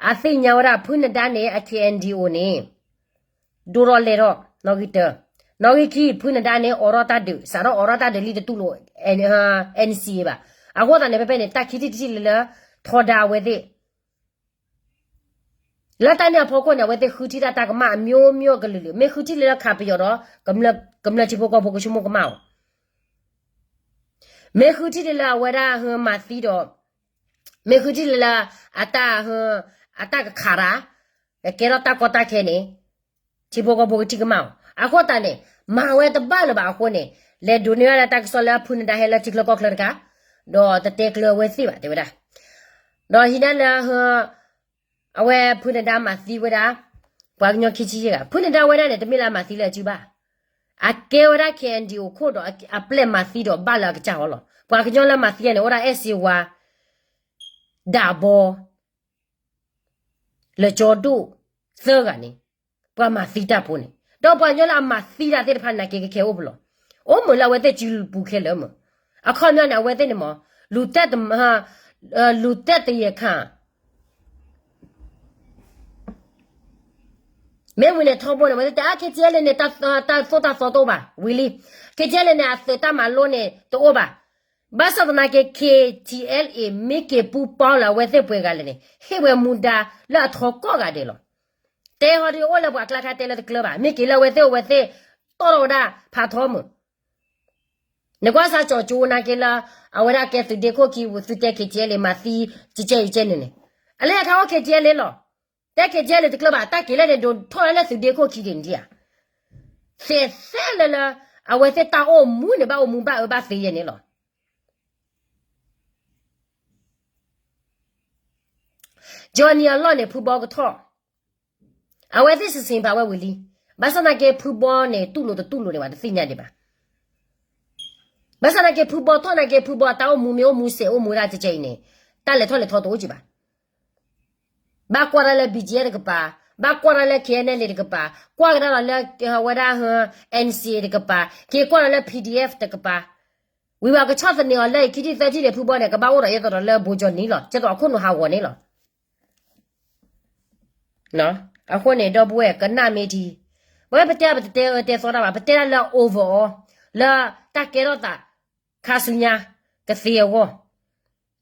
အသ့ၣ်ညါဝဲဒၣ်ဖုနဒါန့ၣ် အ KNDO န့ၣ် ဒိၣ်ထီၣ်လဲၢ်ထီၣ် နီၣ်ဂံၢ်တၢ, နီၣ်ဂံၢ်ခံ ဖုနဒါန့ၣ် အိးထီၣ်တၢ်ဒုး စးထီၣ်အိးထီၣ်တၢ်ဒုးလံတတူၢ်လိာ် NCA ဘၣ်. အဃိသတးန့ၣ် ဖဲဖဲန့ၣ် တၢ်ခံထံၣ်တထံၣ်လၢလၢ ထီဒါအဝဲသ့ၣ် လၢတၢ်န့ၣ်အဖီခိၣ်န့ၣ် အဝဲသ့ၣ်ဃုထံၣ်တၢ်တၢ်ကမၣ်အမျိုးမျိုးကလုာ်လုာ်, မ့ၢ်ဃုထံၣ်လၢလၢခးပယီၤဒီး ကမျၢၢ်ထံဖိကီၢ်ဖိကဆိကမိၣ်ကမၣ်အီၤ, မ့ၢ်ဃုထံၣ်လၢလၢအဝဲဒၣ်ဟၢမၤသံဒီး မ့ၢ်ဃုထံၣ်လၢလၢ အတၢ်ဟၢ အတၢ်ကခးတၢ် ကကဲထီၣ်တၢ်ကီတၢ်ခဲန့ၣ် ထံဖိကီၢ်ဖိကထံၣ်ကမၣ်အီၤ. အဃိသတးန့ၣ် မၤဝဲတဘၣ်လၢၤဘၣ်အဃိန့ၣ် လဲၤဒိးန့ၢ်ဝဲဒၣ်တၢ်ကစီၣ်လၢဖုနဒါဟဲလၢထံချၢကီၢ်ချၢတခါ, ဒီးတတဲကျၢၤအဝဲသ့ၣ်ဘၣ်တဲဝဲဒၣ်, ဒီးဟံးန့ၢ်လၢဟၢ အဝဲဖုနဒါမၤသံဝဲဒၣ် ပှၤကညီခံဆံယဲၢ်ဂၤ, ဖုနဒါဝဲဒၣ်န့ၣ် တမ့ၢ်လၢအမၤသံလၢအစုဘၣ်, အကဲဝဲဒၣ် KNDO ခိၣ်ဒီးအပျဲၢ်မၤသံဒီးဘၣ်လၢအကစၢ်ဟီလီၤ. ပှၤကညီလၢမၤသံန့ၣ် အိၣ်ဒၣ်အဲၣ်စ့ဝါ ဒၣ်ဘီ လၢကၠီဒိၣ် သၢဂၤန့ၣ် ပှၤမၤသံတၢ်ဖိန့ၣ်, ဒီးပှၤကညီလၢအမၤသံတၢ်သ့ၣ်တဖၣ်န့ၣ်က့ၤကခဲအိၣ်ပလီၢ်, အိၣ်မုာ်လၢအဝဲသ့ၣ်စုပူၤခဲလၢာ်မုာ်, အခီပညီန့ၣ် အဝဲသ့ၣ်န့ၣ်မ့ၢ် လူၤတဲ လူၤတဲတယဲၢ်ခါ မ့ၢ်ဝံၤန့ၣ်ထီဘိန့ၣ် အဝဲသ့ၣ်တဲ အါ KTLA န့ၣ် တၢ်သိၣ်တၢ်သီတအိၣ်ဘၣ်, ဝံၤလံ KTLA န့ၣ် အသုးတၢ်မၤလိန့ၣ်တအိၣ်ဘၣ်. ဘၣ်ဆၣ်သနာ်က့ KTLA မ့ၢ်က့ၤပူပီလၢအဝဲသ့ၣ်ပှဲၤဂၤလဲၣ်န့ၣ် ဟ့ၣ်ဝဲမူဒါလၢအထီကိးဂၤဒဲးလီၤ. တဲဟီဒုးအိၣ်လၢပှၤကျါခါတဲလၢတကျၢၤဘၣ်, မ့ၢ်က့ၤလၢအဝဲသ့ၣ်အဝဲသ့ၣ်တီၣ်ထီၣ်ဝဲဒၣ်ဖးထီမုၢ် နကွၢ်စၢ်ကၠီကၠိနာ်က့လၢ အဝဲဒၣ်ကဲသုးဒ့ခိၣ်ခံ သုတဲ KTLA မၤသံ ကကဲအံၤကဲန့ၣ်န့ၣ်, အလဲၤခါအိၣ် KTLA လီၤ. တဲ KTLA တကျၢၤဘၣ် တၢ်က့ၤလၢန့ၣ် ဒိးထီၣ်ဝဲလၢသုးဒ့ခိၣ်ခံဒံးဧါ. သဲးသဲလၢလၢ အဝဲသ့ၣ်တၢ်အိၣ်မူန့ၣ် ဘၣ်အိၣ်မူဘၣ်အၢဘၣ်သီယဲန့ၣ်လီၤ. Johnny အလီၢ်န့ၣ် ဖုဘီကထီၣ်, အဝဲသ့ၣ်စံးဆံးဖးဝဲဝံၤလံ. ဘၣ်ဆၣ်သနာ်က့ ဖုဘီန့ၣ် တူၢ်လိာ်တတူၢ်လိာ်ဒံးဘၣ် တသ့ၣ်ညါဒံးဘၣ်. ဘၣ်ဆၣ်သနာ်က့ ဖုဘီထီၣ်နာ်က့ ဖုဘီအတၢ်အိၣ်မူမ့ၢ်အိၣ်မူစဲးအိၣ်မူဒၣ်ကကဲအံၤန့ၣ် တၢ်လဲၤထီၣ်လဲၤထီတအိၣ်ကံဘၣ်. ဘၣ်ကွၢ်တၢ်လၢ BGF တကပၤ, ဘၣ်ကွၢ်တၢ်လၢ KNLA တကပၤ, ကွၢ်ကဒါလီၤလၢ ဝဲဒၣ် NCA တကပၤ, က့ၤကွၢ်လီၤလၢ PDF တကပၤ, ဝံၤဘၣ်ကဆီၣ်သနံးအီၤလၢခံထံၣ်သၢထံၣ်န့ၣ် ဖုဘီန့ၣ် ကဘၣ်အိၣ်ဒီးယဲသိးဒီးလၢဘိကၠီနံၤလီၤ, ကဲသိးအခိၣ်နူာ်ဟးဂီၤန့ၣ်လီၤ. အဃိန့ၣ် ဒီပုၢ်ဝဲၢ်ကနၣ်မ့ၢ်ထံ, ပဝဲပတဲပတတဲအၢတဲသီတၢ်ဘၣ်, ပတဲဒၣ်လၢ overall လၢတၢ်ကဲထီၣ်သး ခါဆူညါ ကသ့အဂီၢ်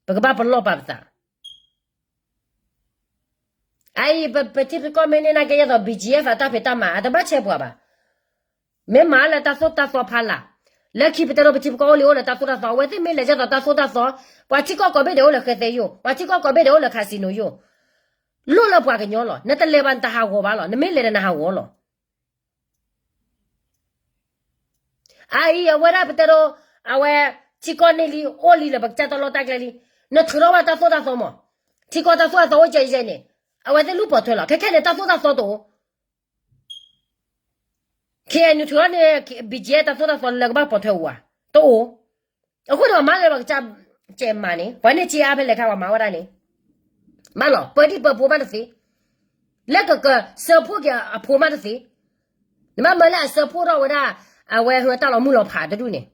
ပကဘၣ်ပလီၢ်ပာ်ပသး အအံၤ ပထံပကီၢ်မ့ၢ်န့ၢ်နာ်က့ ယဲသိး BGF အတၢ်ဖံးတၢ်မၤ အတဘၣ်ဆဲးပှၤဘၣ်. မ့ၢ်မၤလၢတၢ်သိၣ်တၢ်သီဖးလာ်, လၢခံပတဲဒိပထံပကီၢ်အိၣ်လံအိၣ်လၢတၢ်သိၣ်တၢ်သီ, အဝဲသ့ၣ်မ့ၢ်လဲၤကဲသိးတၢ်သိၣ်တၢ်သီ, ပှၤထံကီၢ်ကိးဘ့ၣ်ဒဲးအိၣ်လၢဃဲသဲယိာ်, ပှၤထံကီၢ်ကိးဘ့ၣ်ဒဲးအိၣ်လၢ casino ယိာ်, လိၣ်လၢပှၤကညီလီၤ. နတလဲၤဘၣ်နတဟးဂီၤဘၣ်လီၤ, နမ့ၢ်လဲၤဒီးနဟးဂီၤလီၤ. အအံၤ အဝဲဒၣ်ပတဲဒိ, အဝဲ ထံကီၢ်န့ၢ်လံ အိၣ်လံလၢပကစၢ်တၢ်လီၢ်တၢ်ကျဲလံ, နထုးထီၣ်ဘၣ်တၢ်သိၣ်တၢ်သီမး, ထံကီၢ်တၢ်သိၣ်တၢ်သီအိၣ်ကဲအံၤန့ၣ်, အဝဲသ့ၣ်လူၤပိာ်ထွဲလီၤ. ခဲခဲန့ၣ် တၢ်သိၣ်တၢ်သီတအိၣ်, ခဲအံၤနထုးထီၣ်န့ၣ် BGF တၢ်သိၣ်တၢ်သီလၢကဘၣ်ပိာ်ထွဲဝဲ, တအိၣ်. အဃိန့ၣ် ပှၤမၤလၢပကစၢ်ကဲမၤန့ၣ် ပှၤန့ၢ်စ့အါဖဲလဲၣ်ခါ ပှၤမၤဝဲဒၣ်န့ၣ်, မးလီၤ ပၢဒံၣ်ပၢဖိမးတသ့, လၢကကစၢၢ်ဖိက့ၤအဖိမးတသ့, နဘၣ်မၤလၢအစၢၢ်ဖိထီၣ်ဝဲဒၣ်, အဝဲဟဲတၢ်လီၤမုၢ်လီၤဖးတဒူၣ်န့ၣ်,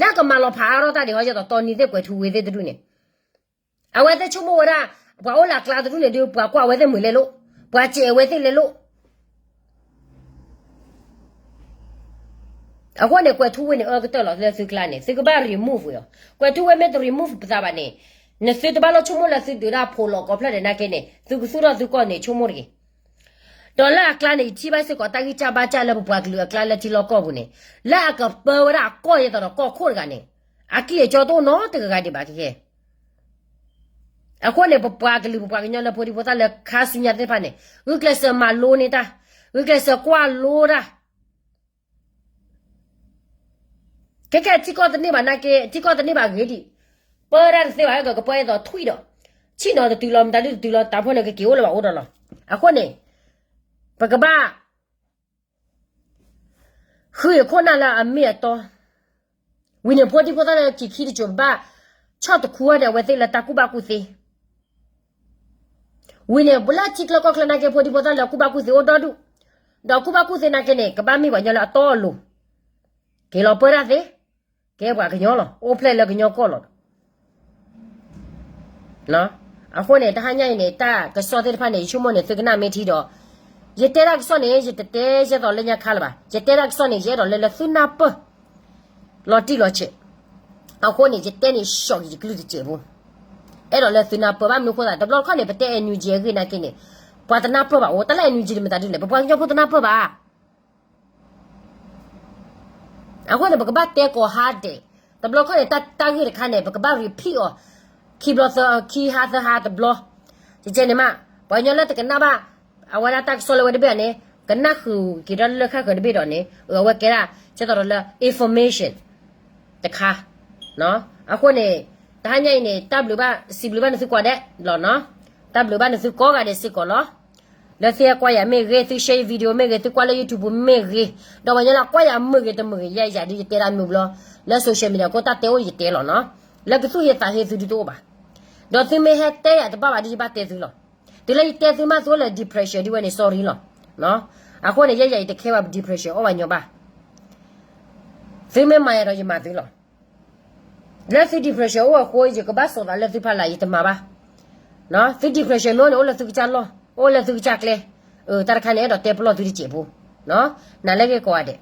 လၢကမၤလီၤဖးအါထီၣ်တၢ်ဒံးဟီ ယဲသိးတီနံၤသ့ၣ်ကွဲးထူဝ့ၤသ့ၣ်တဒူၣ်န့ၣ်, အဝဲသ့ၣ်ဆိကမိၣ်ဝဲဒၣ်, ပှၤအိၣ်လၢအကျါတဒူၣ်န့ၣ်ဒုး ပှၤကွၢ်ဝဲသ့ၣ်မုာ်လဲၤလိာ်, ပှၤစဲးဝဲသ့ၣ်လဲၤလိာ် အဃိန့ၣ် ကွဲးထူဝ့ၤန့ၣ်အၢကတၢၢ်လီၤလၢသုကျါန့ၣ် သုကဘၣ် remove ဝဲအီၤ, ကွဲးထူဝ့ၤမ့ၢ်တ remove ပသးဘၣ်န့ၣ်, နသုတဘၣ်လီၤဆိကမိၣ်လၢသုဒုးဒၣ်ဖိးလီၤကိးဖျၢၣ်ဒဲးနာ်က့န့ၣ် သုကသူၣ်ထီၣ်သုကီၢ်န့ၣ်ဆိကမိၣ်တဂ့ၤ, ဒီးလၢအကျါန့ၣ် ယထံၣ်ဘၣ်စ့ၢ်ကီးတၢ်ဂံၢ်စၢ်ဘါစၢ်လၢပပှၤကလုာ်အကျါလၢထံလီၢ်ကီၢ်ပူၤန့ၣ်, လၢအကပၢဝဲဒၣ်အကီၢ်ယဲသိးဒီးကီၢ်ခိၣ်တဂၤန့ၣ်, အကံၢ်အကီတအိၣ်နီတဂၤဂၤဒံးဘၣ်ခဲခဲ အဃိန့ၣ် ပပှၤကလုာ်ပပှၤကညီလၢဖိဒံဖိသၣ်လၢခါဆူညါသ့ၣ်တဖၣ်န့ၣ် ဂုာ်ကျဲးစၢးမၤလိန့ၢ်တၢ်, ဂုာ်ကျဲးစၢးကွၢ်လိတၢ်, ခဲခဲထံကီၢ်တန့ၢ်ဘၣ်နာ်က့ ထံကီၢ်တန့ၢ်ဘၣ်ဂ့ၤဒံး, ပၢဒၣ်တသ့ဘၣ် ကကပၢအသိးထွံၣ်ဒီး, ဆံၣ်နီၤတတုၤလီၤ မတၤဒုတတုၤလီၤ တၢ်ဖိန့ၣ်ကက့ၤအိၣ်လၢၤဘၣ်အိၣ်ဒီးလီၤ. အဃိန့ၣ် ပကဘၣ် ဃုအံၤခိၣ်နၢ်လၢအမ့ၢ်အတီ, ဝံၤန့ၣ်ဖိဒံဖိသၣ်လၢခံခံတစိၤ ပဘၣ်ဆီၣ်တခူဝဲဒၣ်အဝဲသ့ၣ်လၢတၢ်ကူၣ်ဘၣ်ကူၣ်သ့, ဝံၤန့ၣ် လၢထံချၢကီၢ်ချၢနာ်က့ ဖိဒံဖိသၣ်လၢကူၣ်ဘၣ်ကူၣ်သ့အိၣ်ဒီဒူၣ်, ဒီးကူၣ်ဘၣ်ကူၣ်သ့နာ်က့န့ၣ် ကဘၣ်မ့ၢ်ပှၤကညီလၢအတီအလိၤ, က့ၤလီၤပၢတၢ်သ့ ကဲပှၤကညီလီၤ, အိၣ်ဖျဲၣ်လၢကညီကီၢ်လီၤ. အဃိန့ၣ် တဟါညါအံၤန့ၣ် တၢ်ကစီၣ်သ့ၣ်တဖၣ်န့ၣ် ယဆိကမိၣ်န့ၣ် သုကနၣ်မ့ၢ်ထံဒီး, ယတဲတၢ်ကစီၣ်န့ၣ် ယတတဲယဲသိးလၢညါခါလၢၤဘၣ်, ယတဲတၢ်ကစီၣ်န့ၣ် ယအဲၣ်ဒိးလၢလၢသုနၢ်ပၢၢ် လီၤတံၢ်လီၤဆဲး. အဃိန့ၣ် ယတဲန့ၣ် ရှော့က့ၤယကလုၢ်တစဲးဖိ, အဲၣ်ဒိးလၢသုနၢ်ပၢၢ်ဘၣ်. မနုၤအဃိသတး တဘျီတခီၣ်န့ၣ် ပတဲ NUG အဂ့ၢ်နာ်က့န့ၣ် ပှၤတနၢ်ပၢၢ်ဘၣ်အိၣ်, တၢ်လၢ NUG တမ့ၢ်သးဒ်လဲၣ်, ပပှၤကညီဖိတနၢ်ပၢၢ်ဘၣ်. အဃိန့ၣ် ပကဘၣ်တဲကိးဟါဒဲး, တဘျီခီၣ်န့ၣ် တၢ်ဂ့ၢ်တခါန့ၣ် ပကဘၣ် repeat အီၤ ခံဘျီသၢ, ခံဟါသၢဟါတဘျီ, ကဲကဲန့ၣ်မး, ပှၤကညီလၢတကနၣ်ဘၣ် အဝဲဒၣ်တၢ်ကစီၣ်လၢဝဲတဘ့ၣ်န့ၣ် ကနၣ်ဃုာ်က့ၤဒီးလၢခါဃၢၤတဘ့ၣ်ဒီးန့ၣ် အဝဲကဲဒၣ် ကဲသိးဒီးလၢ information တခါ. အဃိန့ၣ် တဟါညါအံၤန့ၣ် တၢ်ဘျုးဘၣ် စံးဘျုးဘၣ်နသုကိးဂၤဒဲးလီၤနီၤ, တၢ်ဘျုးဘၣ်နသုကိးဂၤဒဲးစ့ၢ်ကီးလီၤ. လၢသုဟဲကွၢ်ယၤမ့ၢ်ဂ့ၤ, သု share video မ့ၢ်ဂ့ၤ, သုကွၢ်လၢ YouTube မ့ၢ်ဂ့ၤ, ဒီးပှၤကညီလၢကွၢ်ယၤမုာ်ဂ့ၤတမုာ်ဂ့ၤ ယဲယၤဒ်ယတဲတၢ်မုာ်ဘျီ, လၢ social media ကိးတၢ်တဲအိၣ်ယတဲလီၤနီၤ, လၢကသူၣ်ဟ့သးဟ့သုဒ်တအိၣ်ဘၣ်. ဒီးသုမ့ၢ်ဟဲတဲယၤတဘၣ်ဘၣ်ဒ်ယဘၣ်တဲသုလီၤ. တုၤလၢယတဲသုမး သုအိၣ်လၢ depression ဒ်ဝဲန့ၣ် sorry လီၤ. အဃိန့ၣ် ယဲယၤယတခဲဘၣ် depression အိၣ်ဘၣ်ညီဘၣ်. သုမ့ၢ်မၤယၤဒီးယမၤသုလီၤ. လၢသု depression အိၣ်အဃိ ယကဘၣ်စိာ်သးလၢသုဖီလာ် ယတမၤဘၣ်. သု depression မ့ၢ်အိၣ်န့ၣ် အိၣ်လၢသုကစၢ်လီၢ်, အိၣ်လၢသုကစၢ်ကျဲ, တၢ်တခါန့ၣ် အဲၣ်ဒိးတဲပလီၢ်သုတစဲးဖိ, နၤလၢဂ့ၤကိးဂၤဒဲး.